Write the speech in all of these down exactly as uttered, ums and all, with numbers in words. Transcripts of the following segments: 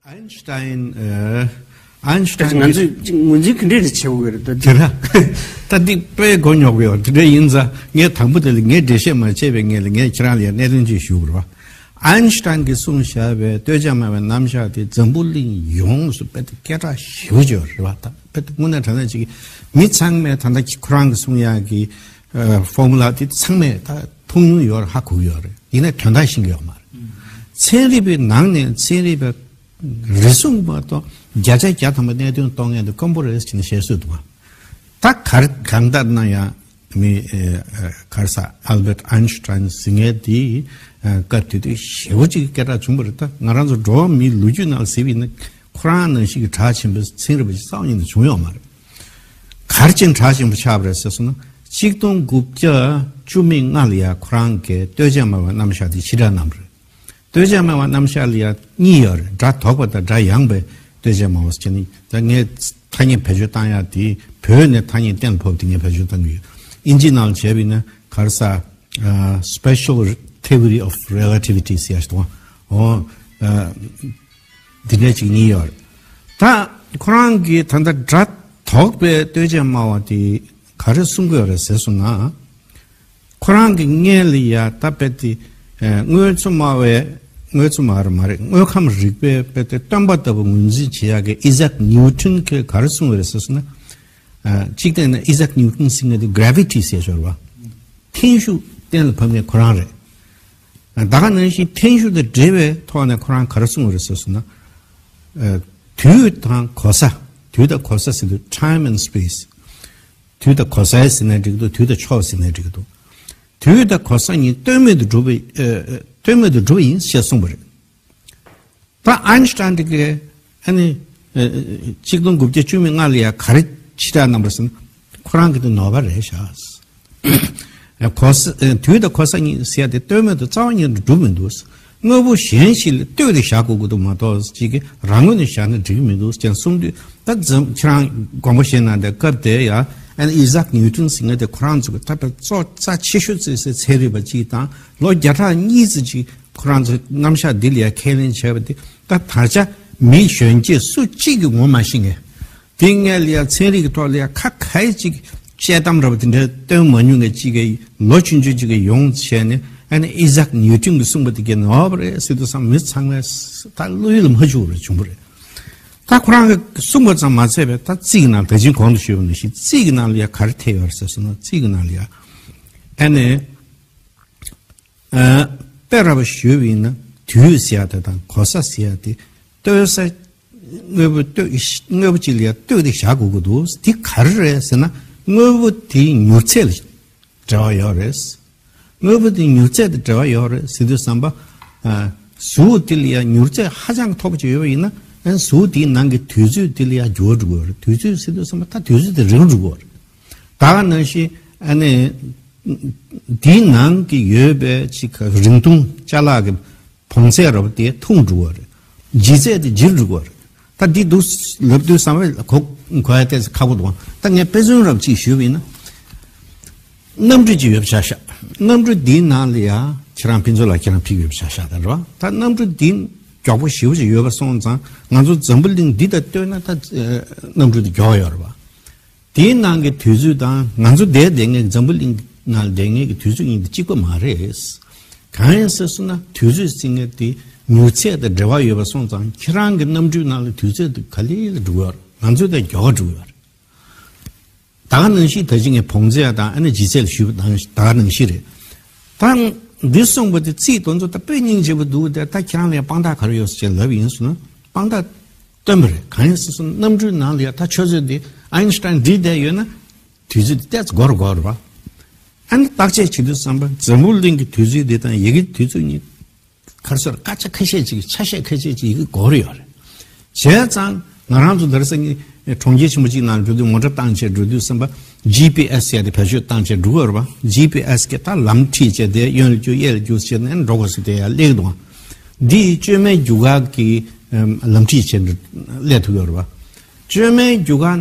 ཨན་ཤི་ཏའིན། ཨ། ཨན་ཤི་ཏའིན་ང་གི་ཚོས་ཅིག་ངོས་འཛིན་ག་འདྲས་རེ་བྱེད་དགོས་རེད་ད། དེ་ར། ད་འདི་དཔེ་མགོ་རྙོག་གི་ཡོད། དེ་འདྲ་ཡིན་ཙང་ངས་དང་པོ་དེ་ལ་ངས་འགྲེལ་བཤད་མ་བྱས་པའི་སྔོན་ལ་ངས་ཁྱེད་རང་ལ་གནད་དོན་ཅིག་ཞུ་དགོས་རེད་བ། ཨན་ཤི་ཏའིན་གྱིས་གསུངས་བཞག་པའི་ལྟོས་བཅས་སྨྲ་བའི་རྣམ་གཞག་དེ་འཛམ་བུ་གླིང་ཡོངས་སུ་དཔེ་དེ་སྐད་གྲགས་ཞེ་པོ་ཅིག་ཡོད་རེད་བ། ད་དཔེ་དེ་དངོས་གནས་དྲང་གནས་ཅིག་མི་ཚང་མས་ད་ལྟ་ཁོ་རང་གིས་གསུང་ཡག་གི་ཨ། ཕོར་མུ་ལ་དེ་ཚང་མས་ད་མཐོང་མྱོང་ཡོད་རེད། ཧ་གོ་གི་ཡོད་རེད། ཡིན་ནའི་དོན་དག་ཤེས་ཀྱི་ཡོད་མ་རེད། ཚན་རིག་པའི་ནང་ནས་ཚན་རིག་པའི་རེ་ཟུང་མ་གཏོགས་བརྒྱ་ཆ་བརྒྱ་ཐམ་པ་གནད་དོན་རྟོགས་མཁན་དེ་དཀོན་པོ་རེད་ཅེས་བཤད་སྲོལ་འདུག་བ། ད་གར་གང་ལྟར་ན་ཡང་མི་ཨེ་ཨེ་ག་རེ་ཟེར། ཨལ་བེར་ཨན་ཤི་ཏྲན་ཟེར་མཁན་དེ་ཨ་སྐབས་དེ་དུས་ཞེ་པོ་ཅིག་སྐད་གྲགས་བྱུང་བ་རེད། ད་ང་རང་ཚོ་འགྲོ་བ་མིའི་ལོ་རྒྱུས་ནང་ལ་གཟིགས་པ་ཡིན་ན་ཁོ་རང་ནང་བཞིན་གྱི་གྲགས་ཆེན་པོའི་ཚན་རིག་པ་ཞིག་རྩ་བ་ཉིད་ནས་བྱུང་ཡོད་མ་རེད། ག་རེ་བྱས་ནས་གྲགས་ཆེན་པོ་ཆགས་པ་རེད་ཟེར་སོང་ན། གཅིག་སྟོང་དགུ་བརྒྱ་བཅུ་མེད་ལྔ་ལ་ཡ་ཁོ་རང་གིས་ལྟོས་བཅས་སྨྲ་བའི་རྣམ་གཞག་དེ་ཕྱིར་བསྒྲགས་གནང་བ་རེད། ལྟོས་བཅས་སྨྲ་བའི་རྣམ་གཞག་ལ་ཡ་གཉིས་ཡོད་རེད། སྒྲ་དོག་པ་དང་སྒྲ་ཡངས་པའི་ལྟོས་བཅས་སྨྲ་བ་ཟེར་ནས། ད་ངས་ཐ་སྙད་བེད་སྤྱོད་བཏང་ཡག་དེ་བོད་ནས་ཐ་སྙད་གཏན་ལ་ཕབ་དེ་ངས་བེད་སྤྱོད་བཏང་གི་ཡོད། ཨིན་ཇི་ནང་ལ་བྱས་པ་ཡིན་ན་ག་རེ་ཟེར། ཨ། Special Theory of Relativity ཟེར་ཡག་ཞིག་འདུག་ཨ། འོ། ཨ། འདི་འདྲ་ཅིག་གཉིས་ཡོད་རེད། ད་ཁོ་རང་གིས་ད་ལྟ་སྒྲ་དོག་པའི་ལྟོས་བཅས་སྨྲ་བ་དེ་ག་རེ་གསུང་གི་ཡོད་རེད་ཟེར་སོང་ན། ཁོ་རང་གི་སྔོན་ལ་ཡ་ད་དཔེ་དེ་ཨ་དངོས་གཙོ་སྨྲ་བའི། དངོས་གཙོ་སྨྲ་བ་རེད་མ་རེད། དངོས་ཁམས་རིག་པའི་དཔེ་དེ་སྟོན་པ་ལྟ་བུ་ངོས་འཛིན་བྱེད་ཡག་གི་ཨི་ཟག་ཉིའུ་ཊོན་གྱིས་ག་རེ་གསུངས་ཡོད་རེད་ཟེར་སོང་ན། ཨ། གཅིག་བལྟས་ན་ཨི་ཟག་ཉིའུ་ཊོན་ཟེར་མཁན་དེ་གྷ་རེ་ཝི་ཊི་ཟེར་ཡོད་རེད་བ། འཐེན་ཤུགས་གཏན་ལ་ཕབ་མཁན་ཁོ་རང་རེད། ད་ག་ནང་བཞིན་འཐེན་ཤུགས་དང་འབྲེལ་བའི་ཐོག་ནས་ཁོ་རང་ག་རེ་གསུངས་པ་རེད་ཟེར་སོང་ན། ཨ། དུས་དང་གོ་ས། དུས་དང་གོ་ས་ཟེར་དུས་time and space། དུས་དང་གོ་ས་ཟེར་ན་འགྲིག་གི་འདུག་དུས་དང་ཕྱོགས་ཟེར་ན་འགྲིག་གི་འདུག་དུས་དང་གོ་ས་གཉིས་ལྟོས་མེད་དུ་གྲུབ་པ། ཨ། ལྟོས་མེད་དུ་གྲུབ་པ་ཡིན་ཞེས་གསུངས་པ་རེད། ད་ཨན་ཤི་ཏྲན་གྱིས་ཨ་ནི་ཨ་གཅིག་སྟོང་དགུ་བརྒྱ་བཅུ་མེད་ལྔ་ལ་ཡ་ག་རེ་ཕྱིར་བསྒྲགས་གནང་བ་རེད་ཟེར་ན། ཁོ་རང་གི་དེ་ནོར་བ་རེད་ཤག་གོ་ས། དུས་དང་གོ་ས་གཉིས་ཟེར་ཡ་དེ་ལྟོས་མེད་དུ་རྩ་བ་ཉིད་དུ་གྲུབ་མི་འདུག་དངོས་པོ་གཞན་ཞིག་ལ་ལྟོས་ཏེ་བཞག་དགོས་ཀྱི་འདུག་མ་གཏོགས་གཅིག་གིས་རང་ངོས་ནས་བཞག་ན་འགྲིག་གི་མི་འདུག་ཅེས་གསུངས་དུས། ད་འཛམ། ཁྱེད་རང་དགོངས་པ་བཞེས་གནང་དེ་སྐབས་དེ་ཡ་ཨ་ནི་ཨི་ཟག་ཉིའུ་ཊོན་ཟེར་མཁན་དེ་ཁོ་རང་ཚོ་གི་ད་དཔེ་ཚོགས་རྩ་ཆེ་ཤོས་བརྩི་སའི་ཚན་རིག་པ་གཅིག་དང་། ལོ་བརྒྱ་ཕྲག་གཉིས་ཙམ་ཅིག་ཁོ་རང་ཚོས་རྣམ་གཞག་འདི་ལ་ཡ་ཁས་ལེན་བྱས་པ་དེ། ད་ད་ཆ་མི་གཞོན་སྐྱེས་སུ་གཅིག་གིས་ངོ་མ་ཤེས་མཁན། དེ་སྔོན་ལ་ཡ་ཚན་རིག་གི་ཐོག་ལ་ཡ་ཁ་ཁ་ཡི་ཅིག་དཔྱད་གཏམ་འདྲ་པོ་དེ་འདྲ་བཏོན་མ་མྱོང་མཁན་ཅིག་གིས་ལོ་ཆུང་ཆུང་ཅིག་གིས་ཡོང་བྱས་ནས་ཨ་ནི་ཨི་ཟག་ཉིའུ་ཊོན་གྱིས་གསུངས་པ་དེ་གས་ནོར་བ་རེད་ཟེར་དུས་ཙམ། མི་ཚང་མས་ད་བློ་ཡུལ་ལ་མ་བཅུག་པ་རེད། བྱུང་བ་རེད། ད་ཁོ་རང་གིས་གསུངས་པ་ཙམ་མ་ཚད་པའི་ད་རྩིས་ཀྱི་ནང་། ད་ཅིང་གོང་དུ་ཞུས་པ་ནང་བཞིན་རྩིས་ཀྱི་ནང་ལ་ཡ་ག་རེ་ཐེ་ཡོད་རེད་ཟེར་སོང་ན། རྩིས་ཀྱི་ནང་ལ་ཡ་ཨ་ནི། ཨ། དཔེ་འདྲ་པོ་ཞུས་པ་ཡིན་ན་དུས་ཟེར་ཡ་དེ་དང་གོ་ས་ཟེར་ཡ་དེ། ལྟོས་ས། དངོས་པོ་ལྟོས། དངོས་པོ་གཅིག་ལ་ཡ་ལྟོས་ཏེ་བཞག་དགོས་ཀྱི་འདུག་དེ་ག་རེ་རེད་ཟེར་ན། དངོས་པོ་དེའི་མྱུར་ཚད་ལ་འབྲེལ་བ་ཡོད་རེད། དངོས་པོ་དེའི་མྱུར་ཚད་དང་འབྲེལ་བ་ཡོད་རེད་ཟེར་དུས་ཙམ་པ། ཨ། གཟུགས་དེ་ལ་ཡ་མྱུར་ཚད་ཧ་ཅང་མཐོ་པོ་ཅིག་ཡོད་པ་ཡིན་ན། ཨ། གཟུགས་དེའི་ནང་གི་དུས་ཚོད་དེ་ལ་ཡ་འགྱུར་བ་འགྲོ་གི་ཡོད་རེད། དུས་ཚོད་ཟེར་དུས་ཙམ་པ་ད་དུས་ཚོད་དེ་རིང་འགྲོ་གི་ཡོད་རེད། ད་ག་ནང་བཞིན་ཨ་ནི་དེའི་ནང་གི་ཡོད་པའི་ཅིག་རིང་ཐུང་ཅ་ལག་གི་བོངས་ཚད་རབ་དེ་ཐུང་འགྲོ་བ་རེད། ལྗིད་ཚད་དེ་ལྗིད་འགྲོ་བ་རེད། ད་འདི་འདུག་ལབ་དུས་ཙམ་པ་གོ་གོ་ཡ་ཏོག་ཙམ་ཁག་པོ་འདུག་ད་ངས་དཔེ་མཚོན་རབ་ཅིག་ཞུས་པ་ཡིན་ན། གནམ་གྲུ་ཅིག་ཡོད་པ་ཆ་བཞག་གནམ་གྲུ་འདིའི་ནང་ལ་ཡ་ཁྱེད་རང་ཕུན་ཚོགས་ལགས་ཁྱེད་རང་ཕུད་ཡོད་པ་ཆ་བཞག་ད་རེད་བ། ད་གནམ་གྲུ་འདི་མགྱོགས་པོ་ཞེ་པོ་ཅིག་ཡོད་པ་སོང་ཙང་། ང་ཚོ་འཛམ་བུ་གླིང་འདི་དང་ལྟོས་ན་ད་གནམ་གྲུ་འདི་མགྱོགས་ཡོད་རེད་བ། དེའི་ནང་གི་དུས་ཚོད་དང་ང་ཚོ་འདིར་བསྡད་མཁན་གྱི་འཛམ་བུ་གླིང་ནང་བསྡད་མཁན་གྱི་དུས་ཚོད་གཉིས་དེ་གཅིག་པ་མ་རེད། གང་ཡིན་ཟེར་སོང་ན་དུས་ཚོད་ཟེར་མཁན་དེ་མྱུར་ཚད་དང་འབྲེལ་བ་ཡོད་པ་སོང་ཙང་། ཁྱེད་རང་གི་གནམ་གྲུའི་ནང་ལ་དུས་ཚོད་དེ་ག་ལེ་ལ་འགྲོ་གི་ཡོད་རེད། ང་ཚོ་དང་མགྱོགས་པ་འགྲོ་གི་ཡོད་རེད། ད་ག་ནང་བཞིན་ད་ཅི་ངས་བོངས་ཚད་དང་ཨ་ནི་ལྗིད་ཚད་ལ་ཞུས་པ་དང་ད་ག་ནང་བཞིན་རེད། ད་འདི་གསུངས་པ་དེ་རྩིས་དེ་ཚོ་ད་དཔེ་སྙིང་རྗེ་པོ་འདུག་དེ་ད་ཁྱེད་རང་ལ་ཡང་དཔང་རྟགས་ག་རེ་ཡོད་ཟེར་ལབ་ཡིན་ཟེར་ན། དཔང་རྟགས་སྟོན་པ་རེད། གང་ཡིན་ཟེར་སོང་ན་གནམ་གྲུའི་ནང་ལ་ཡ་ད་ཆུ་ཚོད་འདི་ཨ་ཡིན་ཤི་ཏྲན་བསྒྲིགས་བསྡད་ཡོད་ན་དུས་ཚོད་འདི་ཏོག་ཙམ་འགོར་འགོར་རེད་བ། ཨ་ནི་བརྟག་དཔྱད་བྱེད་དུས་ཙམ་པ་འཛམ་བུ་གླིང་གི་དུས་ཚོད་འདི་དང་ཡི་གེ་དུས་ཚོད་གཉིས་ག་རེ་ཟེར། སྐད་ཆ་ཁ་ཤས་ཅིག་ཆ་ཤས་ཁ་ཤས་ཅིག་ཡི་གེ་འགོར་ཡོད་རེད། བྱས་ཙང་ང་རང་ཚོ་དེར་སང་ཉིན་གྲོང་ཁྱེར་ཆེན་པོ་གཅིག་ནང་འགྲོ་དུས་མོ་ཊ་བཏང་བྱས་འགྲོ་དུས་ཙམ་པ་ཇི་པི་ཨེ་སི་ཟེར་ཡ་དེ་བེད་སྤྱོད་བཏང་བྱས་འགྲོ་གི་ཡོད་རེད་བ། ཇི་པི་ཨེ་སི་གིས་ད་ལམ་ཁྲིད་བྱས་དེ་གཡོན་ལ་རྒྱུག་གཡས་ལ་རྒྱུག་བྱས་ནས་འགྲོ་དགོས་ཟེར་དེ་ཡར་སླེབས་འདུག་འདི་བཅོས་མའི་རྒྱུག་ཁ་གི་ལམ་ཁྲིད་བྱས་སླེབས་ཐུབ་ཡོད་རེད་བ། བཅོས་མའི་རྒྱུག་ཁ་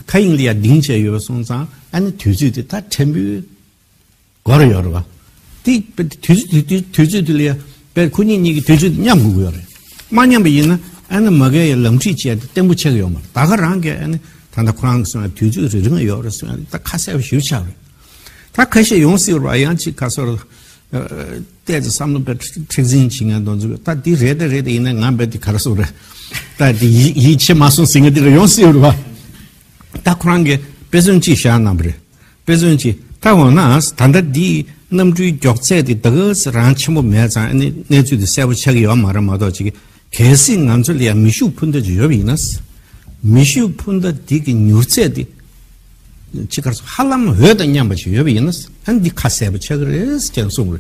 མཁའ་དབྱིངས་ལ་ཡར་ལྡིང་བྱས་ཡོད་པ་སོང་ཙང་ཨ་ནི་དུས་ཚོད་དེ་ད་ཕྲན་བུ་འགོར་ཡོད་རེད་བ། དེ་དུས་ཚོད་དུས་དུས་དུས་ཚོད་དེ་ལ་ཡ་དཔེ་ཁོ་གཉིས་གཉིས་ཀྱི་དུས་ཚོད་དེ་མཉམ་དགོས་ཀྱི་ཡོད་རེད། མ་མཉམ་པ་ཡིན་ན་ ཨ་ནི་མ་གི་ཡ་ལམ་ཁྲིད་བྱས་ཏེ་བརྟན་པོ་ཆགས་ཀྱི་ཡོད་མ་རེད། ད་ག་རང་གི་ཨ་ནི་ད་ལྟ་ཁོ་རང་གི་སོང་ཡ་དུས་ཚོད་རེ་རིང་ཡོད་རེད་སོང་ཡ་ད་ཁ་གསལ་པོ་ཞིབ་ཆགས་རེད། ད་ཁ་ཤས་ཡོང་སྲིད་རེད་བ། ཡང་ཅིག་ག་སོར་བལྟས་ཚེ་བསམ་བློ་དཔེ་མཁྲེགས་འཛིན་བྱེད་མཁན་དེ་ཚོ་ད་འདི་རེད་ད་རེད་ད་ཡིན་ན་ང་རྦད་དེ་ག་རེ་ཟེར་རེད། ད་འདི་ཡིད་ཡིད་ཆེས་མ་སོང་ཟེར་མཁན་འདི་རེ་ཡོང་སྲིད་རེད་བ། ད་ཁོ་རང་གིས་དཔེ་མཚོན་གཅིག་བཞག་གནང་བ་རེད། དཔེ་མཚོན་གཅིག་ད་འོ་ན་ད་ལྟ་འདི་གནམ་གྲུའི་མགྱོགས་ཚད་དེ་ད་ག་ཟེ་རང་ཆེན་པོ་མེད་ཙང་ཨ་ནི་གནས་ཚུལ་དེ་གསལ་པོ་ཆགས་ཀྱི་ཡོད་མ་རེད་མ་གཏོགས་ཅིག་གལ་སྲིད་ང་ཚོ་ལ་ཡང་མེ་ཤུགས་འཕུར་མདའ་ཅིག་ཡོད་པ་ཡིན་ན། མེ་ཤུགས་འཕུར་མདའ་འདི་གི་མྱུར་ཚད་དེ་ཅིག་ག་རེ་ཟེར་ཧ་ལམ་འོད་དང་མཉམ་པ་ཅིག་ཡོད་པ་ཡིན་ན་ཨ་ནི་འདི་ཁ་གསལ་པོ་ཆགས་ཀྱི་རེད་ཅེས་གསུངས་རེད།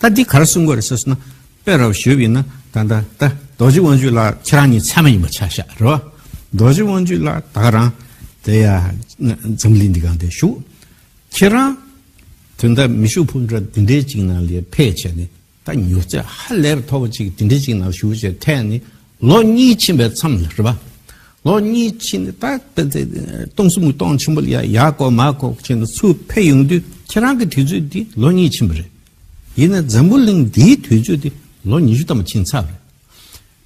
ད་འདི་ག་རེ་གསུང་དགོས་རེད་ཟེར་སོང་ན། དཔེ་རབ་ཞུས་པ་ཡིན་ན་ད་ལྟ་ད་རྡོ་རྗེ་དབང་ཕྱུག་ལགས་ཁྱེད་རང་གཉིས་ཚད་མ་ཡིན་པ་ཆགས་ཤག་རེད་བ། རྡོ་རྗེ་དབང་ཕྱུག་ལགས་ད་ག་རང་དེ་ཡ་འཛམ་གླིང་འདི་གང་དེ་བཞུགས། ཁྱེད་རང་དོན་དག་མེ་ཤུགས་འཕུར་མདའ་འདི་འདྲའི་ཅིག་ནང་ལ་ཕེབས་བྱས་ནས་ད་མྱུར་ཚད་ཧ་ལས་པ་མཐོ་བ་ཅིག་འདི་འདྲའི་ཅིག་ནང་བཞུགས་བྱས་ཐད་ནས་ལོ་གཉིས་ཕྱིན་པའི་མཚམས་ལ་རེད་བ། ལོ་གཉིས་ཕྱིན་ནས་ད་ད་ད་སྟོང་གསུམ་གྱི་སྟོང་ཆེན་པོ་ལ་ཡ་ཡར་བསྐོར་མར་བསྐོར་བྱས་ནས་ཚུར་ཕེབས་ཡོང་དུས་ཁྱེད་རང་གི་དུས་ཚོད་འདི་ལོ་གཉིས་ཕྱིན་པ་རེད། ཡིན་ན་འཛམ་བུ་གླིང་འདིའི་དུས་ཚོད་འདི་ལོ་ཉི་ཤུ་ཐམ་པ་ཕྱིན་ཚར་རེད།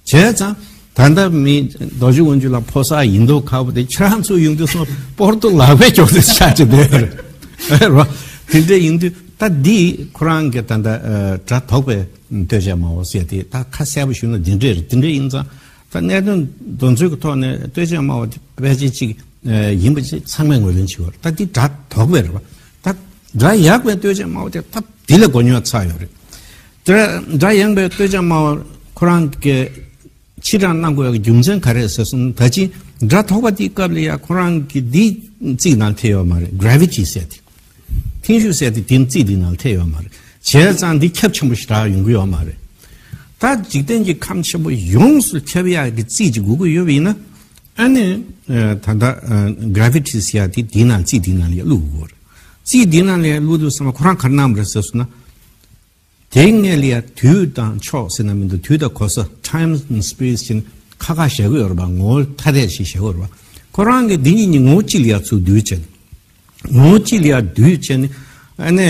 བྱས་ཙང་ད་ལྟ་མི་རྡོ་རྗེ་དབང་ཕྱུག་ལགས་ཕོ་གསར་ཡིན་མདོག་ཁ་པོ་དེ་ཁྱེད་རང་ཚོ་ཡོང་དུས་སོང་པོར་ཏོ་ལག་པས་ཀྱོག་ཙེ་ཆགས་ཀྱི་བསྡད་ཡོད་རེད། རོ། དེ་འདྲ་ཡིན་དུས་ད་འདི་ཁོ་རང་གི་ད་ལྟ་ཨ་སྒྲ་དོག་པའི་ལྟོས་བཅས་སྨྲ་བ་ཟེར་དེ་ད་ཁ་གསལ་པོ་ཞུས་ན་འདི་འདྲས་རེད། དེ་འདྲ་ཡིན་ཙང་ད་གནད་དོན་དོན་ཚུལ་གྱི་ཐོག་ནས་ལྟོས་བཅས་སྨྲ་བ་དེ་ཕལ་ཆེར་གཅིག་ཨ་ཡིན་པ་ཅིག་ཚང་མས་ངོས་ལེན་བྱེད་ཀྱི་ཡོད་རེད། ད་འདི་སྒྲ་དོག་པས་རེད་བ། ད་སྒྲ་ཡག་པའི་ལྟོས་བཅས་སྨྲ་བ་དེ་ད་འདི་ལས་མགོ་རྙོག་ཚ་ཡོད་རེད། དེ་སྒྲ་ཡངས་པའི་ལྟོས་བཅས་སྨྲ་བ་ཁོ་རང་གི་ཕྱིར་དྲག་གནང་དགོས་ཡག་རྒྱུ་མཚན་ག་རེ་རེད་ཟེར་སོང་ན། ད་ཅི་སྒྲ་དོག་པ་དེའི་སྐབས་ལ་ཡ་ཁོ་རང་གི་འདི་རྩིས་ནང་ཐེ་ཡོད་མ་རེད། གྷ་རེ་ཝི་ཊི་ཟེར་དེ། འཐེན་ཤུགས་ཟེར་དེ་དེ་རྩིས་འདི་ནང་ཐེ་ཡོད་མ་རེད། བྱས་ཙང་འདི་ཁྱབ་ཆེན་པོ་ཞེ་དྲག་ཡོང་གི་ཡོད་མ་རེད། ད་འཇིག་རྟེན་གྱི་ཁམས་ཆེན་པོ་ཡོངས་སུ་ཁྱབ་ཡག་གི་རྩིས་ཅིག་དགོས་ཀྱི་ཡོད་པ་ཡིན་ན། ཨ་ནི་ད་ལྟ་གྷ་རེ་ཝི་ཊི་ཟེར་ཡག་དེ་དེའི་ནང་རྩིས་དེའི་ནང་ལ་ཡ་བླུག་དགོས་རེད། རྩིས་དེའི་ནང་ལ་ཡ་བླུག་དུས་ཙམ་པ་ཁོ་རང་ག་རེ་གནང་བ་རེད་ཟེར་སོང་ན། དེའི་སྔོན་ལ་ཡ་དུས་དང་ཕྱོགས་ཟེར་ན་མི་འདུག་དུས་དང་གོ་ས་time and space ཅན་ཁ་ཁ་བཞག་གི་ཡོད་རེད་པ། ངོ་བོ་ཐ་དད་ཅིག་བཞག་གི་ཡོད་རེད་པ། ཁོ་རང་གིས་འདི་གཉིས་ནི་ངོ་བོ་གཅིག་ལ་ཡ་ཚུར་བསྡུས་བྱས་ནས། ངོ་བོ་གཅིག་ལ་ཡ་བསྡུས་བྱས་ནས་ཨ་ནི་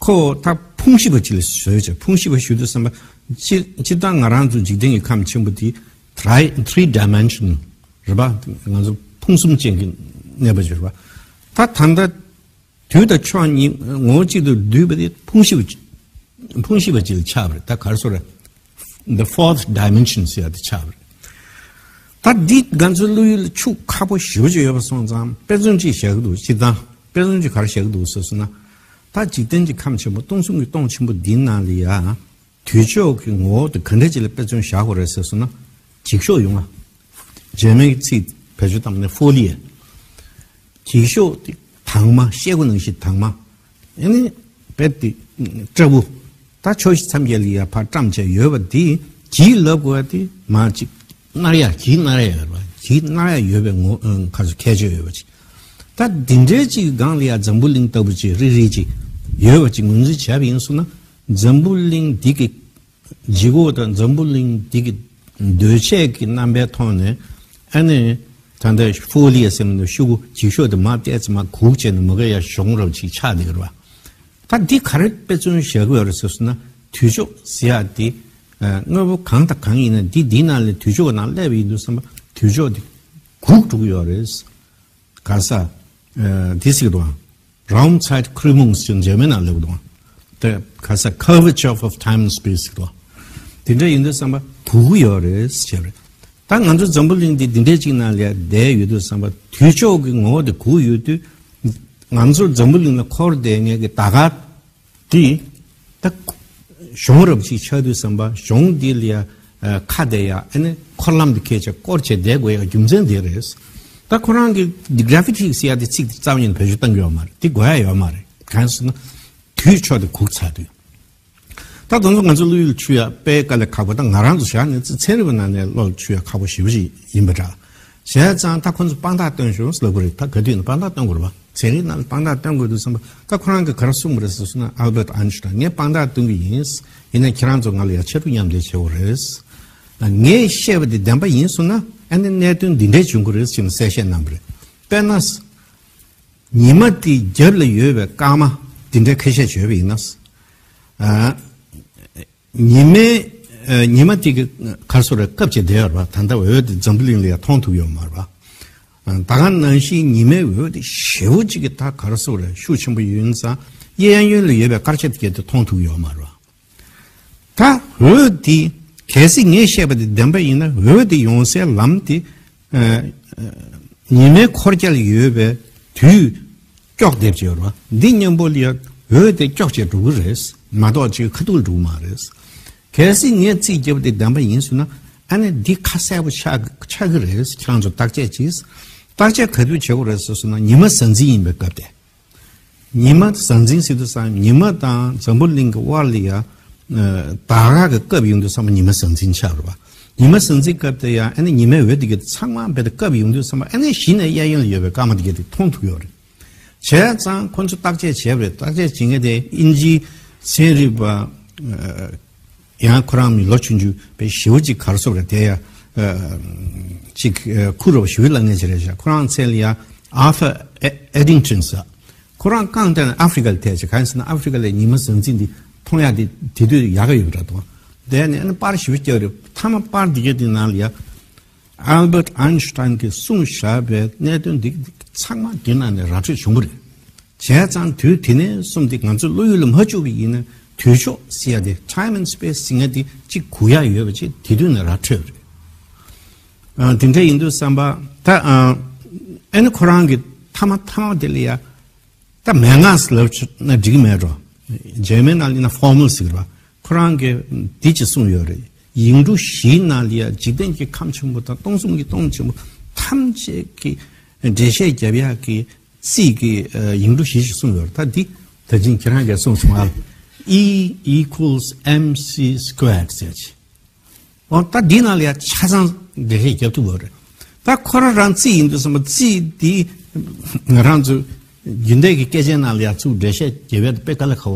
ཁོ་ད་ཕུང་གཞི་པ་གཅིག་ལ་བཟོས་བྱས། ཕུང་གཞི་པ་ཞུ་དུས་ཙམ་པ་སྤྱིར་སྤྱིར་བཏང་ང་རང་ཚོ་འཇིག་རྟེན་གྱི་ཁམས་ཆེན་པོ་དེ་three three dimensional རེད་པ། ང་ཚོ་ཕུང་གསུམ་ཅན་གྱི་གནས་པ་ཅིག་རེད་པ། ད་ད་ལྟ་དུས་དང་ཕྱོགས་གཉིས་ངོ་བོ་གཅིག་ཏུ་བསྡུས་པ་དེ་ཕུང་གཞི་པ་ཕུང་གཞི་པ་ཅིག་ལ་ཆགས་པ་རེད། ད་ག་རེ་ཟེར་རེད། The fourth dimension ཟེར་ཡ་དེ་ཆགས་པ་རེད། ད་འདི་ང་ཚོའི་བློ་ཡུལ་ལ་ཤུགས་ཁག་པོ་ཞེ་པོ་ཅིག་ཡོད་པ་སོང་ཙང་དཔེ་མཚོན་ཅིག་བཞག་གི་འདུག་སྤྱིར་བཏང་དཔེ་མཚོན་ཅིག་ག་རེ་བཞག་གི་འདུག་ཟེར་སོང་ན། ད་འཇིག་རྟེན་གྱི་ཁམས་ཆེན་པོ་སྟོང་གསུམ་གྱི་སྟོང་ཆེན་པོ་འདིའི་ནང་ལ་ཡ། དུས་ཕྱོགས་ཀྱི་ངོ་བོ་དེ་ག་འདྲ་ཅིག་ལ་དཔེ་མཚོན་བཞག་དགོས་རེད་ཟེར་སོང་ན། འགྱིག་ཤོག་ཡོང་ང་། རྗེས་མའི་ཚིག་བེད་སྤྱོད་བཏང་ནས་ཕོ་ལི་ཡ། འགྱིག་ཤོག་དེ་དྭངས་མ་ཤེལ་སྒོ་ནང་བཞིན་དྭངས་མ། ཨ་ནི་རྦད་དེ་སྐྲ་བོ། ད་ཕྱོགས་བཞི་མཚམས་བརྒྱད་ལ་ཡ་ཕར་བཀྲམ་བྱས་ཡོད་པ་དེ་འགྱིག་ལབ་དགོས་པ་དེ་མ་གཅིག་གནར་ཡག་འགྱིག་གནར་ཡག་ཡོད་པ། འགྱིག་གནར་ཡག་ཡོད་པའི་ངོ་ཁ་སོ་ཁྱད་ཆོས་ཡོད་པ་ཅིག་ད་འདི་འདྲའི་ཅིག་སྒང་ལ་ཡ་འཛམ་བུ་གླིང་ལྟ་བུ་ཅིག་རིལ་རིལ་ཅིག་ཡོད་པ་ཅིག་ངོས་འཛིན་བྱས་པ་ཡིན་སོང་ན། འཛམ་བུ་གླིང་འདི་གི་ལྗིད་ཁོག་དང་འཛམ་བུ་གླིང་འདི་གི་འདོད་ཆགས་ཀྱི་རྣམ་པའི་ཐོག་ནས་ཨ་ནི་ད་ལྟ་ཕོ་ལི་ཡ་ཟེར་མི་འདུག་ཤུ་གུ་འགྱིག་ཤོག་དེ་མར་བལྟས་ཙམ་མར་གུག་བྱས་ནས་མ་གི་ཡ་གཞོང་རབ་ཅིག་ཆགས་བསྡད་ཀྱི་རེད་བ། ད་འདི་ག་རེ་དཔེ་མཚོན་བཞག་གི་ཡོད་རེད་ཟེར་སོང་ན། དུས་ཕྱོགས་ཟེར་ཡག་འདི་དངོས་པོ་གང་དང་གང་ཡིན་ན་འདི་འདི་ནང་ལ་དུས་ཕྱོགས་ནང་སླེབས་ཡིན་དུས་ཙམ་པ་དུས་ཕྱོགས་འདི་གུག་འགྲོ་གི་ཡོད་རེད། ག་ས། འདི་ཟེར་གི་འདུག་ཨང་། Raumzeitkrümmung ཟེར་འཇར་མན་ནང་ལབ་གི་འདུག་ཨང་། དེ་ག་ས་curvature of time and space ཟེར་གི་འདུག་ཨང་། དེ་འདྲ་ཡིན་དུས་ཙམ་པ་གུག་གི་ཡོད་རེད་ཟེར་རེད། ད་ང་ཚོ་འཛམ་བུ་གླིང་འདི་འདི་འདྲའི་ཅིག་ནང་ལ་བསྡད་ཡོད་དུས་ཙམ་པ་དུས་ཕྱོགས་ཀྱི་ངོ་བོ་དེ་གུག་ཡོད་དུས། ང་ཚོ་འཛམ་བུ་གླིང་ལ་འཁོར་བསྡད་མཁན་གྱི་ད་ག་དེ། ད་གཞུང་རབ་ཅིག་ཆགས་དུས་ཙམ་པ་གཞུང་འདི་ལ་ཡ་ཁ་བསྡད་ཡ་ཨ་ནི་འཁོར་ལམ་འདི་ཁས་བྱས་སྐོར་བྱས་བསྡད་དགོས་ཡ་རྒྱུ་མཚན་འདི་རེད། ད་ཁོ་རང་གི་འདི་གྷ་རེ་ཝི་ཊི་ཟེར་ཡ་འདི་ཚིག་འདི་རྩ་བ་ཉིད་ནས་བེད་སྤྱོད་གཏང་གི་ཡོད་མ་རེད། འདི་དགོས་ཡ་ཡོད་མ་རེད། གང་ཡིན་ཟེར་ན་དུས་ཕྱོགས་འདི་གུག་ཚར་དུས། ད་དེ་ཚོ་ང་ཚོ་བློ་ཡུལ་ཆུད་ཡ་དཔེ་དཀའ་ལས་ཁག་པོ། ད་ང་རང་ཚོ་བཞག་ནས་ཚན་རིག་པའི་ནང་ནས་བློ་ལ་ཆུད་ཡ་ཁག་པོ་ཞེ་པོ་ཞིག་ཡིན་པ་འདྲ། བྱས་ཙང་ད་ཁོ་ཚོ་དཔང་རྟགས་སྟོན་ཤོག་ལབ་དགོས་རེད། ད་ག་དུས་ནས་དཔང་རྟགས་སྟོན་དགོས་རེད་བ། ཚན་རིག་ནང་ལ་དཔང་རྟགས་སྟོན་དགོས་འདུག་བསམ་པ། ད་ཁོ་རང་གིས་ག་རེ་གསུངས་པ་རེད་ཟེར་སོང་ན། Albert Einstein ངས་དཔང་རྟགས་སྟོན་གྱི་ཡིན། ཡིན་ན་ཁྱེད་རང་ཚོ་ང་ལ་ཡ་ཕྱར་གྲུ་མཉམ་འདེགས་བྱེད་དགོས་རེད། ངས་བཤད་པ་འདི་བདེན་པ་ཡིན་སོང་ན་ཨ་ནི་གནད་དོན་འདི་འདྲའི་བྱུང་གི་རེད་ཅེས་གསལ་བཤད་གནང་བ་རེད། དཔེར་ན། ཉི་མ་དེའི་རྒྱབ་ལ་ཡོད་པའི་སྐར་མ་འདི་འདྲའི་ཁ་ཤས་ཡོད་པ་ཡིན་ན། ཨ། ཉི་མའི་ ཨ་ཉི་མ་དེ་གི་གར་སོ་རེ་སྐབས་ཀྱི་བསྡད་ཡོད་རེད་པ། ད་ལྟ་འོད་དེ་འཛམ་བུ་གླིང་ལ་ཡང་མཐོང་ཐུབ་ཡོད་མ་རེད་པ། ཨ་ད་ག་ནང་བཞིན་ཉི་མའི་འོད་དེ་ཞེ་པོ་ཅིག་གི་ད་གར་སོ་རེ་ཤུགས་ཆེན་པོ་ཡོད་ཙང་གཡས་གཡོན་ལ་ཡོད་པའི་སྐར་ཆ་དེ་གས་དེ་མཐོང་ཐུབ་ཡོད་མ་རེད་པ། ད་འོད་དེ་གལ་སྲིད་ངས་བཤད་པ་དེ་བདེན་པ་ཡིན་ན། འོད་དེ་ཡོང་སའི་ལམ་དེ་ཨ་ཉི་མའི་འཁོར་རྒྱ་ལ་ཡོད་པའི་དུས་ཀྱོག་བསྡད་ཀྱི་ཡོད་རེད་པ། འདི་མཉམ་པོ་ལ་ཡང་འོད་དེ་ཀྱོག་བྱས་འགྲོ་གི་རེད་མ་གཏོགས་ཅིག་ཁ་ཐུག་ལ་འགྲོ་གི་མ་རེད། གལ་སྲིད་ངས་རྩིས་བརྒྱབ་པ་དེ་བདེན་པ་ཡིན་ཟེར་ན། ཨ་ནི་འདི་ཁ་གསལ་པོ་ཆགས་ཆགས་ཀྱི་རེད། ཁྱེད་རང་ཚོ་བརྟག་དཔྱད་གྱིས། བརྟག་དཔྱད་ག་དུས་བྱེད་དགོས་རེད་ཟེར་སོང་ན། ཉི་མ་གཟའ་འཛིན་ཡིན་པའི་སྐབས་དེ། ཉི་མ་གཟའ་འཛིན་ཟེར་དུས་ཙམ་ཉི་མ་དང་འཛམ་བུ་གླིང་གི་དབར་ལ་ཡ་ཟླ་སྐར་གྱི་སྐབས་ཡོང་དུས་ཙམ་པ་ཉི་མ་གཟའ་འཛིན་ཆགས་རེད་པ། ཉི་མ་གཟའ་འཛིན་སྐབས་དེ་ཡ་ཨ་ནི་ཉི་མའི་འོད་དེ་གི་ཚང་མ་རྦད་དེ་སྐབས་ཡོང་དུས་ཙམ་པ་ཨ་ནི་གཞི་ནས་གཡས་གཡོན་ལ་ཡོད་པའི་སྐར་མ་དེ་གས་དེ་མཐོང་ཐུབ་ཡོད་རེད། བྱས་ཙང་ཁོ་ཚོ་བརྟག་དཔྱད་བྱས་པ་རེད། བརྟག་དཔྱད་བྱེད་མཁན་དེ་དབྱིན་ཇིའི་ཚན་རིག་པ་ཨ་ཡང་ཁོ་རང་མི་ལོ་ཆུང་ཆུང་དཔེ་ཞེ་པོ་ཅིག་གར་སོ་རེད། དེ་ཡ་ཨ་ཅིག་ཨ་ཁུ་རུ་བ་ཞེ་པོ་ལབ་མཁན་ཅིག་རེད་ཤག་ཁོ་རང་མཚན་ལ་ཡ་ཨར་ཐར་ཨེ་ཨེ་ཌིང་ཊོན་ཟེར། ཁོ་རང་རྐང་སྟེང་ནས་ཨ་ཧྥི་རི་ཀ་ལ་ཐད་ཅིག་གང་ཡིན་ཟེར་ན་ཨ་ཧྥི་རི་ཀ་ལ་ཉི་མ་གཟའ་འཛིན་འདི་མཐོང་ཡག་དེ་དེ་དུས་ཡག་ག་ཡོད་པ་འདྲ་འདུག་དེ་ནས་ཨ་ནི་པར་ཞེ་པོ་བརྒྱབ་རེད། མཐའ་མ་པར་འདི་ག་དེ་ནང་ལ་ཡ། ཨལ་བྷར་ཊི་ཨན་ཤུ་ཊན་གྱིས་གསུངས་བཞག་པའི་གནད་དོན་འདི་ཚང་མ་འདི་ནང་ནས་ར་འཕྲོད་བྱུང་བ་རེད། བྱས་ཙང་དུས་དེ་ནས་བཟུང་སྟེ་ང་ཚོ་བློ་ཡུལ་ལ་མ་བཅུག་པ་ཡིན་ན། དུས་ཕྱོགས་ཟེར་ཡ་དེ། ཊའིམ་ཨེན་སི་པེ་སི་ཟེར་ཡ་དེ་གཅིག་གུ་ཡ་ཡོད་པ་ཅིག་དེ་དུས་ནས་ར་འཕྲོད་པ་རེད། ཨ་དེ་འདྲ་ཡིན་དུས་ཙམ་པ་ད་ཨ་ཨ་ནི་ཁོ་རང་གི་མཐའ་མ་མཐའ་མ་དེ་ལ་ཡ། ད་མན་ངག་ལབ་ན་འགྲིག་མེད་འགྲོ། འཇར་མན་ནང་ལ་ཡིན་ན་ཧྥོར་མུ་ལ་ཟེར་གི་རེད་པ། ཁོ་རང་གིས་འདི་ཅིག་གསུངས་ཡོད་རེད། ཡིག་འབྲུ་བཞིའི་ནང་ལ་ཡ་འཇིག་རྟེན་གྱི་ཁམས་ཆེན་པོ་དང་སྟོང་གསུམ་གྱི་སྟོང་ཆེན་པོ་ཐམས་ཅད་ཀྱི་འགྲེལ་བཤད་རྒྱབ་ཡག་གི་རྩིས་ཀྱི་ཨ་ཡིག་འབྲུ་བཞི་ཞིག་གསུངས་ཡོད་རེད། ད་འདི་ད་ཅིང་ཁྱེད་རང་གིས་གསུངས་སོང་ཨ། E equals M C squared ཟེར་ཅིག་འོ་ད་འདི་ནང་ལ་ཡ་ཆ་ཚང་འགྲེལ་བཤད་རྒྱབ་ཐུབ་པ་རེད། ད་ཁོ་རང་རང་རྩིས་ཡིན་དུས་ཙམ་པ་རྩིས་འདི་ང་རང་ཚོ་རྒྱུན་ལྡན་གྱི་སྐད་ཆའི་ནང་ལ་ཡ་ཚུར་འགྲེལ་བཤད་རྒྱབ་ཡ་དེ་དཔེ་དཀའ་ལས་ཁག་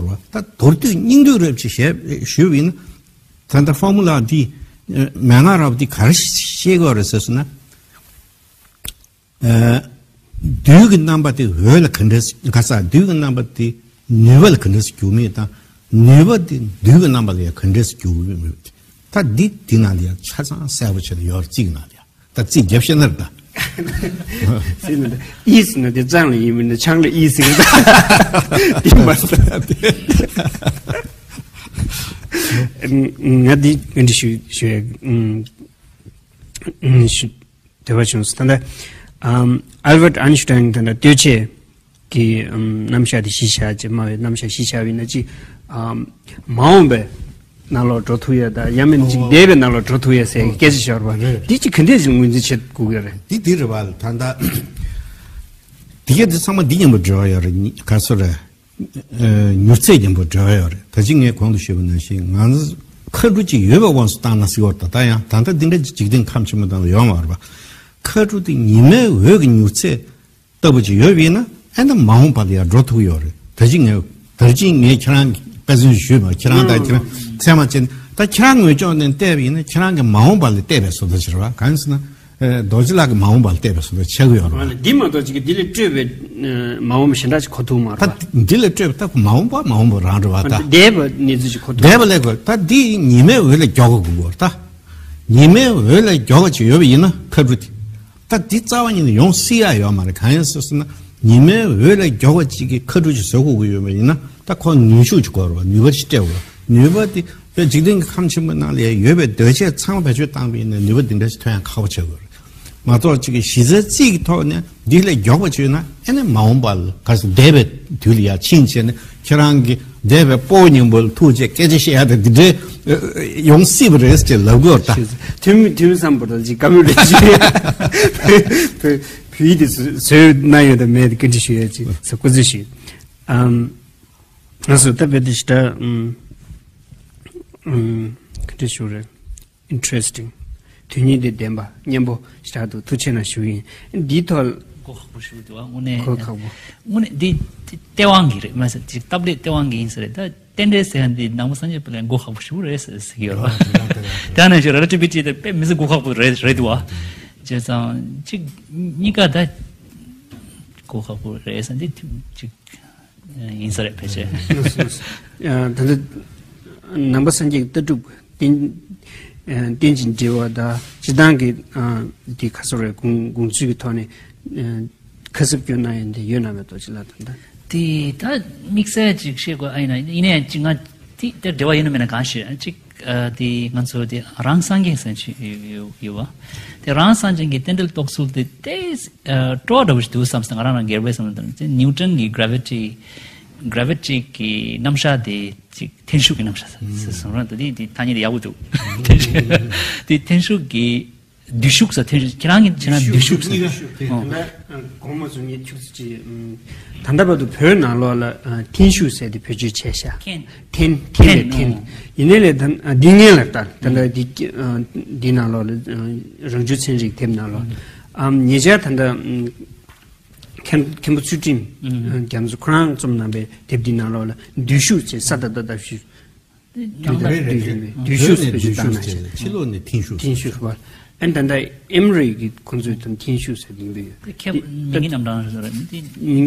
པོ་རེད་པ། ད་མདོར་བསྡུས་སྙིང་བསྡུས་རེ་ཞིག་ཞུས་པ་ཡིན་ན། ད་ལྟ་ཧྥོར་མུ་ལ་འདི་མན་ངག་རབ་འདི་ག་རེ་ཤེས་དགོས་རེད་ཟེར་སོང་ན། ཨ་རྡུལ་གྱི་རྣམ་པ་དེ་འོད་ལ་ག་འདྲས་ག་ས་རྡུལ་གྱི་རྣམ་པ་དེ་ནུས་པ་ལ་ག་འདྲས་འགྱུར་མིན་དང་། ནུས་པ་དེ་རྡུལ་གྱི་རྣམ་པ་ལ་ཡང་ག་འདྲས་འགྱུར་མིན། ད་འདི་འདི་ནང་ལ་ཡང་ཆ་ཚང་གསལ་པོ་བྱས་ནས་ཡོད་རེད། རྩིས་ཀྱི་ནང་ལ་ཡང་ད་རྩིས་རྒྱབ་ཤེས་ན་རེད་ད། ཟེར་ན་ད་ཨི་ཟེར་ན་དེ་ལྕང་ལ་ཡིན་མིན་ན་ཆང་ལ་ཨི་ཟེར་གི་ད། དེ་མ་ཟེར་ད། ང་འདི་འདི་ཞུ་ཞུ་ཡ་ཞུ། དེ་བ་བྱུང་སོང་། ད་ལྟ་ཨམ་ཨལ་བར་ཊི་ཨན་ཤུ་ཊན་ད་ལྟ་ལྟོས་ཆེ་གི་ཨམ་རྣམ་གཞག་དེ་གཞི་བཞག་ཅེས། སྨྲ་བའི་རྣམ་གཞག་གཞི་བཞག་པ་ཡིན་ན་ཅི། ཨམ་མ་འོངས་པའི་ནང་ལོགས་འགྲོ་ཐུབ་ཡ་དང་ཡང་མིན་ཅིག་འདས་པའི་ནང་ལོགས་འགྲོ་ཐུབ་ཡ་ཟེར་གི་སྐད་ཆ་ཤོར་བ་རེད། འདི་ཅི་ག་འདྲས་ཅིག་ངོས་འཛིན་བྱེད་དགོས་ཀྱི་རེད། འདི་འདི་རེད་བ། ད་ལྟ་འདི་ག་འདི་ཚང་མ་འདི་མཉམ་པོ་འབྲེལ་བ་ཡོད་རེད། ག་སོ་རེད། ཨ་མྱུར་ཚད་ཀྱི་འབྲེལ་བ་ཡོད་རེད། ད་ཅི་ངས་གོང་དུ་ཞུས་པ་ནང་བཞིན་ང་ཚོ་མཁའ་འགྲོ་ཅིག་ཡོད་པའི་དབང་དུ་བཏང་ན་ཟེར་བ་རེད། ད་ལྟ་ཡང་ད་ལྟ་འདི་འདྲ་འཇིག་རྟེན་ཁམས་ཆེན་པོ་ནང་ལ་ཡོད་མ་རེད་པ། མཁའ་འགྲོ་དེ་ཉི་མའི་འོད་ཀྱི་མྱུར་ཚད་ལྟ་བུ་ཅིག་ཡོད་པ་ཡིན་ན། ཨ་ནི་མ་འོངས་པ་ལ་ཡང་འགྲོ་ཐུབ་ཀྱི་ཡོད་རེད། ད་ཅི་ངས་ད་ཅི་ངས་ཁྱེད་རང་གི་དཔེ་མཚོན་ཞུས་པ། ཁྱེད་རང་དང་ཁྱེད་རང་ཚད་མ་བྱས་ནས། ད་ཁྱེད་རང་ངོས་ཕྱོགས་ནས་བལྟས་པ་ཡིན་ན་ཁྱེད་རང་གི་མ་འོངས་པ་ལ་བལྟས་པའི་བཟོ་འདྲ་ཅིག་རེད་པ། གང་ཡིན་ཟེར་ན། ཨེ་རྡོ་རྗེ་ལགས་ཀྱི་མ་འོངས་པ་ལ་བལྟས་པའི་བཟོ་འདྲ་ཆགས་ཀྱི་ཡོད་རེད་པ། འདི་མ་གཏོགས་ཅིག་གི་འདི་ལས་སྤྲོས་པའི་ཨ་མ་འོངས་པ་གཞན་དག་ཅིག་གོ་ཐུབ་མ་རེད་པ། ད་འདི་ལས་སྤྲོས་པ་ད་མ་འོངས་པ་མ་འོངས་པ་རང་རེད་པ། ད་འདས་པ་གནས་ཚུལ་ཅིག་གོ་ཐུབ། འདས་པ་ལས་གོ། ད་འདི་ཉི་མའི་འོད་ལས་མགྱོགས་པ་དགོས་པ་རེད་ད། ཉི་མའི་འོད་ལས་མགྱོགས་པ་ཅིག་ཡོད་པ་ཡིན་ན་མཁའ་འགྲོ་དེ། ད་འདི་རྩ་བ་ཉིད་ནས་ཡོང་སྲིད་ཡ་ཡོད་མ་རེད། གང་ཡིན་ཟེར་ན། ཉི་མའི་འོད་ལས་མགྱོགས་པ་ཅིག་གི་མཁའ་འགྲོ་ཅིག་བཟོ་དགོས་ཀྱི་ཡོད་པ་ཡིན་ན། ད་ཁོ་ནུས་ཤུགས་ཅིག་དགོས་རེད་པ། ནུས་པ་ཅིག་སྤྲད་དགོས་རེད། ནུས་པ་དེ་དཔེ་འཇིག་རྟེན་གྱི་ཁམས་ཆེན་པོ་ནང་ལ་ཡོད་པའི་གདོས་བཅས་ཚང་མ་བེད་སྤྱོད་བཏང་པ་ཡིན་ན་ནུས་པ་འདི་འདྲ་ཞིག་ཐོན་ཡ་ཁག་པོ་ཆགས་ཀྱི་ཡོད་རེད། མ་གཏོགས་ཅིག་གི་གཞི་རྩའི་རྩིས་ཀྱི་ཐོག་ནས་འདི་ལས་མགྱོགས་པ་ཅིག་ཡོད་ན། ཨ་ནི་མ་འོངས་པ་ལ་ག་ཚོད་འདས་པའི་དུས་ལ་ཡ་ཕྱིན་བྱས་ནས་ཁྱེད་རང་གི་འདས་པའི་སྤོ་མཉམ་པོ་ལ་ཐུག་བྱས་སྐད་ཆ་བཤད་ཡ་དང་འདི་འདྲའི་ཡོང་སྲིད་པ་རེད་ཅེས་ལབ་དགོས་རེད་ད། ཐུན་ཐུན་བསམ་པ་རེད་ཅིག་བཀའ་མོལ་རེད་ཅིག་བོད་ཡིག་དེ་བཟོས་གནང་ཡོད་དམ་མེད་དེ་བཀའ་འདྲི་ཞུ་ཡ་ཅིག་ཟེར་སྐུ་གཟུགས་ཞུ། ཨམ། ང་ཚོ་ད་བོད་དུ་ཞེ་དྲག་ཨམ། ཨམ། ག་འདྲ་ཞུ་རེད། Interesting. དོན་སྙིང་ལྡན་པ་སྙན་པོ་ཞེ་དྲག་འདུག་ཐུགས་རྗེ་ཆེ་གནང་ཞུ་ཡིན། འདིའི་ཐོག་གོ་ཁག་པོ་ཞུ་འདུག་བ། དངོས་གནས་གོ་ཁག་པོ། དངོས་གནས་འདི་སྟེས་དབང་གིས་རེད། མ་ཟད་ཅིག་སྟབས་ལེགས་སྟེས་དབང་གིས་ཡིན་ས་རེད། ད་རྟེན་འབྲེལ་ཟེར་ཡ་འདི་ནང་པ་སངས་རྒྱས་པ་ལ་གོ་ཁག་པོ་ཞེ་པོ་རེད་ཟེར་ཟེར་གྱི་ཡོད་རེད། དེ་ནང་བཞིན་relativity དེ་དཔེ་མི་སྲིད་གོ་ཁག་པོ་རེད་རེད་འདུག་བ། བྱས་ཙང་ཅིག་གཉིས་ཀ་ད་གོ་ཁག་པོ་རེད་ཟེར། འདི་ཅིག་ཡིན་ས་རེད་ཕལ་ཆེར། ད་ལྟ་ནང་པ་སངས་རྒྱས་ཀྱི་ལྟ་གྲུབ་ རྟེན་ཨ་རྟེན་ཅིང་འབྲེལ་བ་དང་སྤྱིར་བཏང་གི་ཨ་དེ་ག་ཚོད་རེད། དགོངས་དགོངས་ཚུལ་གྱི་ཐོག་ནས་ཨ་ཁ་གསབ་སྐྱོན་གནང་ཡ་འདི་ཡོད་ན་མེད་དོ་ཅི་ལ་དང་ད། དེ་ད་དམིགས་བསལ་ཅིག་བཤད་དགོས་ཨ་ཡིན་ན་ཡིན་ན་ཡང་ཅིག་ང་དེ་དེ་འབྲེལ་བ་ཡིན་ནམ་མེད་ན་གང་ཤེས། ཅིག་ཨ་དེ་ང་ཚོ་དེ་རང་སངས་རྒྱས་ཟེར་ཅིག་ཡོད་ཡོད་ཡོད་བ། དེ་རང་སངས་རྒྱས་ཀྱི་རྟེན་འབྲེལ་རྟོགས་ཚུལ་དེ་དེ་ཨ་སྤྲོ་བ་འདྲ་བོ་ཞིག་འདུག་བསམ་སྟེ་ང་རང་རང་སྒེར་བའི་བསམ་བློ་དང་དེ་ནིའུ་ཊོན་གྱི་གྷ་རེ་ཝི་ཊི་གྷ་རེ་ཝི་ཊི་གི་རྣམ་གཞག་དེ་ཅིག་འཐེན་ཤུགས་ཀྱི་རྣམ་གཞག་ཟེར་སོང་རང་དེ་དེ་དེ་ཐ་སྙད་དེ་ཡག་པོ་འདུག་དེ་འཐེན་ཤུགས་ཀྱི་འདུས་ཤུགས་ཟེར་འཐེན་ཤུགས་ཁྱེད་རང་གི་བྱས་ན་འདུས་ཤུགས་ཟེར། གཉིས་ཀ་ཨོ། ད་ལྟ་གོང་མ་ཚོ་ངས་ཁྱུག་ཙམ་ཅིག་ད་ལྟ་བར་དུ་བོད་ནང་ལོགས་ལ་འཐེན་ཤུགས་ཟེར་དེ་བེད་སྤྱོད་བྱས་ཤག་འཐེན། འཐེན་འཐེན་ལས་འཐེན། འཐེན་ཨོ། ཡིན་ནའི་ལས་ད་འདི་ངན་ལ་ལྟ་ད་ལྟ་འདི་འདི་ནང་ལོགས་ལ་རང་བྱུང་ཚན་རིག་དེབ་ནང་ལོགས་ཨམ་ཉེ་ཆར་ད་ལྟ་མཁན་མཁན་པོ་ཚུལ་ཁྲིམས་རྒྱ་མཚོ་ཁོ་རང་རྩོམ་གནང་པའི་དེབ་འདི་ནང་ལོགས་ལ་འདུས་ཤུགས་ཅེས་ས་ད་ད་ད་ཤུ། རེད་རེད་རེད། འདུས་ཤུགས་ཕྱི་ལོགས་ནས་བཏང་ན་ཕྱི་ལོགས་ནས་འཐེན་ཤུགས། འཐེན་ཤུགས་ཟེར་བ། ཨ་ནི་ད་ལྟ་ཨེམ་རི་གི་ཁོང་ཚོས་ད་འཐེན་ཤུགས་ཟེར་གྱིན་པས། དེ་ཁྱབ་མི་ངན་རྣམ་གྲངས་རེད་རེད། དེ་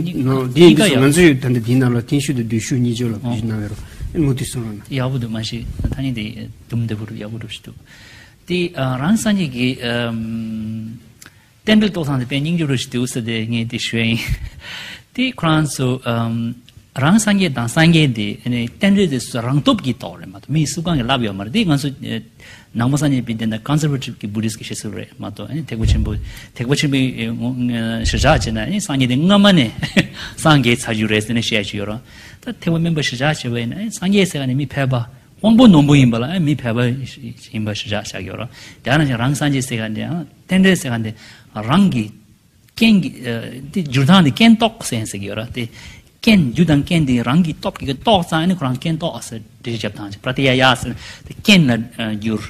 ནི་ནོ་དེ་ཡིན་དུས་ང་ཚོས་ད་ལྟ་དེའི་ནང་ལ་འཐེན་ཤུགས་དང་འདུས་ཤུགས་གཉིས་ཆོས་ལ་བེད་སྤྱོད་གནང་བའི་རོགས་ཨ་ནི་མུ་མཐུད་གསུང་རོགས་གནང་། ཡག་པོ་འདུག་མ་གཞི་ཐ་སྙད་དེ་དུམ་བདེ་པོ་འདུག་ཡག་པོ་འདུག་ཞིག་འདུག་དེ་རང་སངས་རྒྱས་ཀྱི་རྟེན་འབྲེལ་རྟོགས་སྟངས་དེ་དཔེ་སྙིང་རྗེ་རུ་ཞིག་འདུག་ཟེར་ཏེ་ངས་དེ་ཞུས་ཡིན། དེ་ཁོ་རང་ཚོ་ཨམ་རང་སངས་རྒྱས་དང་སངས་རྒྱས་དེ་ནི་རྟེན་འབྲེལ་དེ་སུ་རང་སྟོབས་ཀྱིས་རྟོགས་རེད་མ་གཏོགས་མི་སུ་གང་གིས་ལབ་ཡོད་མ་རེད། དེ་ང་ཚོ་ནང་པ་སངས་རྒྱས་པའི་དེ་འདྲ་ཀོན་སར་ཝེ་ཊིབ་ཀྱི་བུ་དིསྟ་གི་བཤད་སྲོལ་རེད་མ་གཏོགས་ཨ་ནི་ཐེག་པ་ཆེན་པོ་ཐེག་པ་ཆེན་པོའི་ངོ་གཞིར་བཞག་བྱས་ན་ཨ་ནི་སངས་རྒྱས་དེ་སྔ་མ་ནས་སངས་རྒྱས་ཚར་རྒྱུ་རེད་ཟེར་ནས་བཤད་ཀྱི་ཡོད་རེད། ད་ཐེག་པ་དམན་པ་གཞིར་བཞག་བྱས་པ་ཡིན་ན་ཨ་ནི་སངས་རྒྱས་ཟེར་ག་ནས་མི་ཕལ་པ། དབང་པོ་རྣོན་པོ་ཡིན་པ་ལ་མི་ཕལ་པ་ཡིན་པ་གཞིར་བཞག་བྱ་དགོས་རོ། དེ་ནང་བཞིན་རང་སངས་རྒྱས་ཟེར་མཁན་དེ་ཡང་རྟེན་འབྲེལ་ཟེར་མཁན་དེ་རང་གི་རྐྱེན་གྱི་ཨ་དེ་འགྱུར་སྟངས་དེ་རྐྱེན་རྟོགས་ཟེར་ཟེར་གྱི་ཡོད་ར། དེ་རྐྱེན་རྒྱུ་དང་རྐྱེན་དེ་རང་གི་སྟོབས་ཀྱིས་རྟོགས་ཙང་ཨ་ནི་ཁོ་རང་རྐྱེན་རྟོགས་ཟེར་འགྲེལ་བཤད་བཏང་ཅིག་པྲ་ཏི་ཡ་ཡ་ཟེར་དེ་རྐྱེན་ལ་ཨ་འགྱུར།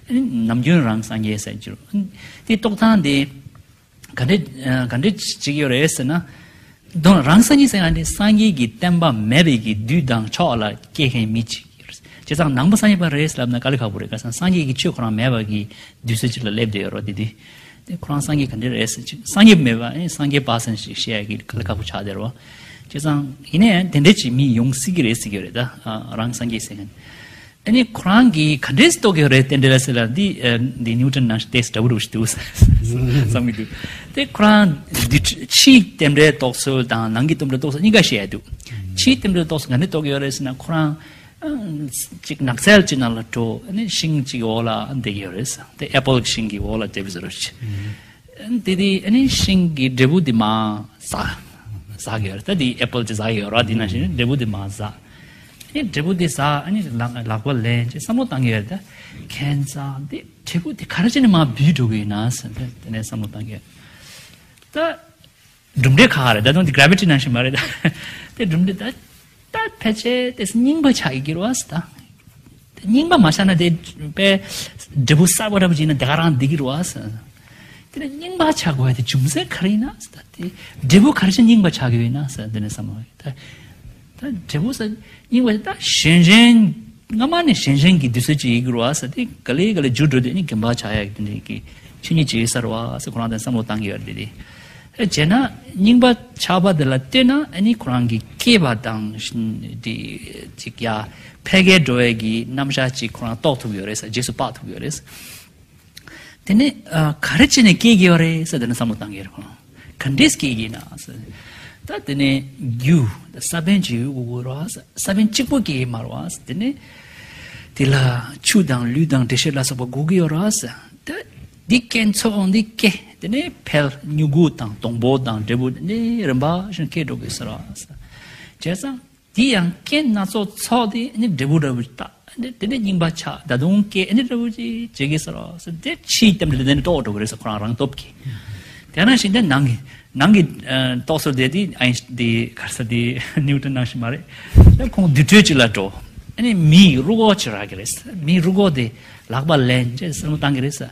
ཨ་ནི་ནམ་རྒྱུན་རང་སངས་རྒྱས་ཟེར་འགྱུར། ཨ་ནི་དེ་རྟོགས་སྟངས་དེ། ག་འདྲ་ག་འདྲ་བྱེད་ཀྱི་ཡོད་རེད་ཟེར་ན། དོན་རང་སངས་རྒྱས་ཟེར་ཡང་དེ་སངས་རྒྱས་ཀྱི་བསྟན་པ་མེད་པའི་གི་དུས་དང་ཕྱོགས་ལ་སྐྱེ་མཁན་མི་གཅིག་ཡོད་རེད། བྱས་ཙང་ནང་པ་སངས་རྒྱས་པ་རེད་ལབ་ན་དཀའ་ལས་ཁག་པོ་རེད། ག་ས་སངས་རྒྱས་ཀྱི་ཆོས་ཁོ་རང་མེད་པ་གི་དུས་ཚོད་ཅིག་ལ་སླེབས་བསྡད་ཡོད་རེད། དེ་དུས་དེ་ཁོ་རང་སངས་རྒྱས་ག་འདྲ་རེད་ཟེར་ཅིག་སངས་རྒྱས་མེད་པ་ཨེ་སངས་རྒྱས་པ་ཟེར་ཞིག་བཤད་ཡ་གི་དཀའ་ལས་ཁག་པོ་ཆགས་བསྡད་རེད་བ། བྱས་ཙང་ཡིན་ནའི་དེ་འདྲ་ཅིག་མི་ཡོང་སྲིད་ཀྱི་རེད་ཟེར་གྱི་ཡོད་རེད་ད། རང་སངས་རྒྱས་ཟེར་མཁན། ཨ་ནི་ཁོ་རང་གིས་ག་འདྲས་རྟོགས་ཀྱི་ཡོད་རེད་རྟེན་འབྲེལ་ཟེར་ལ་འདི་ཨ་འདི་ནིའུ་ཊོན་ནང་བཞིན་ཏོག་ཙམ་འདྲ་པོ་འདྲ་པོ་ཞིག་འདུག་བསམ་གྱི་འདུག་དེ་ཁོ་རང་འདི་ཕྱིའི་རྟེན་འབྲེལ་རྟོགས་ཚུལ་དང་ནང་གི་རྟེན་འབྲེལ་རྟོགས་ཚུལ་གཉིས་ཀ་བཤད་ཡ་འདུག་ཕྱིའི་རྟེན་འབྲེལ་རྟོགས་ཚུལ་ག་འདྲས་རྟོགས་ཀྱི་ཡོད་རེད་ཟེར་ན་ཁོ་རང་ཨ་ཅིག་ནགས་ཚལ་ཅིག་ནང་ལ་འགྲོ། ཨ་ནི་ཤིང་ཅིག་འོག་ལ་བསྡད་ཀྱི་ཡོད་རེད། དེ་ཨེ་པལ་གྱི་ཤིང་གི་འོག་ལ་བསྡད་པའི་བཟོ་འདྲ་ཞིག་དེ་དེ་ཨ་ནི་ཤིང་གི་འབྲས་བུ་དེ་མར་ཟག་ཟག་གི་ཡོད་རེད། ད་དེ་ཨེ་པལ་དེ་ཟག་གི་ཡོད་རེད། དེ་ནང་བཞིན་འབྲས་བུ་དེ་མར་ཟག་ཨ་ནི་འབྲས་བུ་དེ་ཟག་ཨ་ནི་ལག་ལག་པ་ལེན་ཅེས་བསམ་བློ་བཏང་གི་ཡོད་རེད། ད་ཁྱད་མཚར་དེ་འབྲས་བུ་དེ་ག་རེ་བྱས་ནས་མར་བུད་འགྲོ་གི་ཡོད་ན་ཟེར་དེ་དེ་ནས་བསམ་བློ་བཏང་གི་ཡོད། ད་གྲུབ་འབྲས་ཁག་རེད། ད་དུང་དེ་གྷ་རེ་ཝི་ཊི་ནང་བཞིན་མ་རེད། ད་དེ་གྲུབ་འབྲས་ད་ད་ཕལ་ཆེར་དེ་རྙིང་པ་ཆགས་ཀྱི་རེད་བ་ཟེར་ད། རྙིང་པ་མ་ཆགས་ན་དེ་དཔེ་འབྲས་བུ་གསར་པ་འདྲ་པོ་ཅིག་ཡིན་ན་དེ་ག་རང་བསྡད་ཀྱི་རེད་བ་ཟེར། དེ་ནས་རྙིང་པ་ཆགས་དགོས་ཡ་དེ་བྱུང་ཚད་ག་རེ་ཡིན་ན་ཟེར། ད་དེ་འབྲས་བུ་ག་རེ་བྱས་རྙིང་པ་ཆགས་ཀྱི་ཡོད་ན་ཟེར། དེ་ནས་བསམ་བློ་ད་ད་འབྲས་བུ་ཟེར་རྙིང་པ་དེ་ད་གཞན་གཞན་སྔ་མ་ནས་གཞན་གཞན་གྱི་དུས་ཚོད་ཅིག་ཡིན་དགོས་རེད་བ་ཟེར། དེ་ག་ལེ་ག་ལེ་འགྱུར་འགྲོ་དུས་ནི་རྒན་པ་ཆགས་ཡ་དེ་འདྲའི་གི་ཆོས་ཉིད་ཅིག་ཡོད་ས་རེད་བ་ཟེར་ཁོ་རང་དེ་བསམ་བློ་བཏང་གི་ཡོད་རེད། དེ་དེ་བྱས་ན་རྙིང་པ་ཆགས་པ་དེ་ལ་ལྟོས་ན་ཨ་ནི་ཁོ་རང་གི་སྐྱེས་པ་དང་དེ་ཅིག་ཡ་ཕལ་སྐད་འགྲོ་བའི་གི་རྣམ་གཞག་ཅིག་ཁོ་རང་རྟོགས་ཐུབ་ཡོད་རེད་ཟེར། རྗེས་སུ་དཔག་ཐུབ་ཡོད་རེད་ཟེར། དེ་ནས་ཨ་ག་རེ་བྱས་ནས་སྐྱེ་གི་ཡོད་རེད་ཟེར། དེ་ནས་བསམ་བློ་བཏང་གི་ཡོད་རེད་ཁོ་རང་། ག་འདྲས་སྐྱེ་གི་ཡིན་ན་ཟེར། ད་དེ་ནས་རྒྱུ་ས་བོན་ཅིག་ཡོད་དགོས་རེད་བ་ཟེར། ས་བོན་གཅིག་པོ་སྐྱེ་གི་མ་རེད་བ་ཟེར། དེ་ནས་དེ་ལ་ཆུ་དང་ལུད་དང་འབྲས་ཤོད་ལ་སོགས་པ་དགོས་ཀྱི་ཡོད་རེད་བ་ཟེར། ད་འདི་སྐྱེ་ཚོགས་འོང་འདི་སྐྱེ། དེ་ནས་འཕེལ་མྱུ་གུ་དང་སྡོང་པོ་དང་འབྲས་བུ་དེ་ནས་རིམ་པ་བཞིན་སྐྱེ་འགྲོ་གི་ཟེར་བ་ཟེར། བྱས་ཙང་དེ་ཡང་རྐྱེན་སྣ་ཚོགས་ཚོགས་ཏེ་ནི་འབྲས་བུ་འདྲ་བོ་ད་དེ་ནས་རྙིང་པ་ཆགས། ད་དུང་སྐྱེ་ནི་འདྲ་བོ་ཅིག་བྱེད་ཀྱི་ཟེར་བ་ཟེར། དེ་ཕྱིའི་རྟེན་འབྲེལ་དེ་ནི་རྟོགས་འགྲོ་གི་རེད་ཟེར་ཁོ་རང་རང་སྟོབས་ཀྱིས། དེ་ནང་བཞིན་དེ་ནང་གི་ནང་གི་ཨ་རྟོགས་ཚུལ་དེ་དེ་ཨའིན་དེ་ག་རེ་ཟེར་དེ་ནིའུ་ཊོན་ནང་བཞིན་མ་རེད། ད་ཁོང་དུར་ཁྲོད་ཅིག་ལ་འགྲོ། ཨ་ནི་མིའི་རུས་ཁོག་ཅིག་རག་གི་རེད། མིའི་རུས་ཁོག་དེ་ལག་པ་ལེན་བྱས་བསམ་བློ་བཏང་གི་རེད་ཟེར།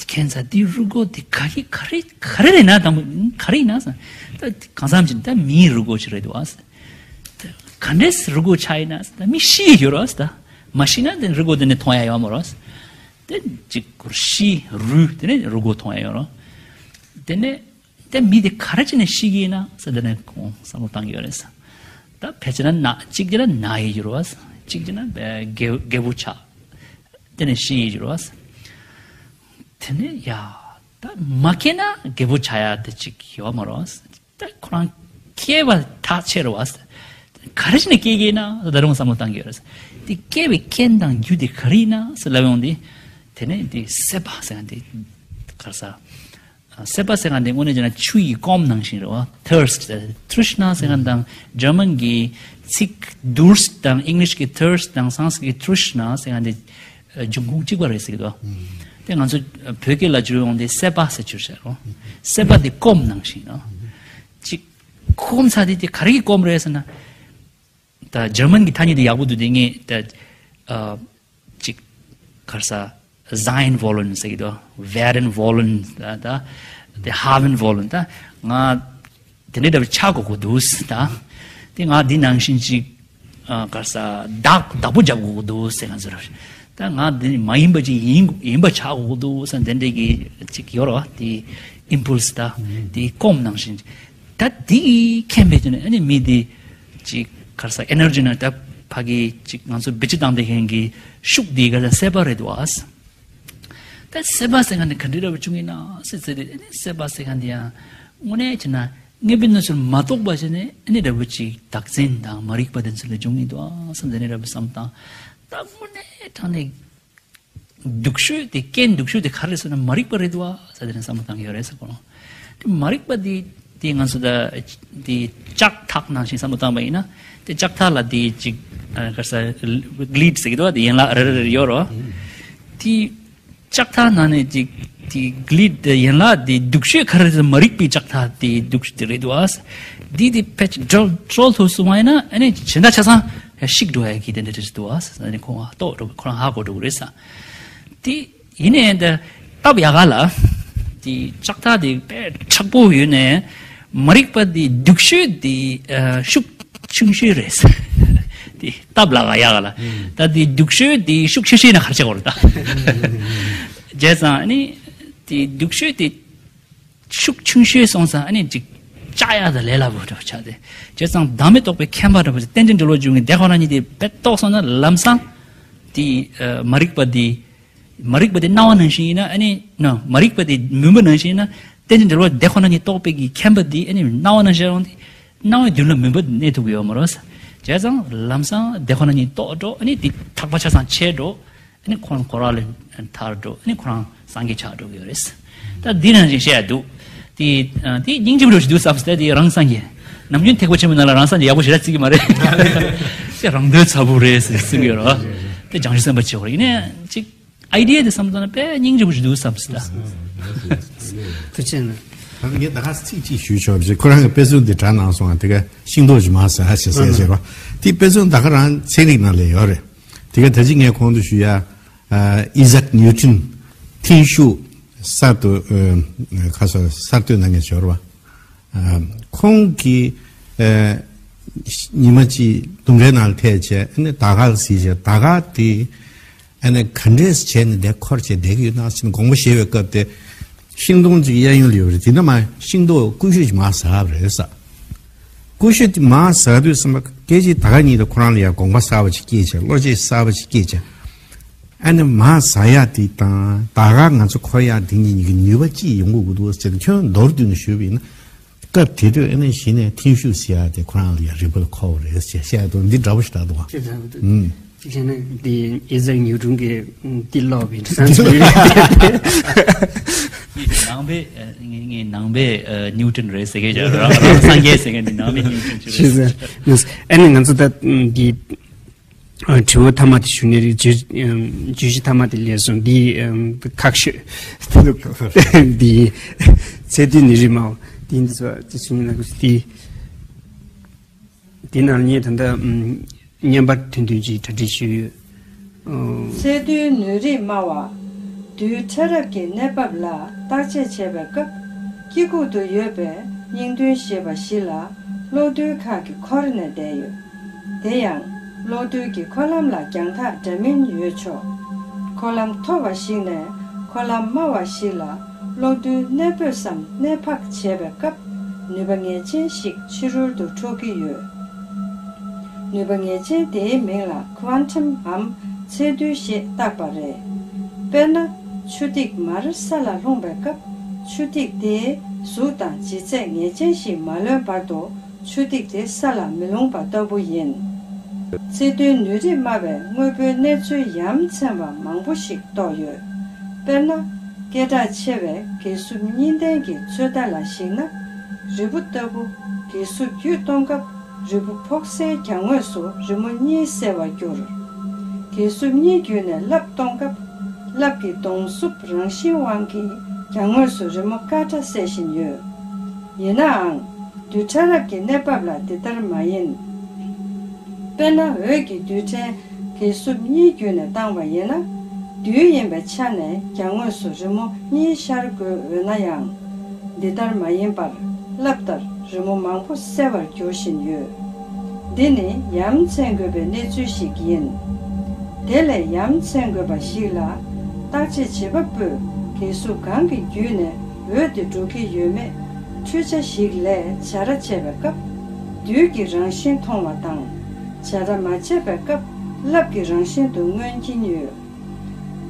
ཁྱད་མཚར་དེའི་རུས་ཁོག་དེ་ག་གི་ག་རེ་ག་རེ་རེད་ན་དང་པོ་ག་རེ་ཡིན་ན་ཟེར། ད་གང་འཚམ་ཅིག་ད་མིའི་རུས་ཁོག་ཅིག་རེད་འདུག་ཨ་ཟེར། ད་ག་འདྲས་རུས་ཁོག་ཆགས་ཡིན་ན་ཟེར། ད་མི་ཤི་ཡོད་རེད་ཟེར། ད་མ་ཤི་ན་དེ་རུས་ཁོག་དེ་ནས་མཐོང་ཡ་ཡོད་མ་རེད་ཟེར། དེ་གཅིག་སྐོར་ཤི་རུལ་དེ་ནས་རུས་ཁོག་མཐོང་ཡ་ཡོད་རེད། དེ་ནས་དེ་མི་དེ་ག་རེ་བྱས་ནས་ཤི་གི་ཡིན་ན་ཟེར། དེ་ནས་ཁོང་བསམ་བློ་བཏང་གི་ཡོད་རེད་ཟེར། ད་ཕལ་ཆེར་ན་ན་གཅིག་བྱས་ན་ན་ཡི་འགྱུར་བ་ཟེར། གཅིག་བྱས་ན་བ་རྒད་རྒད་པོ་ཆགས། དེ་ནས་ཤི་ཡི་རོ། དེ་ནས་ཡ། ད་མ་སྐྱེས་ན་རྒད་པོ་ཆགས་ཡ་དེ་ཅིག་ཡོད་མ་རོ། ད་ཁོ་རང་སྐྱེས་པ་ཐག་ཆད་རེད་བ། ག་རེ་བྱས་ནས་སྐྱེ་གི་ཡིན་ན་ད་རུང་བསམ་བློ་བཏང་གི་ཡོད་རེད། དེ་སྐྱེ་བའི་རྐྱེན་དང་རྒྱུ་དེ་ག་རེ་ཡིན་ན་ཟེར་ལབ་ཡོང་དུས། དེ་ནས་དེ་སྲེད་པ་ཟེར་ཡ་དེ་ག་རེ་ཟ། སྲེད་པ་ཟེར་མཁན་དེ་དངོས་གནས་བྱས་ན་ཆུ་ཡི་སྐོམ་ནང་བཞིན་རེད་བ། Thirst། Trishna ཟེར་མཁན་དང་German གྱི་ཚིག་Durst དང་English གི་thirst དང་Sanskrit གི་Trishna ཟེར་མཁན་དེ་འབྱུང་ཁུངས་གཅིག་པ་རེད་ཟེར་གི་འདུག་དེ་ང་ཚོ་བོད་སྐད་ལ་བསྒྱུར་ཡོང་དུས་སྲེད་པ་ཟེར་བསྒྱུར་བྱས་རོ། སྲེད་པ་དེ་སྐོམ་ནང་བཞིན་རོ། ཅིག་སྐོམ་ཚ་དེ་དེ་ག་རེ་གི་སྐོམ་རེད་ཟེར་ན། ད་German གྱི་ཐ་སྙད་དེ་ཡག་པོ་འདུག་དེ་ངས་ད་ཨ་ཅིག་ག་རེ་ཟ། Sein wollen ཟེར་གི་འདུག Werden wollen ད་ད་དེ་haben wollen ད་ང་དེ་འདྲའི་འདྲ་བོ་ཆགས་དགོས་ཀྱི་འདུག་ད་དེ་ང་འདི་ནང་བཞིན་ཅིག་ཨ་ག་རེ་ཟ་བདག་བདག་པོ་རྒྱབ་དགོས་ཀྱི་འདུག་ཟེར་ང་ཚོར། ད་ང་འདི་མ་ཡིན་པ་ཅིག་ཡིན་ཡིན་པ་ཆགས་དགོས་ཀྱི་འདུག་ཟེར་དེ་འདྲའི་གི་ཅིག་ཡོད་རེད་བ། དེ་impulse ད་དེ་སྐོམ་ནང་བཞིན། ད་དེ་མཁྱེན་པའི་དོན་ནས་ཨ་ནི་མི་དེ་ཅིག་ག་རེ་ཟ་energy ན་ད་ཕ་གི་ཅིག་ང་ཚོ་བེད་སྤྱོད་བཏང་བསྡད་མཁན་གྱི་ཤུགས་དེ་ག་རེ་ཟ་སྲེད་པ་རེད་འདུག་ཨ། ད་སྲེད་པ་ཟེར་མཁན་དེ་ག་འདྲ་འདྲ་བོ་བྱུང་ཡིན་ན་ཟེར་ཟེར་དེ་ཨ་ནི་སྲེད་པ་ཟེར་མཁན་དེ་ཡང་དངོས་གནས་བྱས་ན་དངོས་པོའི་གནས་ཚུལ་མ་རྟོགས་པ་བྱས་ནས་ཨ་ནི་འདྲ་བོ་ཅིག་བདག་འཛིན་དང་མ་རིག་པ་དེ་ཚོ་ལས་བྱུང་ཡིན་འདུག་ཨ་བསམ་དེ་འདྲ་འདྲ་བོ་བསམ་བཏང་། ད་དངོས་གནས་དྲང་གནས། སྡུག་ཤོས་དེ་རྐྱེན་སྡུག་ཤོས་དེ་ག་རེ་རེད་ཟེར་ན་མ་རིག་པ་རེད་འདུག་བ་ཟེར་དེ་ནས་བསམ་བློ་བཏང་གི་ཡོད་རེད་ཟེར་གོ། དེ་མ་རིག་པ་དེ་དེ་ང་ཚོ་ད་དེ་ལྕགས་ཐག་ནང་བཞིན་བསམ་བློ་བཏང་པ་ཡིན་ན་དེ་ལྕགས་ཐག་ལ་དེ་ཅིག་ག་རེ་ཟ་གླིད་ཟེར་གི་འདུག་བ། དེ་ཡན་ལག་རེ་རེ་རེ་ཡོད་རོ། དེ་ལྕགས་ཐག་ནང་ནས་ཅིག་དེ་གླིད་དེ་ཡན་ལག་དེ་སྡུག་ཤོས་ག་རེ་རེད་ཟེར་ན་མ་རིག་པའི་ལྕགས་ཐག་དེ་སྡུག་ཤོས་དེ་རེད་འདུག་བ། དེ་དེ་ཕལ་ཆེར་བཀྲོལ་བཀྲོལ་ཐུབ་སོང་བ་ཡིན་ན་ཨ་ནི་གཞན་དག་ཆ་ཚང་ཡང་ཤིག་འགྲོ་ཡ་གི་དེ་འདྲ་རེད་འདུག་བ། ཨ་ནི་ཁོང་ཧ་ཏོག་འགྲོ་ཁོ་རང་ཧ་གོ་འགྲོ་གི་རེད་ས། དེ་ཡིན་ནའི་འདི་སྟབས་ཡག་ག་ལ། དེ་ལྕགས་ཐག་དེ་དཔེ་མཁྲེགས་པོ་ཡོད་ནའི་མ་རིག་པ་དེ་སྡུག་ཤོས་དེ་ཨ་ཤུགས་ཆུང་ཤོས་རེད། དེ་སྟབས་ལ་ག་ཡག་ག་ལ། ད་དེ་སྡུག་ཤོས་དེ་ཤུགས་ཆེ་ཤོས་ན་ག་རེ་བྱེད་དགོས་རེད་ད། བྱས་ཙང་ཨ་ནི་དེ་སྡུག་ཤོས་དེ་ཤུགས་ཆུང་ཤོས་སོང་ཙང་ཨ་ནི་ཅིག་བཅག་ཡག་དང་ལས་སླ་པོ་འདྲ་པོ་ཆགས་ཏེ། བྱས་ཙང་བདག་མེད་རྟོགས་པའི་མཁྱེན་པ་འདྲ་པོ་ཅིག་རྟེན་ཅིང་འབྲེལ་བར་འབྱུང་བའི་དེ་ཁོ་ན་ཉིད་དེ་དཔེ་རྟོགས་སོང་ན་ལམ་སང་དེ་ཨ་མ་རིག་པ་དེ། མ་རིག་པ་དེ་སྣང་བ་ནང་བཞིན་ཡིན་ན་ཨ་ནི་ན་མ་རིག་པ་དེ་མུན་པ་ནང་བཞིན་ཡིན་ན་རྟེན་ཅིང་འབྲེལ་བར་དེ་ཁོ་ན་ཉིད་རྟོགས་པའི་གི་མཁྱེན་པ་དེ་ཨ་ནི་སྣང་བ་ནང་བཞིན་རང་དེ་སྣང་བའི་མདུན་ལ་མུན་པ་གནས་ཐུབ་ཀྱི་ཡོད་མ་རེད། བྱས་ཙང་ལམ་སང་དེ་ཁོ་ན་ཉིད་རྟོགས་འགྲོ། ཨ་ནི་དེ་ཐག་པ་ཆ་ཚང་ཆད་འགྲོ། ཨ་ནི་ཁོ་རང་ཁོ་རང་ལས་ཐར་འགྲོ། ཨ་ནི་ཁོ་རང་སངས་རྒྱས་ཆགས་འགྲོ་གི་ཡོད་རེད། ད་འདི་ནང་བཞིན་བཤད་ཡ་འདུག་དེ་དེ་སྙིང་རྗེ་པོ་འདྲ་ཞིག་འདུག་བསམ་སྟེ་དེ་རང་སངས་རྒྱས། ནམ་རྒྱུན་ཐེག་པ་ཆེན་པོའི་ནང་ལ་རང་སངས་རྒྱས་ཡག་པོ་ཞེ་དྲག་བརྩི་གི་མ་རེད། དེ་རང་དོན་ཚ་པོ་རེད་ཟེར་གསུང་གི་ཡོད་རེད། དེ་བྱང་ཆུབ་སེམས་དཔའ་ཆེ་བ་རེད། ཡིན་ནའི་ཅིག་ཨའི་ཌི་ཡ་དེ་བསམ་བློ་བཏང་ན་དཔེ་སྙིང་རྗེ་པོ་ཞིག་འདུག་བསམ་སྟེ། ཐུགས་རྗེ་ཆེ་གནང་། ད་ངས་ད་ག་ཚིག་གཅིག་ཞུས་ཆོག་པ་ཞིག་ཁོ་རང་གི་དཔེ་མཚོན་འདི་དྲངས་གནང་སོང་། དེ་ག་ཤིང་ཏོག་ཅིག་མར་ཟ་ཞེས་ཟེར་བྱས་པ་དེ་དཔེ་མཚོན་ད་ག་རང་ཚན་རིག་ནང་ལ་ཡོད་རེད། དེ་ག་ད་ཅི་ངས་གོང་དུ་ཞུ་ཡ། ཨ་ཨི་ཟེག་ནིའུ་ཊོན་ཐེན་ཤུགས་གསར་དུ་ཨ་ཁ་སང་གསར་གཏོད་གནང་མཁན་ཞིག་ཡོད་རེད་བ། ཨ་ཁོང་གིས་ཨ་ཉི་མ་གཅིག་ལྡུམ་རའི་ནང་ལ་ཐལ་བྱས་ཨ་ནི་ཟླ་སྐར་གཟིགས་བྱས། ཟླ་སྐར་དེ་ཨ་ནི་ག་འདྲས་བྱས་ནས་འདིར་འཁོར་བྱས་བསྡད་ཀྱི་ཡོད་ན་ཟེར་ནས་དགོངས་པ་བཞེས་པའི་སྐབས་དེ། ཤིང་སྡོང་གཅིག་གཡས་གཡོན་ལ་ཡོད་རེད། དེ་ནས་མར་ཤིང་ཏོག་ཀུ་ཤུ་ཅིག་མར་ཟགས་པ་རེད་ཟེར། ཀུ་ཤུ་དེ་མར་ཟགས་དུས་ཙམ་པ་སྐད་ཅིག་ད་ག་ཉིད་དུ་ཁོ་རང་ལ་ཡང་དགོངས་པ་གསར་པ་ཅིག་སྐྱེས་བྱས། བློ་སྐྱེད་གསར་པ་ཅིག་སྐྱེས་བྱས། ཨ་ནི་མར་ཟགས་ཡག་དེ་དང་ད་ག་ང་ཚོ་འཁོར་ཡག་དེ་གཉིས་གཉིས་ཀྱི་ནུས་པ་ཅི་ཡོང་གི་འདུག་ཟེར་ནས་ཁྱོན་མདོར་བསྡུས་ནས་ཞུས་པ་ཡིན་ན། སྐབས་དེ་དུས་ཨ་ནི་གཞི་ནས་ཐེན་ཤུགས་ཟེར་ཡག་དེ་ཁོ་རང་ལ་ཡང་རིག་པ་ལ་མཁོ་བ་རེད་ཅེས་བཤད་འདུག་འདི་འདྲ་པོ་ཞིག་རེད་འདུག་བ། ཅེས་བྱས་ན་འདི་ཨི་ཟེག་ནིའུ་ཊོན་གྱི་འདི་ཀློག་པའི་འདྲ་བསམ་ཚུལ་རེད། ངའི་ནང་པའི་ངའི་ནང་པའི་ནིའུ་ཊོན་རེད་ཟེར་མཁན་ཅིག་རང་རང་སངས་རྒྱས་ཟེར་མཁན་འདི་ནང་པའི་ནིའུ་ཊོན་ཅིག་རེད། ཨ་ནི་ང་ཚོ་ད་འདི། དྲི་བ་མཐའ་མ་དེ་ཞུ་ནི་རེད། བརྗོད་བརྗོད་གཞི་མཐའ་མ་དེ་ལས་སོང་འདི་ཁག་ཤོས་འདི་ཚད་རྡུལ་ནུས་རིགས་སྨྲ་བ་དེ་འདི་ཚོ་དེ་ཚོ་ཡིན་ན་དེ་དེ་ནང་ངས་ད་ལྟ་བརྙན་པར་ཐུང་ཐུང་ཅིག་གྲ་སྒྲིག་ཞུས་ཡོད། ཚད་རྡུལ་ནུས་རིགས་སྨྲ་བ། རྡུལ་ཕྲ་རབ་ཀྱི་གནས་བབ་ལ་བརྟག་དཔྱད་བྱེད་པའི་སྐབས་དཀྱིལ་ཁུག་ཏུ་ཡོད་པའི་བརྙན་ཐུང་ཞེས་པ་བཞི་ལ་གློག་རྡུལ་ཁག་གིས་འཁོར་ནས་བསྡད་ཡོད། དེ་ཡང་གློག་རྡུལ་གྱི་འཁོར་ལམ་ལ་རྒྱང་ཐག་འདྲ་མིན་ཡོད་ཆོག་འཁོར་ལམ་མཐོ་བ་ཞིག་ནས་འཁོར་ལམ་དམའ་བ་ཞིག་ལ་གློག་རྡུལ་གནས་སྤོས་སམ་གནས་འཕག་བྱེད་པའི་སྐབས་ནུས་པ་ངེས་ཅན་ཞིག་ཕྱི་རོལ་དུ་འཕྲོ་གི་ཡོད། ནུས་པ་ངེས་ཅན་དེའི་མིང་ལ་ཁུ་ཝན་ཊམ་འམ་ཚད་རྡུལ་ཞེས་བཏགས་པ་རེད། དཔེར་ན། ཆུ་ཐིགས་མར་ས་ལ་ལྷུང་པའི་སྐབས། ཆུ་ཐིགས་དེའི་གཟུགས་དང་ལྗིད་ཚད་ངེས་ཅན་ཞིག་མ་ལོན་བར་དུ། ཆུ་ཐིགས་དེ་ས་ལ་མི་ལྷུང་པ་ལྟ་བུ་ཡིན། ཚད་མཐོའི་ནུས་རིགས་སྨྲ་བས་དངོས་པོའི་གནས་ཚུལ་ཡ་མཚན་པ་མང་པོ་ཞིག་རྟོགས་ཡོད། དཔེར་ན། སྐད་གྲགས་ཆེ་བའི་གས་སྲུབས་གཉིས་ལྡན་གྱི་ཚོད་ལྟ་ལ་གཞིགས་ན། རིལ་བུ་ལྟ་བུ། གས་སྲུབས་བརྒྱུད་གཏོང་སྐབས། རིལ་བུ་ཕོག་སའི་གྱང་ངོས་སུ་རི་མོ་གཉིས་གསལ་བར་འགྱུར། གས་སྲུབས་གཉིས་བརྒྱུད་ནས་རླབས་གཏོང་སྐབས། རླབས་ཀྱི་གདོང་བསུབ་རང་བཞིན་དབང་གིས་གྱང་ངོས་སུ་རི་མོ་དཀར་ཁྲ་གསལ་བཞིན་ཡོད། ཡིན་ནའང་། རྡུལ་ཕྲ་རབ་ཀྱི་གནས་བབ་ལ་འདི་ལྟར་མ་ཡིན། དཔེར་ན། འོད་ཀྱི་རྡུལ་ཕྲན་གས་སྲུབས་གཉིས་བརྒྱུད་ནས་བཏང་བ་ཡིན་ན། རྡུལ་ཡིན་པའི་ཆ་ནས་གྱང་ངོས་སུ་རི་མོ་གཉིས་ཤར་དགོས་འོས་ན་ཡང་། འདི་ལྟར་མ་ཡིན་པར། རླབས་ལྟར་རི་མོ་མང་པོ་གསལ་བར་འགྱུར་བཞིན་ཡོད། འདི་ནི་ཡ་མཚན་དགོས་པའི་གནས་ཚུལ་ཞིག་ཡིན། དེ་ལས་ཡ་མཚན་དགོས་པ་ཞིག་ལ། བརྟག་དཔྱད་བྱེད་པ་པོས་གས་སྲུབས་གང་གི་བརྒྱུད་ནས་འོད་དེ་འགྲོ་གི་ཡོད་མེད། འཕྲུལ་ཆ་ཞིག་ལས་བྱ་ར་བྱས་པའི་སྐབས། རྡུལ་གྱི་རང་བཞིན་མཐོང་བ་དང་། བྱ་ར་མ་བྱས་པའི་སྐབས། རླབས་ཀྱི་རང་བཞིན་དུ་མངོན་གྱིན་ཡོད།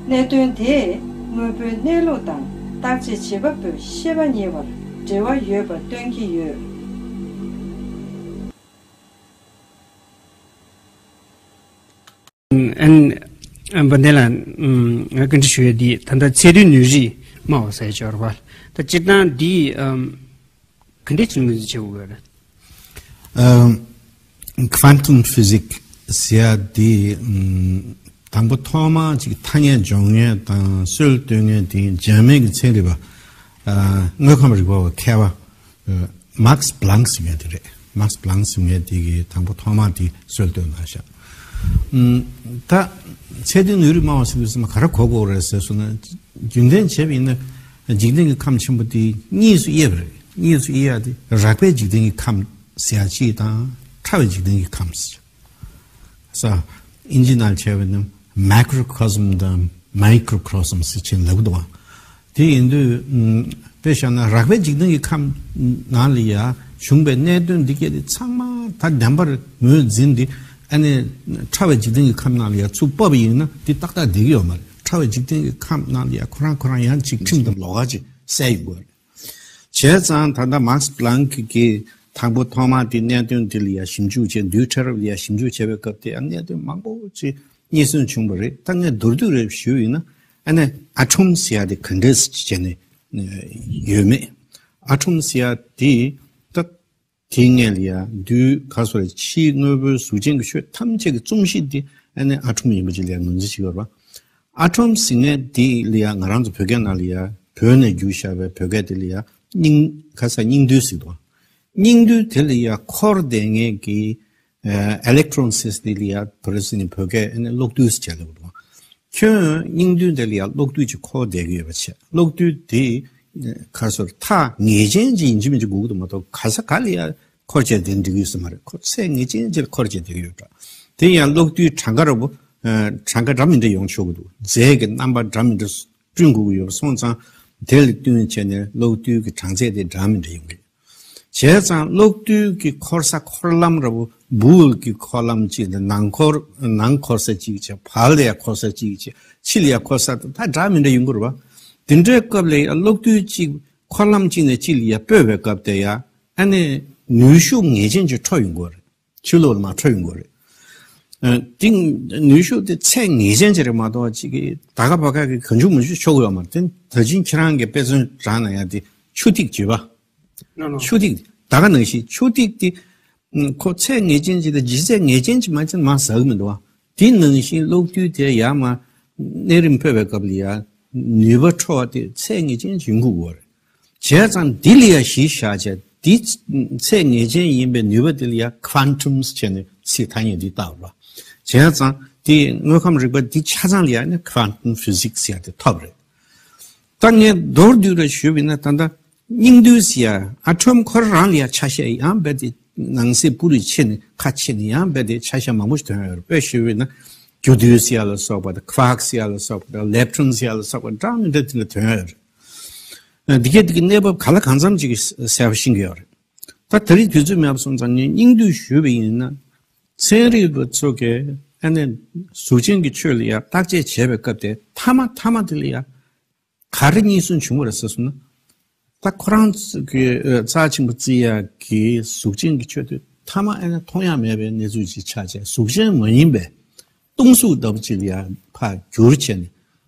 གནད་དོན་དེས་དངོས་པོའི་གནས་ལུགས་དང་བརྟག་དཔྱད་བྱེད་པ་པོའི་ཤེས་པ་གཉིས་བར་འབྲེལ་བ་ཡོད་པ་སྟོན་གྱི་ཡོད། ཨན། ཨན་པ་འདི་ལ་ང་བཀའ་འདྲི་ཞུ་ཡ་འདི་ད་ལྟ་ཚད་རྡུལ་ནུས་རིགས་སྨྲ་བ་ཟེར་ཡ་ཅིག་ཡོད་རེད་པ། ད་སྤྱིར་བཏང་འདི་ག་འདྲས་ཅིག་ངོས་འཛིན་བྱེད་དགོས་རེད། ཨམ། Quantum physics ཟེར་ཡ་འདི། ཨམ། དང་པོ་ཐོག་མར་ཅིག་ཐ་སྙད་སྦྱོང་མཁན་དང་སྲོལ་གཏོད་མཁན་དེ་འཇར་མན་གྱི་ཚན་རིག་པ། ཨ། དངོས་ཁམས་རིག་པ་བ་མཁས་པ། ཨ། Max Planck ཟེར་མཁན་དེ་རེད། Max Planck ཟེར་མཁན་དེ་གིས་དང་པོ་ཐོག་མར་དེ་སྲོལ་གཏོད་གནང་ཤག་ཨམ། ད་ཚད་མཐོའི་ནུས་རིགས་སྨྲ་བ་ཟེར་དུས་ཙམ་པ་ག་རེ་གོ་དགོས་རེད་ཟེར་སོང་ན། རྒྱུན་ལྡན་བྱས་པ་ཡིན་ན། འཇིག་རྟེན་གྱི་ཁམས་ཆེན་པོ་དེ་གཉིས་སུ་དབྱེ་བ་རེད། གཉིས་སུ་དབྱེ་ཡ་དེ་རགས་པའི་འཇིག་རྟེན་གྱི་ཁམས་ཟེར་ཡ་གཅིག་དང་། ཕྲ་བའི་འཇིག་རྟེན་གྱི་ཁམས་ཟེར། ས། ཨིན་ཇི་ནང་བྱས་པ་ཡིན་ན་Macrocosm དང་Microcosm ཟེར་བྱས་ལབ་འདུག་པ། དེ་ཡིན་དུས། ཨམ། དཔེ་བཞག་ན་རགས་པའི་འཇིག་རྟེན་གྱི་ཁམས་ནང་ལ་ཡ་བྱུང་པའི་གནད་དོན་འདི་གས་དེ་ཚང་མ་ད་བདེན་པར་ངོས་འཛིན་ཏེ། ཨ་ནི་ཕྲ་བའི་འཇིག་རྟེན་གྱི་ཁམས་ནང་ལ་ཡ་ཚུར་ཕབ་པ་ཡིན་ན་དེ་ཏག་ཏག་བསྡད་ཀྱི་ཡོད་མ་རེད། ཕྲ་བའི་འཇིག་རྟེན་གྱི་ཁམས་ནང་ལ་ཡ་ཁོ་རང་ཁོ་རང་ཡང་ཅིག་ཁྲིམས་དང་ལོགས་ཀ་ཅིག་གསལ་ཡོང་གི་ཡོད་རེད། བྱས་ཙང་ད་ལྟ་Max Planck གིས་དང་པོ་ཐོག་མར་དེ་གནད་དོན་དེ་ལ་ཡ་ཞིབ་འཇུག་བྱས། རྡུལ་ཕྲ་རབ་ལ་ཡ་ཞིབ་འཇུག་བྱས་པའི་སྐབས་དེ་ཡང་གནད་དོན་མང་པོ་ཅིག་རྙེད་སོན་བྱུང་བ་རེད། ད་ངས་མདོར་བསྡུས་རེ་ཞུས་ཡིན་ན། ཨ་ནི་ཨ་ཊོམ་ཟེར་ཡ་དེ་ག་འདྲས་བྱས་ནས་ཡོད་མེད། ཨ་ཊོམ་ཟེར་ཡ་དེ་ད་དེའི་སྔོན་ལ་ཡ་རྡུལ་ག་སོ་རེ་ཕྱིའི་དངོས་པོའི་གཟུགས་ཅན་གྱི་ཆོས་ཐམས་ཅད་ཀྱི་རྩོམ་གཞི་དེ་ཨ་ནི་ཨ་ཊོམ་ཡིན་པ་ཅིག་ལ་ངོས་འཛིན་བྱེད་ཀྱི་ཡོད་རེད་པ། ཨ་ཊོམ་ཟེར་མཁན་དེ་ལ་ཡ་ང་རང་ཚོ་བོད་སྐད་ནང་ལ་ཡ་བོད་ནས་བསྒྱུར་བཞག་པའི་བོད་སྐད་དེ་ལ་ཡ་སྙིང་། ག་ས་སྙིང་རྡུལ་ཟེར་གྱི་འདུག་པ། སྙིང་རྡུལ་དེ་ལ་ཡ་འཁོར་བསྡད་མཁན་གྱི། ཨ། ཨི་ལེག་ཊོན་ཟེར་དེ་ལ་ཡ་བོད་སྐད་ནས་བོད་སྐད་ཨ་ནི་གློག་རྡུལ་ཟེར་བྱས་ལབ་འདུག་ཁྱོད་སྙིང་རྡུལ་དེ་ལ་ཡ་གློག་རྡུལ་ཅིག་འཁོར་བསྡད་ཀྱི་ཡོད་པ་བྱས། གློག་རྡུལ་དེ་ག་སོར་མཐའ་ངེས་ཅན་ཅིག་ཡིན་གཅིག་མིན་གཅིག་དགོས་ཀྱི་འདུག་མ་གཏོགས་ག་ས་ག་ལ་ཡ་འཁོར་བྱས་བསྡད་འགྲིག་གི་ཡོད་ས་མ་རེད། ཁོ་ཚད་ངེས་ཅན་ཅིག་ལ་འཁོར་བྱས་བསྡད་ཀྱི་ཡོད་འདྲ། དེ་ཡང་གློག་རྡུལ་གྲངས་ཀ་ར་བོ། ཨ། གྲངས་ཀ་འདྲ་མི་འདྲ་ཡོང་ཆོག་གི་འདུག་རྫས་ཀྱི་རྣམ་པ་འདྲ་མི་འདྲ་བསྐྲུན་དགོས་ཀྱི་ཡོད་པ་སོང་ཙང་། དེ་ལ་བསྟུན་བྱས་ནས་གློག་རྡུལ་གྱི་གྲངས་ཚད་དེ་འདྲ་མི་འདྲ་ཡོང་གི། བྱས་ཙང་གློག་རྡུལ་གྱི་འཁོར་ས་འཁོར་ལམ་ར་བོ། སྦུག་གི་འཁོར་ལམ་གཅིག་དང་། ནང་འཁོར། ནང་འཁོར་ས་གཅིག་བྱས། བར་ལ་ཡ་འཁོར་ས་གཅིག་བྱས། ཕྱི་ལ་ཡ་འཁོར་ས་ད་འདྲ་མི་འདྲ་ཡོང་གི་རེད་པ། དེ་འདྲའི་སྐབས་ལ་ཡ་གློག་རྡུལ་གཅིག་འཁོར་ལམ་གཅིག་ནས་གཅིག་ལ་ཡ་སྤོས་པའི་སྐབས་དེ་ཡ། ཨ་ནི་ནུས་ཤུགས་ངེས་ཅན་ཅིག་འཕྲོ་ཡོང་གི་རེད། ཕྱི་ལོགས་ལ་མར་འཕྲོ་ཡོང་གི་རེད། ཨ། དེ་ནུས་ཤུགས་དེ་ཚད་ངེས་ཅན་ཅིག་རེད་མ་གཏོགས། ཅིག་གི་ད་ག་བ་ག་གི་གང་བྱུང་མང་བྱུང་ཆོག་གི་ཡོད་མ་རེད། དེ་ད་ཕྱིན་ཁྱེད་རང་གི་དཔེ་མཚོན་དྲངས་ན་ཡང་དེ་ཆུ་ཐིགས་བརྗོད་པ། ལགས་ལགས། ཆུ་ཐིགས་ད་ག་ནང་བཞིན་ཆུ་ཐིགས་དེ། ཨ། ཁོ་ཚད་ངེས་ཅན་ཅིག་དང་ལྗིད་ཚད་ངེས་ཅན་ཅིག་མ་བྱས་ན་མར་ཟག་གི་མི་འདུག་པ། དེ་ནང་བཞིན་གློག་རྡུལ་དེ་ཡར་མར་གནས་རིམ་སྤོས་པའི་སྐབས་ལ་ཡ་ནུས་པ་འཕྲོ་བ་དེ་ཚད་ངེས་ཅན་ཅིག་ཡོང་དགོས་ཀྱི་ཡོད་རེད། བྱས་ཙང་འདི་ལ་ཡ་གཞི་བཞག་བྱས། འདི་ཚད་ངེས་ཅན་ཡིན་པའི་ནུས་པ་དེ་ལ་ཡ་ཁུ་ཨན་ཊམ་ཟེར་བྱས་ནས་ཚིག་ཐ་སྙད་འདི་བཏགས་པ། བྱས་ཙང་དེ་དངོས་ཁམས་རིག་པ་འདི་ཆ་ཚང་ལ་ཡ་ནི་Quantum Physics ཟེར་ཡ་དེ་ཐོབ་རེད། ད་ངས་མདོར་བསྡུས་ར་ཞུས་པ་ཡིན་ན། ད་ལྟ་སྙིང་རྡུལ་ཟེར་ཡ་ཨ་ཊོམ་ཁོ་རང་ལ་ཡ་ཆ་ཤས་ཡང་རྦད་དེ་ནང་གསེས་སྤུ་རུས་ཕྱེ་ནས་ཁ་ཕྱེ་ནས་ཡང་རྦད་དེ་ཆ་ཤས་མང་པོ་ཞིག་ཐོན་ཡོད་རེད། དཔེ་ཞུས་པ་ཡིན་ན་རྒྱུ་རྡུལ་ཟེར་ཡ་ལ་སོགས་པ་དང་། ཁུ་ཨརྐ་ཟེར་ཡ་ལ་སོགས་པ་དང་། ལེབ་ཊོན་ཟེར་ཡ་ལ་སོགས་པ་འདྲ་མི་འདྲ་དེ་འདྲ་ཐོན་ཡོད་རེད། འདི་གས་འདི་གི་གནས་བབ་ག་ལ་གང་འཚམ་ཅིག་གསལ་པོ་ཤེས་ཀྱི་ཡོད་རེད། ད་ད་རེས་དུས་ཚོད་མེད་པ་སོང་ཙང་ངས་སྙིང་བསྡུས་ཞུས་པ་ཡིན་ན། ཚན་རིག་པ་ཚོ་གིས་ ཨ་ནི་གཟུགས་ཅན་གྱི་ཆོས་ལ་ཡང་བརྟག་དཔྱད་བྱས་པའི་སྐབས་དེ་མཐའ་མ་མཐའ་མ་དེ་ལ་ཡང་ག་རེ་རྙེད་སོན་བྱུང་བ་རེད་ཟེར་སོང་ན། ད་ཁོ་རང་ཚོ་གི་ཨ་རྩ་ཆེན་པོ་བརྩི་ཡག་གི་གཟུགས་ཅན་གྱི་ཆོས་དེ་མཐའ་མ་ཨ་ནི་མཐོང་ཡག་མེད་པའི་གནས་ཚུལ་ཅིག་ཆགས་བྱས། གཟུགས་ཅན་མ་ཡིན་པའི་སྟོང་གཟུགས་ལྟ་བུ་ཅིག་ལ་ཡང་ཕར་བསྒྱུར་བྱས་ནས།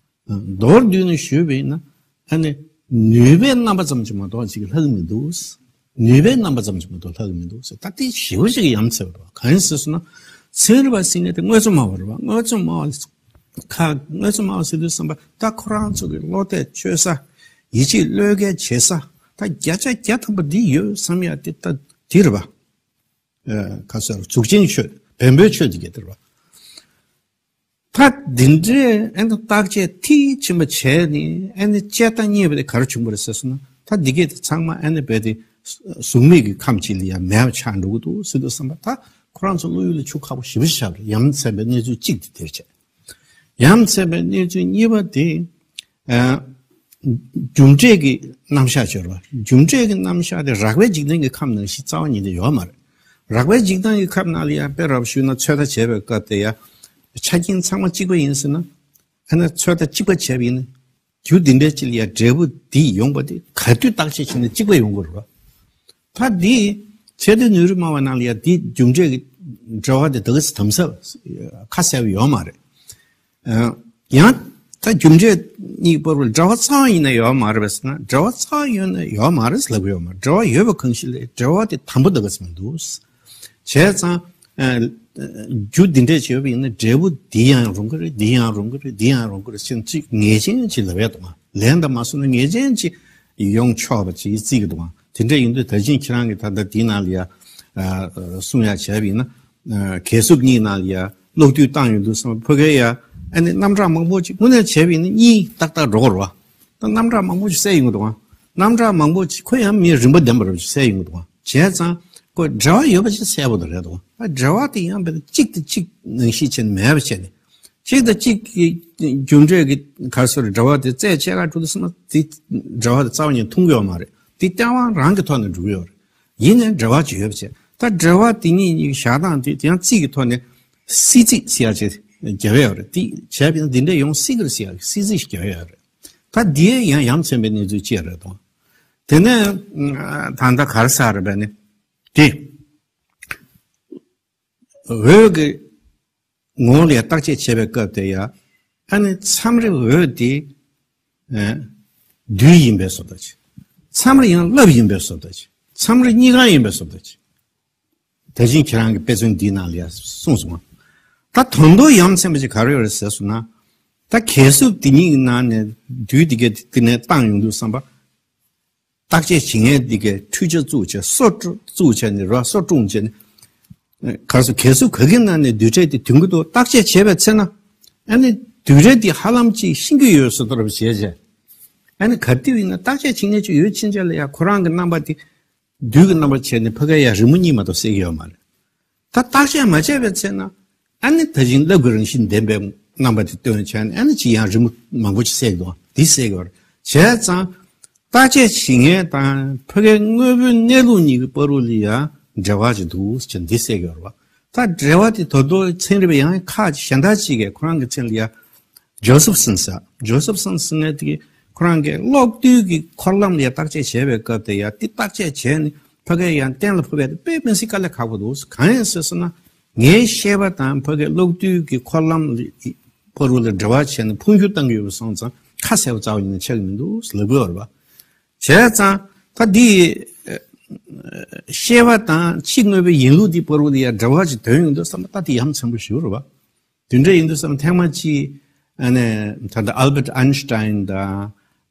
མདོར་བསྡུས་ནས་ཞུས་པ་ཡིན་ན། ཨ་ནི་ནུས་པའི་རྣམ་པ་ཙམ་གྱིས་མ་གཏོགས་ཅིག་ལྷག་མི་འདུག་ནུས་པའི་རྣམ་པ་ཙམ་གྱིས་མ་གཏོགས་ལྷག་མི་འདུག་ཟེར། ད་དེ་ཞེ་པོ་ཅིག་ཡ་མཚན་པ་རེད་བ། གང་ཡིན་ཟེར་སོང་ན། ཚན་རིག་པ་ཟེར་མཁན་དེ་དངོས་གཙོ་སྨྲ་བ་རེད་བ། དངོས་གཙོ་སྨྲ་བ་ཁ་དངོས་གཙོ་སྨྲ་བ་ཟེར་དུས་ཙམ་པ། ད་ཁོ་རང་ཚོ་གི་བློ་གཏད་བཅོལ་ས། ཡིད་ཆེས་བློས་འགེལ་བྱེད་ས། ད་བརྒྱ་ཆ་བརྒྱ་ཐམ་པ་འདི་ཡོད་བསམ་ཡ་དེ་ད་དེ་རེད་བ། ཨ། ཁ་སོ་གཟུགས་ཅན་ཆོས་བེམ་པོའི་ཆོས་དེ་ག་དེ་རེད་བ། ད་འདི་འདྲའི་ཨ་ནི་བརྟག་དཔྱད་མཐིལ་ཕྱིན་པ་བྱས་ནས། ཨ་ནི་དཔྱད་བརྟག་རྙེད་པ་དེ་ག་རེ་བྱུང་བ་རེད་ཟེར་སོང་ན། ད་འདི་གས་དེ་ཚང་མ་ཨ་ནི་རྦད་དེ་གཟུགས་མེད་ཀྱི་ཁམས་ཅིག་ལ་ཡང་མེད་པ་ཆགས་འགྲོ་གི་འདུག་ཟེར་དུས་ཙམ་པ། ད་ཁོ་རང་ཚོ་བློ་ཡུལ་ལ་ཆུ་ཁག་པོ་ཞེ་པོ་ཞིག་བཞག་པ་རེད། ཡ་མཚན་པའི་གནས་ཚུལ་གཅིག་དེ་དེར་བྱས། ཡ་མཚན་པའི་གནས་ཚུལ་གཉིས་པ་དེ། ཨ། རྒྱུ་འབྲས་ཀྱི་རྣམ་གཞག་སྦྱོར་བ། རྒྱུ་འབྲས་ཀྱི་རྣམ་གཞག་དེ་རགས་པའི་འཇིག་རྟེན་གྱི་ཁམས་ནང་བཞིན་རྩ་བ་ཉིད་ནས་ཡོད་མ་རེད། རགས་པའི་འཇིག་རྟེན་གྱི་ཁམས་ནང་ལ་ཡང་དཔེ་རབ་ཞུས་ན། ཚོད་ལྟ་བྱས་པའི་སྐབས་དེ་ཡང་ཆ་རྐྱེན་ཚང་མ་གཅིག་པ་ཡིན་ཟེར་ན། ཨ་ནི་ཚོད་ལྟ་གཅིག་པ་བྱས་པ་ཡིན་ན། རྒྱུ་འདི་འདྲ་ཅིག་ལ་ཡང་འབྲས་བུ་འདི་ཡོང་བ་དེ་ག་དུས་བརྟག་དཔྱད་བྱས་ན་གཅིག་པ་ཡོང་གི་རེད་བ། ད་འདི་ཚད་ལྡན་ནོར་བུ་སྨྲ་བ་ནང་ལ་ཡང་འདི་རྒྱུ་འབྲས་ཀྱི་འབྲེལ་བ་དེ་ད་ག་ཚོད་དམ་ཟབ་ཁ་གསལ་བ་ཡོད་མ་རེད། ཨ། ཡང་ད་རྒྱུ་འབྲས་གཉིས་བར་དུ་འབྲེལ་བ་རྩ་བ་ཡིན་ན་ཡོད་མ་རེད་པས་ཟེར་ན། འབྲེལ་བ་རྩ་བ་ཡོད་ན་ཡོད་མ་རེད་ལབ་ཀྱི་ཡོད་མ་རེད། འབྲེལ་བ་ཡོད་པ་གང་ཞིག་ལས་འབྲེལ་བ་དེ་དམ་པོ་ད་ག་ཚོད་མི་འདུག་བྱས་ཙང་། ཨ། རྒྱུ་འདི་འདྲས་བྱས་པ་ཡིན་ན་འབྲས་བུ་འདི་ཡང་རུང་གི་རེད། འདི་ཡང་རུང་གི་རེད། འདི་ཡང་རུང་གི་རེད་ཅེས་ཅིག་ངེས་ཅན་ཅིག་ལབ་ཡ་འདུག་ག་ལན་དུ་མ་སོང་ན་ངེས་ཅན་ཅིག་ཡོང་ཆོག་པ་ཅིག་བརྩི་གི་འདུག་ག་དེ་འདྲ་ཡིན་དུས་ད་ཅིང་ཁྱེད་རང་གིས་ད་ལྟ་འདི་ནང་ལ་ཡ། ཨ། གསུང་ཡ་བྱས་པ་ཡིན་ན། ཨ། གས་སྲུབས་གཉིས་ནང་ལ་ཡ་གློག་རྡུལ་བཏང་ཡོང་དུས་ཙམ་པ་ཕ་གིར་ཡ་ཨ་ནི་རྣམ་གྲངས་མང་པོ་ཅིག་དངོས་གནས་བྱས་པ་ཡིན་ན་གཉིས་ཏག་ཏག་འགྲོ་གི་རེད་བ། ད་རྣམ་གྲངས་མང་པོ་ཅིག་གསལ་ཡོང་གི་འདུག་ག་རྣམ་གྲངས་མང་པོ་ཅིག་ཁོ་ཡང་མི་རིམ་པ་ལྡན་པ་རེད་ཅིག་གསལ་ཡོང་གི་འདུག་ག་བྱས་ཙང་ཁོ་འབྲེལ་བ་ཡོད་པ་ཅིག་གསལ་པོ་དེ་རེད་འདུག་ག་ད་འབྲེལ་བ་དེ་ཡང་དཔེར་ན་གཅིག་དང་གཅིག་ནང་བཞིན་བྱས་ནས་མེད་པ་བྱས་ནས། གཅིག་དང་གཅིག་གི་རྒྱུ་འབྲས་ཀྱི་ག་རེ་ཟེར། འབྲེལ་བ་དེ་རྩད་ཆད་ག་འགྲོ་དུས་ཙམ་པ་དེ་འབྲེལ་བ་དེ་རྩ་བ་ཉིད་མཐོང་གི་ཡོད་མ་རེད། དེ་རྐྱང་པ་རང་གི་ཐོག་ནས་འགྲོ་གི་ཡོད་རེད། ཡིན་ནའི་འབྲེལ་བ་ཅིག་ཡོད་པ་བྱས། ད་འབྲེལ་བ་དེ་གཉིས་གཉིས་ཀྱི་བཞག་སྟངས་དེ་དེ་ཡང་རྩིས་ཀྱི་ཐོག་ནས་སྲིད་རྩིས་ཟེར་ཡ་ཅིག་རྒྱབ་ཡོད་རེད། དེ་བྱས་པ་ཡིན་ན་འདི་འདྲ་ཡོང་སྲིད་ཀྱི་རེད་ཟེར་ཡ་སྲིད་རྩིས་ཤིག་རྒྱབ་ཡོད་རེད། ད་འདི་ཡང་ཡ་མཚན་པའི་གནས་ཚུལ་ཅིག་རེད་དོ། དེ་ནས་ད་ལྟ་ག་རེ་ཟེར་རེད་པས་ནི། དེ་འོད་ཀྱི་ངོ་བོ་ལ་ཡ་བརྟག་དཔྱད་བྱེད་པའི་སྐབས་དེ་ཡ། ཨ་ནི་མཚམས་རེ་འོད་དེ། ཨ། རྡུལ་ཡིན་པའི་བཟོ་ལྟ་ཅིག་མཚམས་རེ་ཡང་རླབས་ཡིན་པའི་བཟོ་ལྟ་ཅིག་མཚམས་རེ་གཉིས་ཀ་ཡིན་པའི་བཟོ་ལྟ་ཅིག་ད་ཅིང་ཁྱེད་རང་གི་དཔེ་མཚོན་འདིའི་ནང་ལ་ཡ་གསུངས་སོང་ང་། ད་དོན་དུ་ཡ་མཚན་པ་ཅིག་ག་རེ་ཡོད་རེད་ཟེར་སོང་ན། ད་གས་སྲུབས་དེ་གཉིས་ཀྱི་ནང་ནས་རྡུལ་དེ་གས་དེ་ནས་བཏང་ཡོང་དུས་ཙམ་པ། བརྟག་དཔྱད་བྱེད་མཁན་འདི་གས་འཕྲུལ་ཆས་བཙུགས་བྱས། སོ་བཙུགས་བྱས་ནས་ར། སོ་བཀྲུངས་བྱས་ནས། ག་རེ་ཟེར། གས་སྲུབས་ག་གི་ནང་ནས་རྡུལ་ཕྲན་དེ་ཐོན་གྱི་འདུག་བརྟག་དཔྱད་བྱས་པའི་ཚེ་ན། ཨ་ནི་རྡུལ་ཕྲན་དེ་ཧ་ལམ་ཅིག་ཤེས་ཀྱི་ཡོད་བཟོ་ལྟ་བུ་བྱས་བྱས། ཨ་ནི་ག་དུས་ཡིན་ན་བརྟག་དཔྱད་བྱེད་མཁན་ཅིག་ཡོད་ཕྱིན་ཆད་ལ་ཡ་ཁོ་རང་གི་རྣམ་པ་དེ་རྡུལ་གྱི་རྣམ་པ་བྱས་ནས་ཕ་གིར་ཡ་རི་མོ་གཉིས་མ་གཏོགས་གསལ་གྱི་ཡོད་མ་རེད། ད་བརྟག་དཔྱད་མ་བྱས་པའི་ཚེ་ན། ཨ་ནི་ད་ཅིང་རླབས་ཀྱི་རང་བཞིན་ལྡན་པའི་རྣམ་པ་དེ་སྟོན་བྱས་ནས། ཨ་ནི་ཅིག་ཡང་རི་མོ་མང་པོ་ཅིག་གསལ་འདུག་འདི་གསལ་གྱི་ཡོད་རེད། བྱས་ཙང་བརྟག་དཔྱད་བྱེད་མཁན་དང་ཕ་གིའི་དངོས་པོའི་གནས་ལུགས་གཉིས་ཀྱི་བར་དུ་ལ་ཡང་འབྲེལ་བ་ཅིག་འདུག་ཅེས་འདི་གསལ་གྱི་ཡོད་རེད་བ། ད་འབྲེལ་བ་དེ་ད་དུང་ཚན་རིག་པ་ཡང་ཁག་ཅིག་གཞན་དག་ཅིག་གིས་ཁོ་རང་གི་མཚན་ལ་ཡ། ཇོ་སེབ་སན་ཟེར། ཇོ་སེབ་སན་ཟེར་མཁན་དེ་ཁོ་རང་གིས་གློག་རྡུལ་གྱི་འཁོར་ལམ་ལ་ཡ་བརྟག་དཔྱད་བྱས་པའི་སྐབས་དེ་ཡ། དེ་བརྟག་དཔྱད་བྱས་ནས་ཕ་གིར་ཡང་གཏན་ལ་ཕབ་པ་དེ་དཔེ་མི་སྲིད་དཀའ་ལས་ཁག་པོ་འདུག་གང་ཡིན་ཟེར་སོང་ན། ངའི་ཤེས་པ་དང་ཕ་གིའི་གློག་རྡུལ་གྱི་འཁོར་ལམ་བར་དུ་ལ་འབྲེལ་བ་བྱས་ནས་འཕོ་འགྱུར་བཏང་གི་ཡོད་པ་སོང་ཙང་ཁ་གསལ་པོ་རྩ་བ་ཉིད་ནས་ཆགས་ཀྱི་མི་འདུག་ལབ་དགོས་རེད་པ། བྱས་ཙང་ད་འདི་ཤེས་པ་དང་ཕྱི་དངོས་པོའི་ཡིན་ལུགས་འདི་བར་དུ་ལ་ཡ་འབྲེལ་བ་ཅིག་ཐོན་ཡོང་དུས་ཙམ་པ། ད་དེ་ཡ་མཚན་པོ་ཞིག་རེད་པ། དེ་འདྲ་ཡིན་དུས་ཙམ་ཐེངས་མ་གཅིག་ཨ་ནི་ད་ལྟ་ཨལ་བྷར་ཊི་ཨན་སི་ཊའིན་དང་།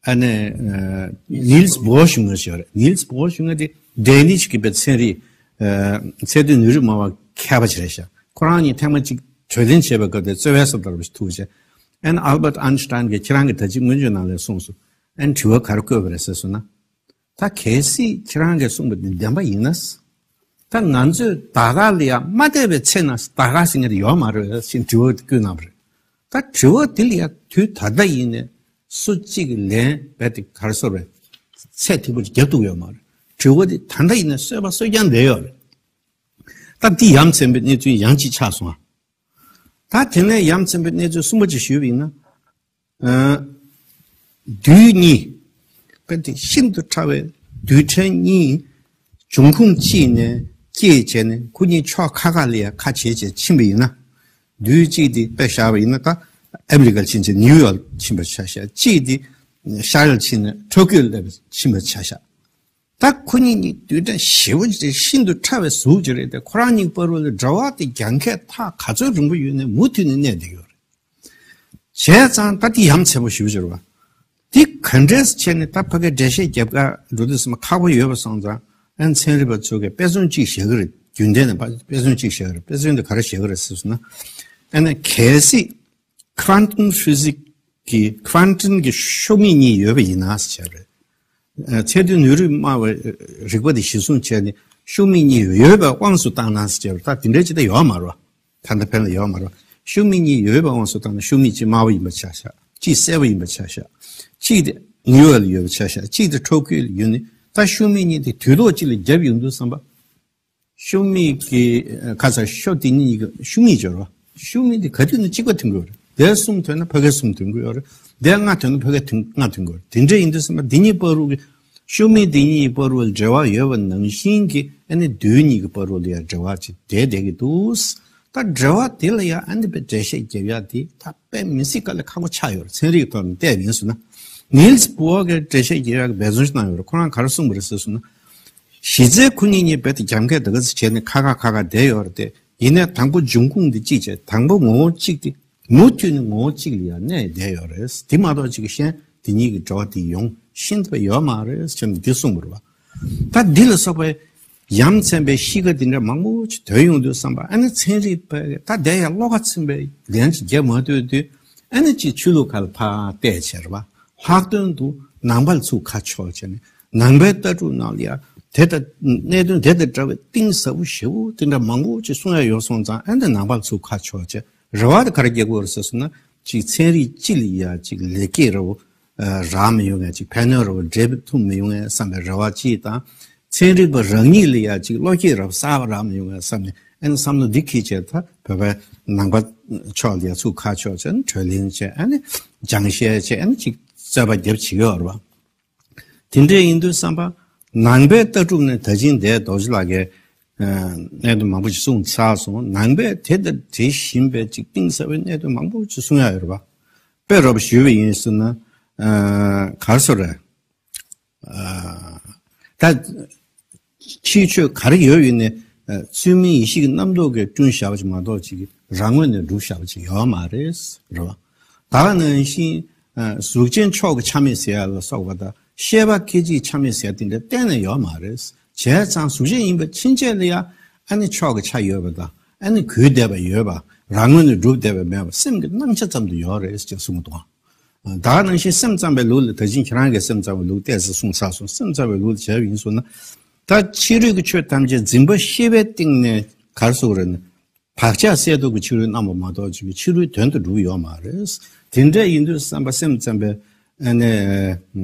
ཨ་ནི་ཨ་ནིལ་སི་བྷོ་ཤི་ངོས་ཤིག་རེད། ནིལ་སི་བྷོ་ཤི་ངོས་དེ་ཌེ་ནིཤ་གི་པའི་ཚན་རིག་ཨ་ཚད་ལྡན་ནུས་རུས་སྨྲ་བ་མཁས་པ་ཅིག་རེད་ཤག་ཁོ་རང་གཉིས་ཐེངས་མ་གཅིག་གྲོས་གཏན་བྱས་པའི་སྐབས་དེ་རྩོད་པའི་སོ་ལྟར་བ་ཞིག་ཐུག་བྱས། ཨ་ནི་ཨལ་བྷར་ཊི་ཨན་སི་ཊའིན་གྱིས་ཁྱེད་རང་གིས་ད་ཅིག་སྔོན་བརྗོད་ནང་ལ་གསུངས་སོང་། ཨ་ནི་དྲི་བ་ག་རེ་བཀོད་པ་རེད་ཟེར་སོང་ན། ད་གལ་སྲིད་ཁྱེད་རང་གིས་གསུངས་པ་འདི་བདེན་པ་ཡིན་ན། ད་ང་ཚོས་ད་ག་ལ་ཡ་མ་བལྟས་པའི་ཚེ་ན་ད་ག་ཟེར་མཁན་དེ་ཡོད་མ་རེད་ཟེར་དྲི་བ་དེ་བཀོད་གནང་བ་རེད། ད་དྲི་བ་དེ་ལ་ཡ་དུས་ད་ལྟ་ཡིན་ནས་སུ་གཅིག་གིས་ལན་རྦད་དེ་ག་རེ་ཟེར་རེད། ཚད་མཐོ་པོ་ཅིག་རྒྱབ་ཐུབ་ཡོད་མ་རེད། དྲི་བ་དེ་ད་ལྟ་ཡིན་ནས་གསོད་པ་གསོད་རྐྱང་བསྡད་ཡོད་རེད། ད་འདི་ཡ་མཚན་པའི་གནས་ཚུལ་ཡང་གཅིག་ཆགས་སོང་ཨ། ད་དེ་ནས་ཡ་མཚན་པའི་གནས་ཚུལ་གསུམ་པ་ཅིག་ཞུས་པ་ཡིན་ན། ཨ། རྡུལ་གཉིས། དཔེ་དེ་ཤིན་ཏུ་ཕྲ་བའི་རྡུལ་ཕྲན་གཉིས་འབྱུང་ཁུངས་གཅིག་ནས་སྐྱེས་བྱས་ནས་ཁོ་གཉིས་ཕྱོགས་ཁ་ཁ་ལ་ཡ་ཁ་བྱེ་བྱེ་ཕྱིན་པ་ཡིན་ན། རྡུལ་གཅིག་དེ་དཔེ་བཞག་པ་ཡིན་ན་ད་ཨ་མི་རི་ཀར་ཕྱིན་བྱས་ནིའུ་ཡོག་ཕྱིན་པ་ཆ་བཞག་གཅིག་དེ་ཤར་ལ་ཕྱིན་ནས་ཁྲོ་ཀོ་ལ་ཕྱིན་པ་ཆ་བཞག་ད་ཁོ་གཉིས་གཉིས་རྡུལ་ཕྲན་ཞེ་པོ་ཅིག་ཤིན་ཏུ་ཕྲ་བའི་གཟུགས་ཅིག་རེད་དེ། ཁོ་རང་གཉིས་བར་དུ་ལ་འབྲེལ་བ་དེ་རྒྱང་ཁ་ཐག་ག་ཚོད་རིང་པོ་ཡོད་ནའི་མུ་མཐུད་ནས་གནས་བསྡད་ཡོད་རེད། བྱས་ཙང་ད་དེ་ཡ་མཚན་པོ་ཞེ་པོ་ཅིག་རེད་བ། དེ་ག་འདྲས་བྱས་ནས་ད་ཕ་གིར་འགྲེལ་བཤད་རྒྱབ་ག་འགྲོ་དུས་ཙམ་པ་ཁག་པོ་ཡོད་པ་སོང་ཙང་། ཨ་ནི་ཚན་རིག་པ་ཚོ་གིས་དཔེ་མཚོན་གཅིག་བཞག་གི་རེད། རྒྱུན་ལྡན་ནས་ཕ་དཔེ་མཚོན་གཅིག་བཞག་གི་རེད། དཔེ་མཚོན་དེ་ག་རེ་བཞག་གི་རེད་ཟེར་སོང་ན། ཨ་ནི་གལ་སྲིད་ཁ་ཝན་ཊམ་ཕི་ཟིག་གི་ཁ་ཝན་ཊམ་གི་ཤོག་མིག་གཉིས་ཡོད་པ་ཡིན་ན་ཟེར་བྱས་རེད། ཚད་རྡུལ་ནུས་རིགས་སྨྲ་བའི་རིག་པ་དེ་གཞིར་བཟུང་བྱས་ནས་ཤོག་མིག་གཉིས་ཡོད་པའི་དབང་དུ་བཏང་ན་ཟེར་བྱས་པ། ད་དེ་འདྲའི་ཅིག་ད་ཡོད་མ་རེད་བ། ད་ལྟ་ཕན་ལ་ཡོད་མ་རེད་བ། ཤོག་མིག་གཉིས་ཡོད་པའི་དབང་དུ་བཏང་ན་ཤོག་མིག་གཅིག་དམར་པོ་ཡིན་པ་ཆ་བཞག་གཅིག་སེར་པོ་ཡིན་པ་ཆ་བཞག་གཅིག་དེ་ནིའུ་ཡོག་ལ་ཡོད་པ་ཆ་བཞག་གཅིག་དེ་ཁྲོ་ཀོ་ལ་ཡོད་ནི། ད་ཤོག་མིག་གཉིས་དེ་དུས་ཐོག་གཅིག་ལ་བརྒྱབ་ཡོང་དུས་ཙམ་པ། ཤོག་མིག་གི་ཁ་ཚ་ཤོག་དེ་གཉིས་ཀྱི་ཤོག་མིག་སྦྱོར་བ། ཤོག་མིག་དེ་ག་དུས་ནས་གཅིག་པ་ཐོན་གྱི་ཡོད་རེད། དེ་གསུམ་ཐོན་ན་ཕ་གི་གསུམ་ཐོན་གྱི་ཡོད་རེད། དེ་ལྔ་ཐོན་ན་ཕ་གི་ཐོན་ལྔ་ཐོན་གྱི་ཡོད་རེད། དེ་འདྲ་ཡིན་དུས་ཙམ་པ་དེ་གཉིས་བར་དུ་གི་ཤོག་མིག་དེ་གཉིས་བར་དུ་ལ་འབྲེལ་བ་ཡོད་པ་ནང་བཞིན་གྱི་ཨ་ནི་རྡུལ་གཉིས་ཀྱི་བར་དུ་ལ་ཡང་འབྲེལ་བ་ཅིག་བསྡད་བསྡད་ཀྱི་འདུག་ད་འབྲེལ་བ་དེ་ལ་ཡང་ཨ་ནི་དཔེ་འགྲེལ་བཤད་རྒྱབ་ཡག་དེ་ད་དཔེ་མི་སྲིད་དཀའ་ལས་ཁག་པོ་ཆགས་ཡོད་རེད། ཚན་རིག་ཐོག་ནས་བལྟས་ཡིན་ཟེར་ན། ནིལ་སི་བོར་གྱིས་འགྲེལ་བཤད་རྒྱག་ཡག་གི་འབད་བརྩོན་ཞིག་གནང་ཡོད་རེད། ཁོ་རང་ག་རེ་གསུངས་པ་རེད་ཟེར་སོང་ན། གཞི་རྩའི་ཁོ་གཉིས་གཉིས་རྦད་དེ་རྒྱང་ཁ་དེ་ག་ཚོད་བྱས་ནས་ཁ་ཁ་ཁ་ཁ་བསྡད་ཡོད་རེད་དེ། ཡིན་ནའི་དང་པོ་འབྱུང་ཁུངས་དེ་གཅིག་བྱས། དང་པོ་ངོ་བོ་གཅིག་དེ་མུ་མཐུད་ནས་ངོ་བོ་གཅིག་ལ་ཡང་གནས་བསྡད་ཡོད་རེད། དེ་མ་གཏོགས་གཅིག་གི་གཞན་དེ་གཉིས་ཀྱི་འབྲེལ་བ་དེ་ཡོང་ཤིན་ཏུ་ཡོད་མ་རེད་ཟེར་ནས་འདི་གསུངས་པ་རེད་བ། ད་འདི་ལ་སོགས་པའི་ཡ་མཚན་པའི་གཤིས་ཀ་འདི་འདྲ་མང་པོ་ཅིག་ཐོན་ཡོང་དུས་ཙམ་པ། ཨ་ནི་ཚན་རིག་པས་ད་དེ་ཡང་བློ་ཁ་ཚིམ་པའི་ལན་ཅིག་རྒྱབ་མ་ཐུབ་དུས། ཨ་ནི་ཅིག་ཆོས་ལུགས་ཁ་ལ་ཕར་བལྟས་བྱས་རེད་བ། ལྷག་དོན་དུ་ནང་པ་ལ་ཚུར་ཁ་ཕྱོགས་བྱས་ནས་ནང་པའི་ལྟ་གྲུབ་ནང་ལ་ཡ་དེ་ལྟ་གནད་དོན་དེ་དང་འདྲ་བའི་གཏིང་ཟབ་པོ་ཞེ་པོ་དེ་འདྲ་མང་པོ་ཅིག་གསུང་ཡ་ཡོད་སོང་ཙང་། ཨ་ནི་ནང་པ་ལ་ཚུར་ཁ་ཕྱོགས་བྱས། རེ་བ་དེ་ག་རེ་རྒྱག་གི་ཡོད་རེད་ཟེར་སོང་ན། ཅིག་ཚན་རིག་སྤྱི་ལ་ཡ་ཅིག་ལེགས་སྐྱེས་ར་བོ་རག་མི་ཡོང་ངེས། ཅིག་ཕན་གནོད་ར་བོ་འབྲེལ་ཐུབ་མི་ཡོང་ངེས་བསམ་པའི་རེ་བ་གཅིག་དང་། ཚན་རིག་པ་རང་ཉིད་ལ་ཡ་ཅིག་བློ་སྐྱེད་ར་བོ་གསར་པ་རག་མི་ཡོང་ངེས་བསམ་ནས། ཨ་ནི་བསམ་བློ་འདི་འཁྱེར་བྱས། ད་བོད་པའི་ནང་པ་ཕྱོགས་ལ་ཡ་ཚུར་ཁ་ཕྱོགས་བྱས། ཨ་ནི་གྲོས་གླེང་བྱས། ཨ་ནི་སྦྱང་བཤད་བྱས། ཨ་ནི་ཅིག་རྩོད་པ་རྒྱབ་བྱེད་ཀྱི་ཡོད་རེད་བ། དེ་འདྲ་ཡིན་དུས་ཙམ་པ། ནང་པའི་ལྟ་གྲུབ་ནས་ད་ཕྱིན་དེ་རྡོ་རྗེ་ལགས་ཀྱིས་ཨ་གནད་དོན་མང་པོ་ཞིག་གསུངས་ཚར་སོང་། ནང་པས་དེ་དང་དེ་བཞིན་པའི་ཅིག་གཏིང་ཟབ་པའི་གནད་དོན་མང་པོ་ཞིག་གསུང་ཡ་ཡོད་རེད་བ། དཔེ་རོབ་ཞུས་པ་ཡིན་ཟེར་ན། ཨ་ག་རེ་ཟེར་རེད། ཨ་ད་ཕྱིའི་ཆོས་ག་རེ་ཡོད་ཡོད་ནའི་ཨ་ཚུལ་མིན་ཡེ་ཤེས་ཀྱི་རྣམ་རྟོག་གིས་བསྐྲུན་བཞག་པ་ཅིག་མ་གཏོགས། ཅིག་རང་ངོས་ནས་གྲུབ་བཞག་པ་ཅིག་ཡོད་མ་རེད། རེད་བ། ད་ག་ནང་བཞིན་ཨ་གཟུགས་ཅན་མཆོག་གི་ཆ་མེད་ཟེར་ཡ་ལ་སོགས་པ་དང་། ཤེས་པ་སྐད་ཅིག་ཆ་མེད་ཟེར་ཡ་དེ་འདྲ་གཏན་ནས་ཡོད་མ་རེད། བྱས་ཙང་གཟུགས་ཅན་ཡིན་པ་ཕྱིན་ཆད་ལ་ཡ་ཨ་ནི་མཆོག་གི་ཆ་ཡོད་པ་དང་། ཨ་ནི་གུས་བསྡད་པ་ཡོད་པ། རང་ངོས་ནས་གྲུབ་བསྡད་པ་མེད་པ། སེམས་ཀྱི་སྣང་ཆ་ཙམ་དུ་ཡོད་རེད་ཅེས་གསུངས་འདུག་ད་ག་ནང་བཞིན་སེམས་ཙམ་པའི་ལུགས་ལ། ད་ཅིང་ཁྱེད་རང་གིས་སེམས་ཙམ་པའི་ལུགས་ཏོག་ཙམ་གསུངས་ཚར་སོང་། སེམས་ཙམ་པའི་ལུགས་ལ་བྱས་པ་ཡིན་སོང་ན། ད་ཕྱི་རོལ་གྱི་ཆོས་ཐམས་ཅད་འཛིན་པ་ཤེས་པའི་སྟེང་ནས་ག་རེ་ཟེར་དགོས་རེད་ན། བག་ཆགས་སད་རྡོག་གི་ཕྱི་རོལ་རྣམ་པ་མ་གཏོགས་ཅིག་གི་ཕྱི་རོལ་དོན་དུ་གྲུབ་ཡོད་མ་རེད། དེ་འདྲ་ཡིན་དུས་ཙམ་པ་སེམས་ཙམ་པའི་ཨ་ནི་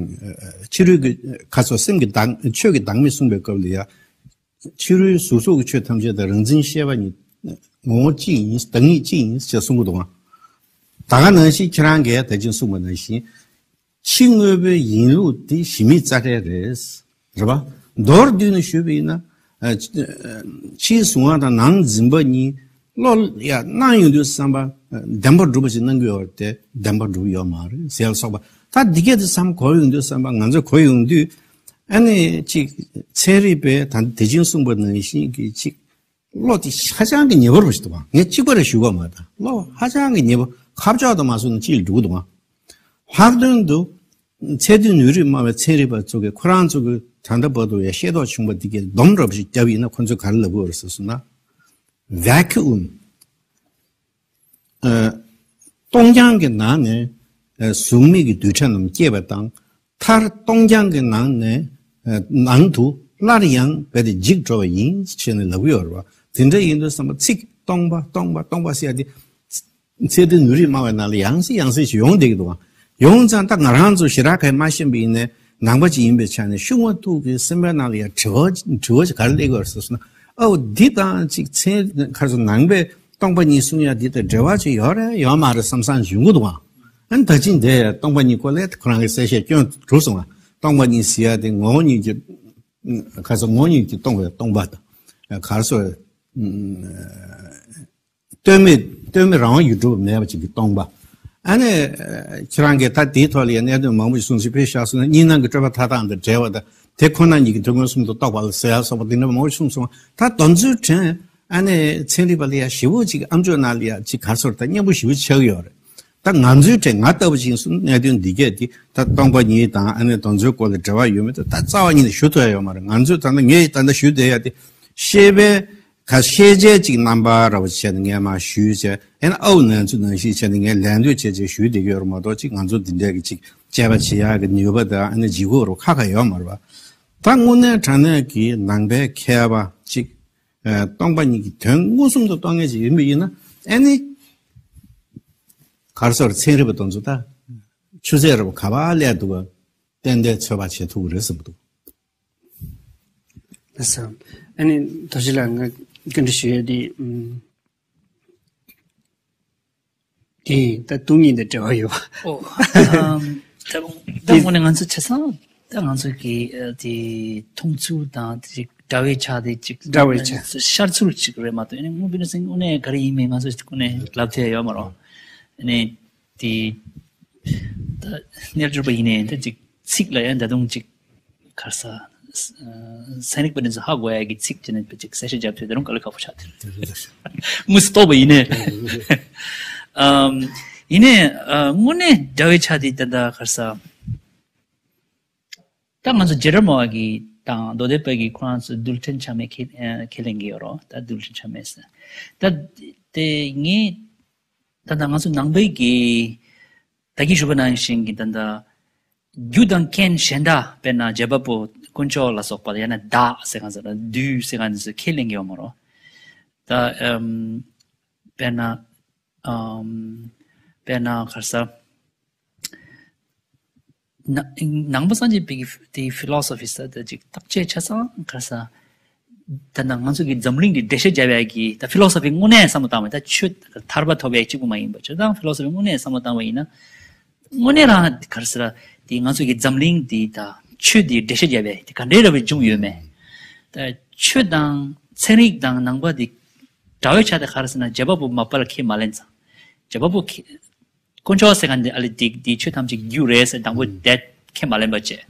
ཕྱི་རོལ་གྱི་ཁ་སོགས་སེམས་ཀྱི་བདག་ཆོས་ཀྱི་བདག་མེད་གསུངས་པའི་སྐབས་ལ་ཡ། ཕྱི་རོལ་གཟུགས་སོགས་ཀྱི་ཆོས་ཐམས་ཅད་དང་རང་འཛིན་ཤེས་པ་ཉིད་ངོ་བོ་གཅིག་ཡིན། བདག་ཉིད་གཅིག་ཡིན་ཅེས་གསུང་གི་འདུག་ཨང་། ད་ག་ནང་བཞིན་ཁྱེད་རང་གིས་ད་ཅིང་གསུངས་པ་ནང་བཞིན། ཕྱི་དངོས་པོའི་ཡིན་ལུགས་དེ་གཞི་མེད་རྩ་བྲལ་རེད། རེད་པ། མདོར་བསྡུས་ནས་ཞུས་པ་ཡིན་ན། ཨ་ཕྱིའི་གཟུང་བ་དང་ནང་འཛིན་པ་གཉིས་བློ་ཡ་སྣང་ཡོང་དུས་ཙམ་པ་བདེན་པར་གྲུབ་པ་ཞིག་སྣང་གི་ཡོད་རེད་དེ། བདེན་པར་གྲུབ་ཡོད་མ་རེད་ཟེར་ལ་སོགས་པ། ད་འདི་སྐད་དུ་བསམ་གོ་ཡོང་དུས་ཙམ་པ། ང་ཚོས་གོ་ཡོང་དུས། ཨ་ནི་ཅིག་ཚན་རིག་པས་ད་དེ་ཅིང་གསུངས་པ་ནང་བཞིན་གྱི་ཅིག་བློ་དེ་ཧ་ཅང་གི་ཉེ་བར་ཞིག་འདུག་ག་ངས་གཅིག་པ་རེ་ཞུ་གི་མ་རེད། བློ་ཧ་ཅང་གི་ཉེ་བ། ཁ་ཕྱོགས་དང་མ་སོང་ན་གཅིག་ལ་འགྲོ་གི་འདུག་ག་ལྷག་དོན་དུ་ཚད་རྡུལ་ནུས་རིགས་སྨྲ་བའི་ཚན་རིག་པ་ཚོ་གིས་ཁོ་རང་ཚོ་གི་ད་ལྟ་བར་དུ་ཡང་ཤེས་རྟོགས་བྱུང་བ་འདི་གའི་སྡོམ་འདྲ་པོ་ཞིག་བརྒྱབ་ཡིན་ན། ཁོ་ཚོས་ག་རེ་ལབ་ཀྱི་ཡོད་རེད་ཟེར་སོང་ན། ཝེ་ཀུའུམ། ཨ་སྟོང་རྐྱང་གི་ནང་ནས་ཨ་གཟུགས་མེད་ཀྱི་རྡུལ་ཕྲན་རྣམས་སྐྱེས་པ་དང་། མཐར་སྟོང་རྐྱང་གི་ནང་ནས་ཨ་ནང་དུ་སླར་ཡང་རྦད་དེ་འཇིག་འགྲོ་བ་ཡིན་ཞེས་ནས་ལབ་ཀྱི་ཡོད་རེད་པ། དེ་འདྲ་ཡིན་དུས་ཙམ་པ་ཚིག་སྟོང་པ་སྟོང་པ་སྟོང་པ་ཟེར་ཡ་དེ། ཚད་རྡུལ་ནུས་རིགས་སྨྲ་བའི་ནང་ལ་ཡང་སེ་ཡང་སེ་ཞིག་ཡོང་བསྡད་ཀྱི་འདུག་ག་ཡོང་ཙང་ད་ང་རང་ཚོ་ཞེ་དྲག་གིས་མ་ཤེས་པ་ཡིན་ནའི་ནང་པ་ཅིག་ཡིན་པའི་ཆ་ནས་ཤུགས་མ་ཐུག་གི་སེམས་པའི་ནང་ལ་ཡང་དྲི་བ་དྲི་བ་ཞིག་ག་རེ་སླེབས་ཀྱི་ཡོད་རེད་ཟེར་སོང་ན། ཨའོ་འདི་དང་ཅིག་ཚན་ག་རེ་ཟེར། ནང་པའི་ སྟོང་པ་ཉིད་གསུང་ཡ་འདི་དང་འབྲེལ་བ་ཅིག་ཡོད་རེད་ཡོད་མ་རེད་བསམ་བསམ་ཞུ་གི་འདུག་ཨ། ཨ་ནི་ད་ཅི་འདི་སྟོང་པ་ཉིད་སྐོར་ལ་ཁོ་རང་གི་གསལ་བཤད་སྐྱོན་གྲུབ་སོང་ཨ། སྟོང་པ་ཉིད་ཟེར་ཡ་དེ་ངོ་བོ་ཉིད་ཀྱི་ག་ཚོད་ངོ་བོ་ཉིད་ཀྱིས་སྟོང་པའི་སྟོང་པ་དང་ག་ཚོད་ལྟོས་མེད་ལྟོས་མེད་རང་དབང་ཡུལ་གྲུབ་མེད་པ་ཅིག་གི་སྟོང་པ། ཨ་ནི་ཁྱེད་རང་གིས་ད་དེའི་ཐོག་ལ་ཡང་གནད་དོན་མང་པོ་ཞིག་གསུངས་ཤིང་དཔེ་བཞག་སོང་ན་གཉིས་སྣང་གི་སྤྲོས་པ་མཐའ་དག་དང་བྲལ་བ་དང་དེ་ཁོ་ན་ཉིད་ཀྱི་དོན་ཀུན་གསུམ་དུ་རྟོགས་པ་ལ་ཟེར་ཡ་སོགས་པ་འདི་འདྲ་མང་པོ་གསུངས་སོང་། ད་དོན་ཚུལ་དྲན་ཨ་ནི་ཚན་རིག་པ་ལ་ཡ་ཞེ་པོ་ཅིག་ཨམ་ཅོག་ནང་ལ་ཡ་ཅིག་ག་རེ་ཟེར་ད་སྙན་པོ་ཞེ་པོ་ཆགས་ཀྱི་ཡོད་རེད། ད་ང་ཚོའི་གྲས་ང་ལྟ་བུ་ཅིག་སོང་གནད་དོན་འདི་གས་འདི་ད་སྟོང་པ་ཉིད་དང་ཨ་ནི་དོན་ཚུལ་སྐོར་ལ་འབྲེལ་བ་ཡོད་མེད་ད་ད་རྩ་བ་ཉིད་ནས་ཞུ་ཐུབ་ཡ་ཡོད་མ་རེད། ང་ཚོས་ད་ལྟ་ངས་ད་ལྟ་ཞུ་བསྡད་ཡ་དེ་ཤེས་པའི་ག་ཤེས་བྱའི་ཅིག་རྣམ་པ་འདྲ་བོ་བྱས་ནས་ངས་མར་ཞུས་བྱས་ཨ་ནི་ཨའུ་ནན་ཚུ་ནང་བཞིན་བྱས་ནས་ངས་ལན་འདེབས་བྱས་བྱས་ཞུས་བསྡད་ཀྱི་ཡོད་རེད་མ་གཏོགས་ཅིག་ང་ཚོ་འདི་འདྲས་ཀྱི་ཅིག་དཔྱད་པ་བྱེད་ཡ་གི་ནུས་པ་དང་ཨ་ནི་ལྗིད་ཁོག་རུ་ཁ་ཁ་ཡོད་མ་རེད་པ། ད་དངོས་གནས་དྲང་གནས་ཀྱི་ནང་པའི་མཁས་པ་ཅིག་ཨ་སྟོང་པ་ཉིད་ཀྱི་དོན་མངོན་སུམ་དུ་རྟོགས་མཁན་ཞིག་ཡིན་པ་ཡིན་ན་ཨ་ནི་ག་རེ་ཟེར་ཚན་རིག་པ་དེ་ཚོ་ད་ཆུ་ཚད་རེ་བ་ག་པར་སླེབས་འདུག་ག་ཏན་ཏན་ཚོད་དཔག་བྱེད་ཐུབ་ཀྱི་རེད་བསམ་གྱི་འདུག་ལགས་སོ། ཨ་ནི་རྡོ་རྗེ་ལགས་ང་བཀའ་འདྲི་ཞུ་ཡས་དེ་ཨམ། དེ་ད་སྟོང་ཉིད་དང་འབྲེལ་བ་ཡོད་པ། ཨོ། ཨམ། ད་ད་དངོས་གནས་ང་ཚོ་བྱས་ཙང་ད་ང་ཚོ་གི་ཨ་དེ་མཐོང་ཚུལ་དང་དེ་ཅིག་འདྲ་བའི་ཆ་དེ་ཅིག་འདྲ་བའི་ཆ། ཤར་ཚུལ་ཅིག་རེད་མ་གཏོགས་ཨ་ནི་དངོས་པོའི་ནང་དངོས་གནས་ག་རེ་ཡིན་མིན་ང་ཚོ་དངོས་གནས་ལབ་ཐུབ་ཡ་ཡོད་མ་རེད། ཨ་ནི་དེ་ད་རྣལ་འབྱོར་པ་ཡིན་ནའི་ད་ཅིག་ཚིག་ལ་ཡང་ད་དུང་ཅིག་ག་རེ་ཟེར། ཚན་རིག་པ་འདི་ཚོ་ཧ་གོ་ཡ་གི་ཚིག་ཅིག་ནས་ཅིག་གསལ་བཤད་རྒྱབ་ཐུབ་ད་རུང་དཀའ་ལས་ཁག་པོ་ཆགས་ཐུབ། དངོས་སུ་རྟོགས་པ་ཡིན་ནའི། ཨམ། ཡིན་ནའི་ཨ་དངོས་གནས་འདྲ་བའི་ཆ་དེ་ད་ད་ག་རེ་ཟེར། ད་ང་ཚོ་རྗེ་རབས་སྨྲ་བ་གི་དང་མདོ་སྡེ་པ་གི་ཁོ་རང་ཚོ་རྡུལ་ཕྲན་ཆ་མེད་ཁས་ཁས་ལེན་གྱི་ཡོད་རེད། ད་རྡུལ་ཕྲན་ཆ་མེད་ཟེར། ད་དེ་ངས་ད་ད་ང་ཚོ་ནང་པའི་གི་ད་གིན་ཞུས་པ་ནང་བཞིན་གྱི་ད་ལྟ་རྒྱུ་དང་རྐྱེན་གཞན་དག་དཔེར་ན་རྗེ་འབངས་པོ་དཀོན་མཆོག་ལ་སོགས་པ་ཡང་ན་བདག་ཟེར་གང་ཟེར་ན་བདུད་ཟེར་གང་ཟེར་ཁས་ལེན་གྱི་ཡོད་མ་རེད། ད་ཨམ། དཔེར་ན་ཨམ། དཔེར་ན་ག་རེ་ཟེར། ན་ནང་པ་སངས་རྒྱས་པའི་གི་དེ་ཕི་ལོ་སོ་ཕི་ཟེར་ད་ཅིག་བརྟག་དཔྱད་ཆ་ཚང་ག་རེ་ཟེར། ད་ནང་ང་ཚོ་གི་འཛམ་གླིང་འདི་འགྲེལ་བཤད་རྒྱབ་ཡ་གི་ད་ཕི་ལོ་སོ་ཕི་དངོས་གནས་བསམ་བློ་བཏང་བ་ད་ཆོས་ཐར་པ་ཐོབ་ཡ་གཅིག་པུ་མ་ཡིན་པ་ཆོས་དང་ཕི་ལོ་སོ་ཕི་དངོས་གནས་བསམ་བློ་བཏང་བ་ཡིན་ན། དངོས་གནས་རང་ག་རེ་ཟེར་དེ་ང་ཚོ་གི་འཛམ་གླིང་འདི་ད་ཆོས་འདི་འགྲེལ་བཤད་རྒྱབ་ཡ་དེ་ག་འདྲའི་འདྲ་བའི་བྱུང་ཡོད་མེད། ད་ཆོས་དང་ཚན་རིག་དང་ནང་པ་འདི་འདྲ་བའི་ཆ་དེ་ག་རེ་ཟེར་ན་རྗེ་འབངས་པོ་མ་པ་ལ་ཁས་མ་ལེན་ཙང་། རྗེ་འབངས་པོ་ཁས། དཀོན་མཆོག་ཟེར་མཁན་འདི་ཨ་ལེ་འདི་འདི་ཆོས་ཐམས་ཅད་ཀྱི་རྒྱུ་རེད་ཟེར་དང་པོ་དེ་ཁས་མ་ལེན་པ་བྱས།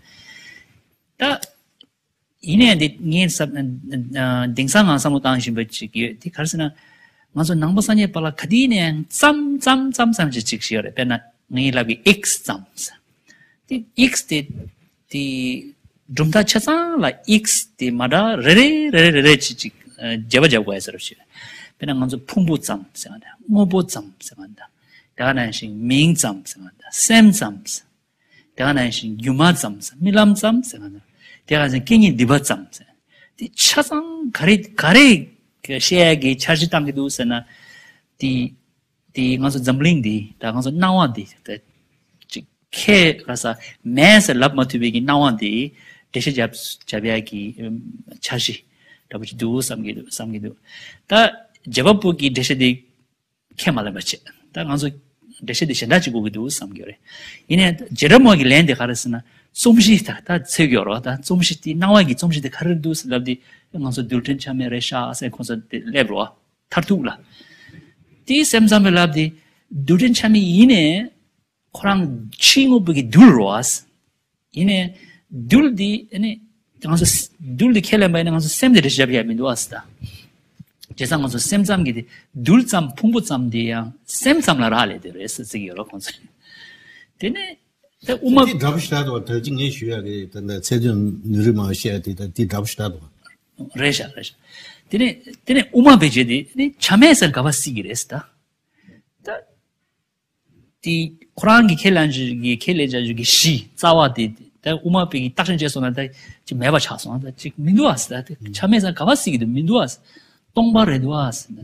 ད་ཡིན་ནའི་འདི་ངས་ས་དེང་སང་ང་བསམ་བློ་བཏང་བཞིན་པ་ཅིག་ཡོད་དེ་ག་རེ་ཟེར་ན། ང་ཚོ་ནང་པ་སངས་རྒྱས་པ་ལ་ག་དུས་ནས་ཙམ་ཙམ་ཙམ་ཙམ་ཅིག་ཅིག་ཞིག་ཡོད་རེད། དཔེར་ན་ངའི་ལབ་ཀྱི་ཨིགས་ཙམ་ཟེར། དེ་ཨིགས་དེ་དེ་གྲུབ་མཐའ་ཆ་ཚང་ལ་ཨིགས་དེ་མ་འདྲ་རེ་རེ་རེ་རེ་རེ་རེ་ཅིག་ཅིག་རྒྱབ་པ་རྒྱབ་དགོས་ཟེར་བ་ཞིག་དཔེར་ན་ང་ཚོ་ཕུང་པོ་ཙམ་ཟེར་བ་དང་དངོས་པོ་ཙམ་ཟེར་བ་དང་། དེ་ག་ནང་བཞིན་མིང་ཙམ་ཟེར་བ་དང་སེམས་ཙམ་ཟེར། དེ་ག་ནང་བཞིན་སྒྱུ་མ་ཙམ་ཟེར་རྨི་ལམ་ཙམ་ཟེར་བ་དང་། དེ་ག་ནང་བཞིན་སྐད་གཉིས་སྡིག་པ་ཙམ་ཟེར། དེ་ཆ་ཚང་ག་རེ་ག་རེ་བཤད་ཡ་གི་འཆར་གཞི་བཏང་གི་འདུག་ཟེར་ན། དེ་དེ་ང་ཚོ་འཛམ་གླིང་འདི་ད་ང་ཚོ་སྣང་བ་འདི་ད་ཅིག་ཁས་ག་ས་མེད་ཟེར་ལབ་མ་ཐུབ་པའི་གི་སྣང་བ་འདི་འགྲེལ་བཤད་རྒྱབ་རྒྱབ་ཡ་གི་ཨམ་འཆར་གཞི་འདྲ་པོ་ཅིག་འདུག་བསམ་གྱི་འདུག་བསམ་གྱི་འདུག་ད་རྗེ་འབངས་པོ་གི་འགྲེལ་བཤད་འདི་ཁས་མ་ལེན་པ་བྱས། ད་ང་ཚོ་འགྲེལ་བཤད་འདི་གཞན་དག་ཅིག་དགོས་ཀྱི་འདུག་བསམ་གྱི་རེད། ཡིན་ནའི་རྗེ་རབས་སྨྲ་བ་གི་ལན་དེ་ག་རེ་ཟེར་ན་རྩོམ་གཞི་ད་ད་འཚོལ་གྱི་ཡོད་རེད་བ། ད་རྩོམ་གཞི་དེ་སྣང་བ་གི་རྩོམ་གཞི་དེ་ག་རེ་འདུག་ཟེར་ལབ་དེ་ང་ཚོ་རྡུལ་ཕྲན་ཆ་མེད་རེད་ཤག་ཟེར་ཁོང་ཚོ་དེ་སླེབས་རེད་བ། མཐར་ཐུག་ལ། དེའི་སེམས་ཙམ་པའི་ལབ་དེ་རྡུལ་ཕྲན་ཆ་མེད་ཡིན་ནའི་ཁོ་རང་ཕྱིའི་དངོས་པོ་གི་རྡུལ་རེད་བ། ཡིན་ནའི་རྡུལ་འདི་ཨ་ནི་ང་ཚོ་རྡུལ་འདི་ཁས་ལེན་པ་ཡིན་ན་ང་ཚོ་སེམས་དེ་འགྲེལ་བཤད་རྒྱབ་ཡ་མི་འདུག་ཨ་ཟེར་ད། བྱས་ཙང་ང་ཚོ་སེམས་ཙམ་གྱི་དེ་རྡུལ་ཙམ་ཕུང་པོ་ཙམ་དེ་ཡང་སེམས་ཙམ་ལ་རག་ལས་དེ་རེད་ཟེར་ཟེར་གྱི་ཡོད་རེད་ཁོང་ཚོས། དེ་ནས་དེ་དབུ་མ། དེ་འདྲ་པོ་ཞིག་རེད་འདུག་ད་ཅི་ངས་ཞུ་ཡ་གི་ད་ད་ཚད་ལྡན་མི་རིགས་མང་བཤད་ཡ་དེ་ད་དེ་འདྲ་པོ་ཞིག་རེད་འདུག་རེད་ཤག་རེད་ཤག་དེ་ནས་དེ་ནས་དབུ་མ་བེད་སྤྱད་དེ་དེ་ནས་ཆ་མེད་ཟེར་ག་པར་སྲིད་ཀྱི་རེད་ཟེར་ད། ད། དེ་ཁོ་རང་གི་ཁས་ལེན་རྒྱུ་གི་ཁས་ལེན་བྱ་རྒྱུ་གི་གཞི་རྩ་བ་དེ་ད་དབུ་མ་པའི་གི་བརྟག་དཔྱད་བྱས་སོང་ན་ད་ཅིག་མེད་པ་ཆགས་སོང་། ད་ཅིག་མི་འདུག་ཨ་ཟེར། ད་ཆ་མེད་ཙང་ག་པར་སྲིད་ཀྱི་འདུག་མི་འདུག་ཨ་ཟེར། སྟོང་པ་རེད་འདུག་ཨ་ཟེར།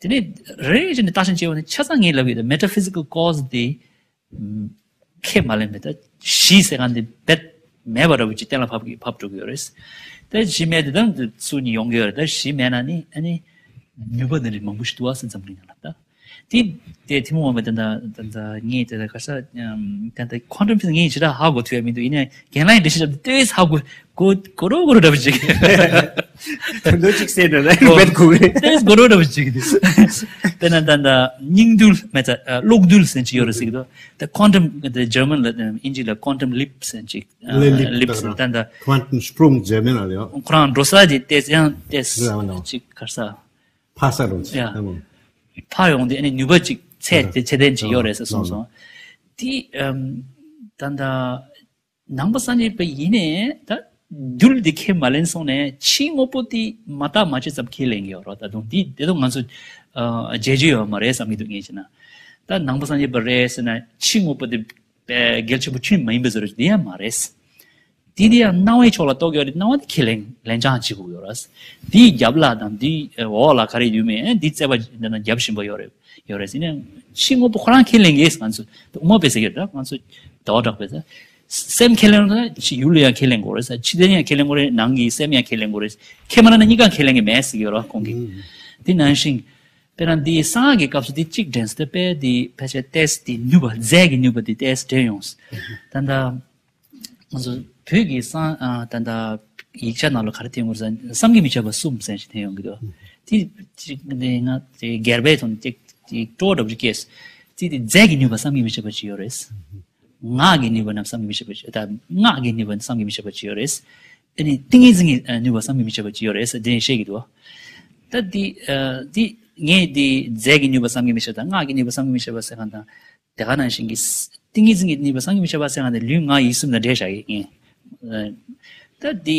དེ་ནས་རེ་རེ་བྱས་ནས་བརྟག་དཔྱད་བྱས་པ་ནི་ཆ་ཚང་ངས་ལབ་ཡོད། ད་metaphysical cause་དེ་ཁས་མ་ལེན་པའི་ད་གཞི་ཟེར་གང་དེ་རྦད་མེད་པ་འདྲ་བོ་ཅིག་གཏན་ལ་ཕབ་ཀྱི་ཕབ་འགྲོ་གི་ཡོད་རེད། ད་གཞི་མེད་དེ་ད་འདི་ཚུར་ནི་ཡོང་གི་ཡོད་རེད། ད་གཞི་མེད་ན་ནི་ཨ་ནི་ ནུས་པ་འདི་འདྲ་མང་པོ་ཞིག་འདུག་ཨ་སེམས་ཙམ་གྱི་ཡང་ལ་ད། དེ་དེ་ཐུན་མོང་བ་ད་ད་ད་ངས་ད་ད་ག་ས་ད་ད་ཁོན་ཊམ་ཕི་ངས་ཞེ་དྲག་ཧ་གོ་ཐུབ་ཡ་མི་འདུག་ཡིན་ནའི་རྒན་ལགས་འདྲི་ཞིག་ལ་ཏོས་ཧ་གོ་གོ་གོ་རོ་གོ་རོ་འདྲ་པོ་ཅིག་ད་འདོད་ཅིག་སེ་འདྲ་ལ་ཡོད་གོ་རེད། ཏོས་གོ་རོ་འདྲ་པོ་ཅིག་དེ་ན་ད་ད་སྙིང་རྡུལ་མེད་ད་གློག་རྡུལ་ཟེར་ཅིག་ཡོད་རེད་ཟེར་གི་འདུག་ད་ཁོན་ཊམ་ད་ཇར་མན་ལ་ཨིན་ཇི་ལ་ཁོན་ཊམ་ལིབ་ཟེར་ཅིག་ལེ་ལིབ་ལིབ་ད་ཟེར་ད་ད་ཁོན་ཊམ་སྤྲུང་ཇར་མན་ལ་ཡོད། ཁོ་རང་འགྲོ་ས་ཅིག་ཏོས་ཡང་ཏོས་ཅིག་ག་ས། ཕ་ས་རུ་ཡ། ཕ་ཡོང་དེ་ཨ་ནི་ནུས་པ་ཅིག་ཚད་དེ་ཚད་ལྡན་ཅིག་ཡོད་རེད་ཟེར་གསུངས་སོང་། དེ་ཨམ་ད་ད་ནང་པ་སངས་རྒྱས་པ་ཡིན་ནའི་ད་རྡུལ་དེ་ཁས་མ་ལེན་སོང་ནས་ཕྱིའི་དངོས་པོ་དེ་མ་བརྟགས་མ་དཔྱད་ཙམ་ཁས་ལེན་གྱི་ཡོད་རེད། ད་དུང་དེ་དེ་དུང་ང་ཚོ་ཨ་བརྗེད་རྒྱུ་ཡོད་མ་རེད་བསམ་གྱི་འདུག་ངས་བྱས་ན། ད་ནང་པ་སངས་རྒྱས་པ་རེད་ཟེར་ན་ཕྱིའི་དངོས་པོ་དེ་གལ་ཆེན་པོ་ཁྱོན་མ་ཡིན་པའི་བཟོ་འདྲ་དེ་ཡང་མ་རེད། དེ་དེ་ཡང་སྣང་བའི་ཕྱོགས་ལ་གཏོགས་ཡོད་རེད། སྣང་བ་དེ་ཁས་ལེན་ལེན་སྦྱང་བྱེད་དགོས་ཡོད་རེད། དེའི་རྒྱབ་ལ་དང་དེའི་འོག་ལ་ག་རེ་ཡོད་མེད་དེ་རྩད་པ་འདི་ན་རྒྱབ་བཞིན་པ་ཡོད་རེད། ཡོད་རེད་ཟེར་ནས་ཕྱི་དངོས་པོ་ཁོ་རང་ཁས་ལེན་གྱིས་ང་ཚོ་དབུ་མ་པས་ཟེར་གྱི་རེད། ང་ཚོ་ཟླ་བ་གྲགས་པས་ཟེར། སེམས་ཁས་ལེན་ན་ཕྱི་ཡུལ་ལ་ཡང་ཁས་ལེན་དགོས་རེད་ཟེར། ཕྱི་དོན་ཡང་ཁས་ལེན་དགོས་རེད། ནང་གི་སེམས་ཡང་ཁས་ལེན་དགོས་རེད། ཁས་མ་ལེན་ན་གཉིས་ཀ་ཁས་ལེན་གྱི་མེད་ཟེར་གྱི་ཡོད་རེད་ཁོང་གིས། དེ་ནང་བཞིན་དཔེར་ན་འདི་གསང་སྔགས་ཀྱི་སྐབས་སུ་འདི་གཅིག་དྲན་སོང་དཔེ་འདི་ཕལ་ཆེར་ཏོས་འདི་ནུས་པ་རྫས་ཀྱི་ནུས་པ་འདི་ཏོས་དྲན་ཡོང་། ད་ལྟ་ང་ཚོ་བོད་ཀྱི་གསང་ཨ་ད་ལྟ་ཡིག་ཆ་ནང་ལ་ག་རེ་ཐོན་ཡོང་རེད་ཟེར་ན་བསམ་གྱིས་མི་ཁྱབ་པ་གསུམ་ཟེར་ཞིག་ཐོན་ཡོང་གི་འདུག་དེ་གཅིག་འདི་ང་དེ་སྒེར་པའི་ཐོག་ནས་གཅིག་གཅིག་སྤྲོ་བོ་འདྲ་པོ་ཅིག་སྐྱེས། གཅིག་དེ་རྫས་ཀྱི་ནུས་པ་བསམ་གྱིས་མི་ཁྱབ་པ་ཅིག་ཡོད་རེད། ངག་གི་ནུས་པ་རྣམས་བསམ་གྱིས་མི་ཁྱབ་པ་ཅིག་ད་ངག་གི་ནུས་པ་བསམ་གྱིས་མི་ཁྱབ་པ་ཅིག་ཡོད་རེད། ཨ་ནི་ཏིང་ངེ་འཛིན་གྱི་ཨ་ནུས་པ་བསམ་གྱིས་མི་ཁྱབ་པ་ཅིག་ཡོད་རེད་ཟེར་དེ་བཤད་ཀྱི་འདུག་ད་འདི་ཨ་འདི་ངས་འདི་རྫས་ཀྱི་ནུས་པ་བསམ་གྱིས་མི་ཁྱབ་དང་ངག་གི་ནུས་པ་བསམ་གྱིས་མི་ཁྱབ་པ་ཟེར་མཁན་དང་དེ་ག་ནང་བཞིན་གྱི་ཏིང་ངེ་འཛིན་གྱི་ནུས་པ་བསམ་གྱིས་མི་ཁྱབ་པ་ཟེར་མཁན་དེ་ལུས་ངག་ཡིད་གསུམ་ལ་འགྲེལ་བཞག་གི་ཡིན། ཨ་ད་འདི་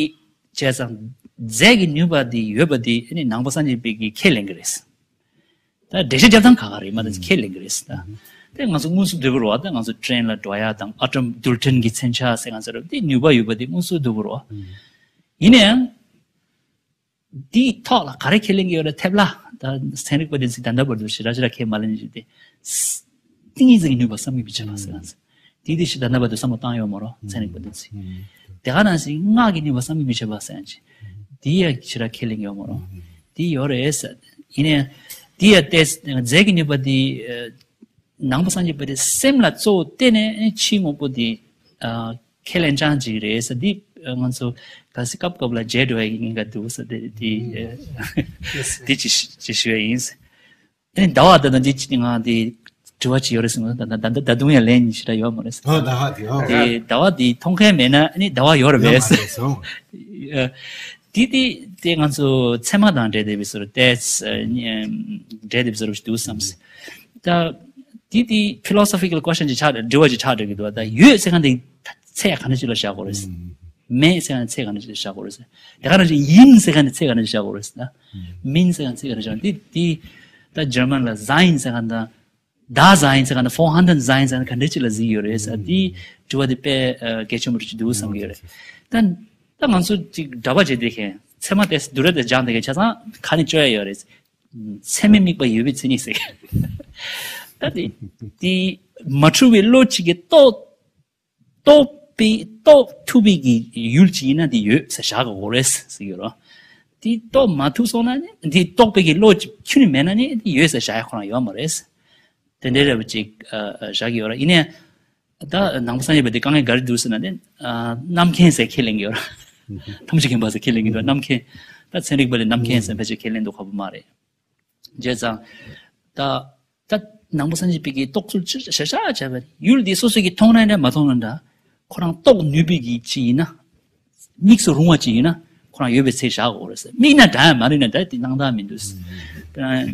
བྱས་ཙང་རྫས་ཀྱི་ནུས་པ་འདི་ཡོད་པ་འདི་ཨ་ནི་ནང་པ་སངས་རྒྱས་པའི་གི་ཁས་ལེན་གྱི་རེད། ད་འགྲེལ་བཤད་རྒྱབ་སྟངས་ཁག་ཁག་རེད་མ་གཏོགས་ཁས་ལེན་གྱི་རེད་ད། དེ་ང་ཚོ་དངོས་སུ་སྡུད་པ་རེད་བ། ད་ང་ཚོ་ཊེན་ལ་འགྲོ་ཡ་དང་ཨ་ཊོམ་རྡུལ་ཕྲན་གྱི་མཚོན་ཆ་ཟེར་ང་ཚོ་རེད་དེ་ནུས་པ་ཡོད་པ་དེ་དངོས་སུ་སྡུད་པ་རེད་བ། ཡིན་ན་ཡང་དེའི་ཐོག་ལ་ག་རེ་ཁས་ལེན་གྱི་ཡོད་རེད་ཐེབས་ལ་ད་ཚན་རིག་པ་དེ་ཚོས་ད་ལྟ་བར་དུ་ཞེ་དྲག་ཞེ་དྲག་ཁས་མ་ལེན་ཞིག་དེ། ཏིང་ངེ་འཛིན་གྱི་ནུས་པ་བསམ་གྱིས་མི་ཁྱབ་པ་ཟེར་ང་ཚོ། དེ་དེ་ཞིག་ད་ལྟ་བར་དུ་བསམ་བློ་བཏང་ཡོད་མ་རེད་ཚན་རིག་པ་དེ་ཚོས། དེ་ག་ནང་བཞིན་ངག་གི་ནུས་པ་བསམ་གྱིས་མི་ཁྱབ་པ་ཟེར་ཡང་ཅི། དེ་ཡ་ཞེ་དྲག་ཁས་ལེན་ཡོད་མ་རེད། དེ་ཡོད་རེད་ཟེར། ཡིན་ནའི་དེ་ཡ་ཏོས་རྫས་ཀྱི་ནུས་པ་དེ་ནང་པ་སངས་རྒྱས་པ་དེ་སེམས་ལ་གཙོ་བོ་བལྟས་ནས་ཕྱིའི་དངོས་པོ་དེ་ཁས་ལེན་སྦྱང་ཅིག་རེད་ཟེར། དེ་ང་ཚོ་གལ་སྲིད་སྐབས་སྐབས་ལ་བརྗེད་འགྲོ་ཡ་གི་ཉེན་ཁ་འདུག་ཟེར་དེ་དེ་དེ་ཅི་ཅི་ཞུ་ཡ་ཡིན། ཨ་ནི་ཟླ་བ་ད་ལྟ་འདི་ཅི་ང་འདི་དྲི་བ་ཅིག་ཡོད་རེད་ཟེར་ན་ད་ད་ད་ད་དུང་ཡང་ལན་ཞེ་དྲག་ཡོད་མ་རེད་ཟེར། ཨ་ཟླ་བ་དེ་ཨ་དེ་ཟླ་བ་འདི་མཐོང་མཁན་མེད་ན་ཨ་ནི་ཟླ་བ་ཡོད་རེད་ཡོད་པས་མ་ཟེར། རེད་སོང་། ཨ་དེ་དེ་དེ་ང་ཚོ་ཚད་མ་དང་འབྲེལ་བསྡད་པའི་བཟོ་འདྲ་ཏོས་ཨ་ནི་འབྲེལ་བསྡད་པའི་བཟོ་འདྲ་ཞིག་འདུག་བསམ་སྲིད། ད་དེ་དེ་ཕི་ལོ་སོ་ཕི་ཀལ་ཀོ་ཤན་ཅིག་ཆགས་འདྲི་བ་ཅིག་ཆགས་འགྲོ་གི་འདུག་ད་ཡོད་ཟེར་མཁན་དེ་ཚད་ག་འདྲ་ཅིག་ལ་བཞག་དགོས་རེད། མེད་ཟེར་མཁན་ཚད་ག་འདྲ་ཅིག་ལ་བཞག་དགོས་རེད་ཟེར། དེ་ག་འདྲ་ཅིག་ཡིན་ཟེར་མཁན་ཚད་ག་འདྲ་ཅིག་བཞག་དགོས་རེད་ཟེར། མིན་ཟེར་མཁན་ཚད་ག་འདྲ་ཅིག་བཞག་དེ་དེ་ད་ཇར་མན་ལ་ཟའིན་ཟེར་མཁན་དང་། ད་ཟའིན་ཟེར་མཁན་དང་ཕོར་ཧན་ཌེཌ་ཟའིན་ཟེར་མཁན་ག་འདྲ་ཅིག་ལ་གཟིགས་ཡོད་རེད་ཟེར། དེ་དྲི་བ་དེ་དཔེ་ཨ་གལ་ཆེན་པོ་ཅིག་འདུག་བསམ་གྱི་ཡོད་རེད། ད་ད་ང་ཚོ་ཅིག་གྲྭ་པ་བྱས་བསྡད་མཁན་ཚད་མ་ཏོས་བསྡུར་བ་དེ་སྦྱངས་བསྡད་མཁན་ཆ་ཚང་ཁ་ནས་བཅོ་ཡ་ཡོད་རེད། ཚད་མའི་དམིགས་པ་ཡོད་པའི་མཚན་ཉིད་ཟེར། ད་དེ་དེ་མ་འཁྲུལ་བའི་བློ་གཅིག་གིས་རྟོགས། རྟོགས་པའི་རྟོགས་ཐུབ་པའི་གི་ཡུལ་ཅིག་ཡིན་ན་དེ་ཡོད་ཟེར་བཞག་དགོས་རེད་ཟེར་གྱི་ཡོད་རེད། དེ་རྟོགས་མ་ཐུབ་སོང་ན་ནི་དེ་རྟོགས་པའི་གི་བློ་ཅིག་ཁྱོན་ནས་མེད་ན་ནི་དེ་ཡོད་ཟེར་བཞག་ཡ་ཁོ་རང་ཡོད་མ་རེད། དེ་འདྲའི་འདྲ་པོ་ཅིག་ཨ་ཨ་བཞག་གི་ཡོད་རེད། ཡིན་ནའི་ད་ནང་པ་སངས་རྒྱས་པ་དེ་དཀའ་ངལ་ག་རེ་འདུག་ཟེར་ན་དེ་ཨ་རྣམ་མཁྱེན་ཟེར་ཁས་ལེན་གྱི་ཡོད་རེད། ཐམས་ཅད་མཁྱེན་པ་ཟེར་ཁས་ལེན་གྱི་འདུག་རྣམ་མཁྱེན། ད་ཚན་རིག་པ་ལས་རྣམ་མཁྱེན་ཟེར་ཕལ་ཆེར་ཁས་ལེན་འདུག་ཁག་པོ་མ་རེད། བྱས་ཙང་། ད་ད་ནང་པ་སངས་རྒྱས་པའི་གི་རྟོགས་ཚུལ་ཅི་ཞེ་ས་བྱས་པ་ཡུལ་འདི་སོ་སོ་གི་མཐོང་ན་འདྲ་མ་མཐོང་ན་འདྲ། ཁོ་རང་རྟོགས་ནུས་པའི་གི་ཅི་ཡིན་ན། དམིགས་སུ་རུང་བ་ཅི་ཡིན་ན་ཁོ་རང་ཡོད་པའི་ཚད་བཞག་དགོས་རེད་ཟེར། དམིགས་ན་འདྲ་མ་རེད་ན་འདྲ་དེ་སྣང་དག་མི་འདུག་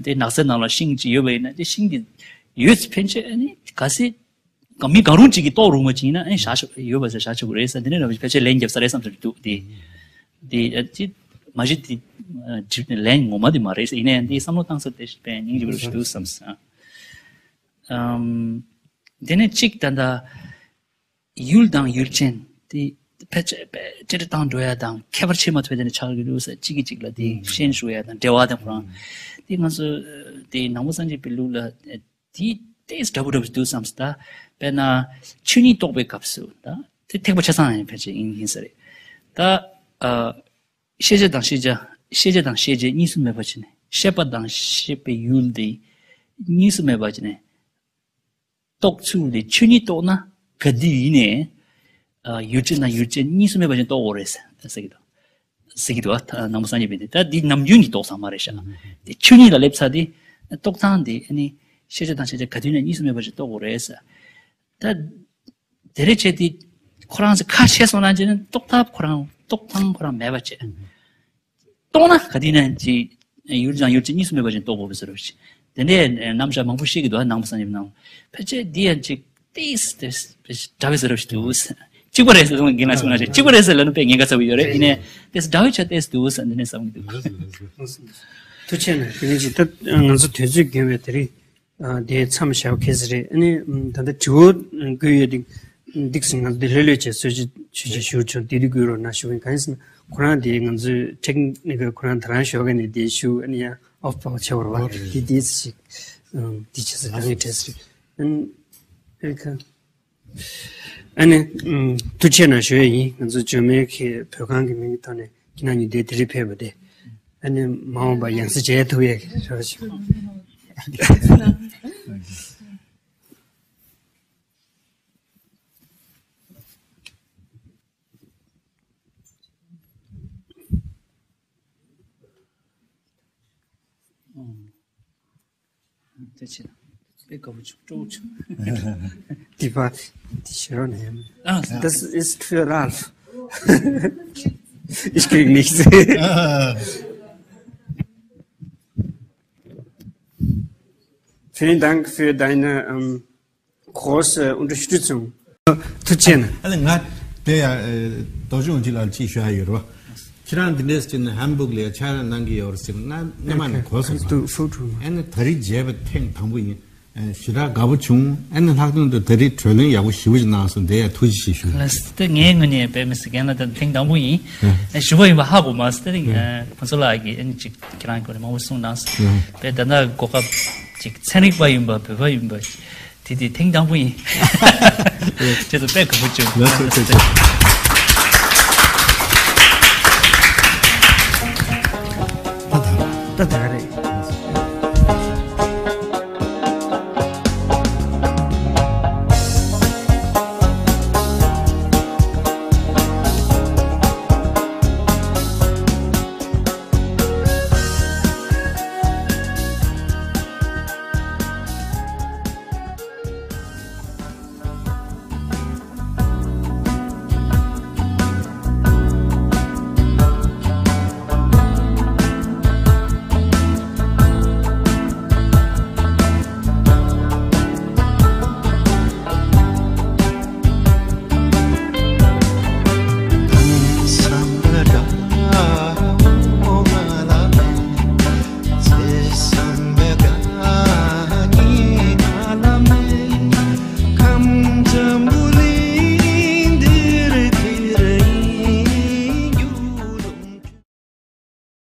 དེ་ནགས་ཚལ་ནང་ལ་ཤིང་ཅིག་ཡོད་པ་ཡིན་ན་དེ་ཤིང་དེ་ཡོད་ཚེ་ཕན་ཆད་ནི་ག་སྲིད། གང་མི་གང་རུང་གཅིག་གིས་རྟོགས་རུང་བ་ཅིག་ཡིན་ན་ཨེ་བཞག་ཆོག་ཡོད་པ་ཟེར་བཞག་ཆོག་གི་རེད་ཟེར། འདི་ནས་ཕལ་ཆེར་ལན་རྒྱབ་ས་རེད་བསམ་ཚུལ་འདུག་དེ་དེ་ཅི་མ་གཞི་དེ་ལན་ངོ་མ་དེ་མ་རེད་ཟེར། ཡིན་ནའི་འདི་བསམ་བློ་བཏང་ས་དེ་དཔེ་སྙིང་རྗེ་པོ་ཞིག་འདུག་བསམ་སོང་། ཨམ། དེ་ནས་གཅིག་ད་ལྟ་ཡུལ་དང་ཡུལ་ཅན་དེ་ཕལ་ཆེར་དཔེ་ཅི་རེ་བཏང་འགྲོ་ཡ་དང་ཁྱད་པར་ཕྱེ་མ་ཐུབ་དེ་ནས་ཆགས་ཀྱི་འདུག་ཟེར། གཅིག་གིས་གཅིག་ལ་དེ་ཤན་ཞུགས་ཡ་དང་འབྲེལ་བ་དང་ཁོ་རང་དེ་ང་ཚོ་དེ་ནང་པ་སངས་རྒྱས་པའི་ལུགས་ལ། དེ་ཏོག་ཙམ་འདྲ་པོ་འདྲ་པོ་འདུག་བསམ་སོང་། ད་དཔེར་ན་ཆོས་ཉིད་རྟོགས་པའི་སྐབས་སུ་ད་དེ་ཐེག་པ་ཆ་ཚང་ཡང་ཕལ་ཆེར་ཡིན་ཡིན་ས་རེད། ད་ཨ་ཤེས་བྱ་དང་ཤེས་བྱ་ཤེས་བྱ་དང་ཤེས་བྱེད་གཉིས་སུ་མེད་པ་བྱས་ནས་ ཤེས་པ་དང་ཤེས་པའི་ཡུལ་དེ་གཉིས་སུ་མེད་པ་བྱས་ནས་རྟོགས་ཚུལ་དེ་ཆོས་ཉིད་རྟོགས་ན་ག་དུས་ཡིན་ནའི་ཨ་ཡུལ་ཅན་དང་ཡུལ་ཅན་གཉིས་སུ་མེད་པ་བྱས་ནས་རྟོགས་དགོས་རེད་ཟེར་གྱི་འདུག་ཟེར་གྱི་འདུག་ཨ། ནང་པ་སངས་རྒྱས་པའི་དེ་ད་འདི་ནམ་རྒྱུན་གྱི་རྟོགས་བསམ་མ་རེད་ཤག་དེ་ཆོས་ཉིད་ལ་སླེབས་ཚར་དེ་རྟོགས་སྟངས་དེ་ཨ་ནི་ཤེས་བྱ་དང་ཤེས་བྱ་ག་དུས་ན་གཉིས་སུ་མེད་པ་ཞིག་རྟོགས་དགོས་རེད་ཟེར། ད་དེ་རེད་བྱས་དེ་ཁོ་རང་ཚོ་ཁ་ཕྱེ་སོང་ན་ཅི་ན་རྟོགས་ཐབས་ཁོ་རང་རྟོགས་སྟངས་ཁོ་རང་མེད་པ་བྱས། རྟོགས་ན་ག་དུས་ན་ཅི་ཡུལ་ཅན་ཡུལ་ཅན་གཉིས་སུ་མེད་པ་ཞིག་རྟོགས་དགོས་རེད་ཟེར་བ་ཞིག་དེ་འདྲའི་རྣམ་གཞག་མང་པོ་ཤེས་ཀྱི་འདུག་ནང་པ་སངས་རྒྱས་པའི་ནང་ཕལ་ཆེར་འདི་ཡང་ཅིག་ཏིས་ཏིས་འདྲ་བའི་ཟེར་རོ་ཞིག་འདུག་གཅིག་པ་རེད་ཟེར་སོང་། རྒན་ལགས་གསུངས་ན་རེད། གཅིག་པ་རེད་ཟེར་ལབ་ན་དཔེ་ཉེན་ཁ་ཚ་པོ་ཡོད་རེད། ཡིན་ནའི་ཏིས་འདྲ་བའི་ཆ་ཏིས་འདུག་ཟེར་འདི་ནས་བསམ་གྱི་འདུག་ཐུགས་རྗེ་གནང་། དེ་ནས་ཅིག་ད་ང་ཚོ་དུས་ཚོད་རྒན་པའི་དེ་རིང་དེ་མཚམས་བཞག་གལ་ཟེར་རེད། ཨ་ནི་ད་ལྟ་དྲི་བ་དགོས་ཡོད་དེ་འདུག་ཟེར་ང་ཚོ་དེ་ལྷོད་ལྷོད་བྱས་ཚོད་ཅིག་ཆུ་ཅིག་ཞུ་ཆོག་དེ་དུས་དགོས་རོགས་གནང་ཞུ་གི་ཡིན། གང་ཡིན་ཟེར་ན་ཁོ་རང་དེ་ང་ཚོའི་ཊེག་ནི་ཀལ་ཁོ་རང་ད་རང་ཞོགས་ཀ་ནས་དེ་ཞུ་ཨ་ནི་ཡང་ཨོ་པོ་ཆེ་བར་བ་དེ་དེ་ཞིག་དེ་ཆེ་ས་གང་ངེས་བྲལ་ཟེར་རེད། ཨ་ནི། ཨ་ནི། ཐུགས་རྗེ་གནང་ཞུ་ཡ་ཡིན། ང་ཚོ་འཇོན་མེད་ཀྱི་བོད་ཁང་གི་མིང་གི་ཐོག་ནས་ཁྱེད་རང་གཉིས་དེ་དེ་རིང་ཕེབས་པ་དེ། ཨ་ནི་མ་འོངས་པ་ཡང་སེ་མཇལ་ཐུབ་ཡ་གི་རེ་བ་ཞུ། དེ་ཕྱིར་དཔེ་དགའ་པོ་བྱུང་། སྤྲོ་པོ་བྱུང་། Die Party, die Schirone. Ah, das ist für Ralf. Ich krieg nichts. Vielen Dank für deine ähm, große Unterstützung. ཐུགས་རྗེ་གནང་། ཨ་ལེ་ང་དེ་ཡ་རྡོ་རྗེ་དབང་ཕྱུག་ལགས་ཅིག་ཞུ་ཡ་ཡོད་རེད་བ། ཁྱེད་རང་འདི་འདྲས་ཅིག་ནི་ཧམ་བུག་ལ་ཕྱག་ལས་གནང་གི་ཡོད་རེད་ཟེར་ན་སྔོན་མ་ནས་གོ་སོང་། ཨ་ནི་ད་རེས་མཇལ་བ་ཐེངས་དང་པོ་ཡིན། ཞེ་དྲག་དགའ་པོ་བྱུང་། ཨ་ནི་ལྷག་དོན་དུ་ད་རེས་གྲོས་གླེང་ཡག་པོ་ཞེ་པོ་ཅིག་གནང་སོང་། དེ་ཡ་ཐུགས་རྗེ་ཆེ་ཞུ། ལགས་སོ། ད་ངའི་ངོས་ནས་དཔེ་མི་སྲིད་རྒན་ལགས་ད་ཐེངས་དང་པོ་ཡིན། ཞུ་བ་ཡིན་པ་ཧ་གོ་མ་སོང་། ད་རེས་ཁོང་ཚོ་ལགས་ཀྱིས་ཨ་ནི་ཅིག་ཁྱེད་རང་སྐོར་ནས་མང་པོ་གསུངས་གནང་སོང་། དཔེ་ད་ལྟ་གོ་སྐབས་ཅིག་ཚན་རིག་པ་ཡིན་པ་བོད་པ་ཡིན་པ་དེ་དེ་ཐེངས་དང་པོ་ཡིན། ཁྱེད་ཚོ་དཔེ་དགའ་པོ་བྱུང་། ལགས་སོ། ཐུགས་རྗེ་ཆེ།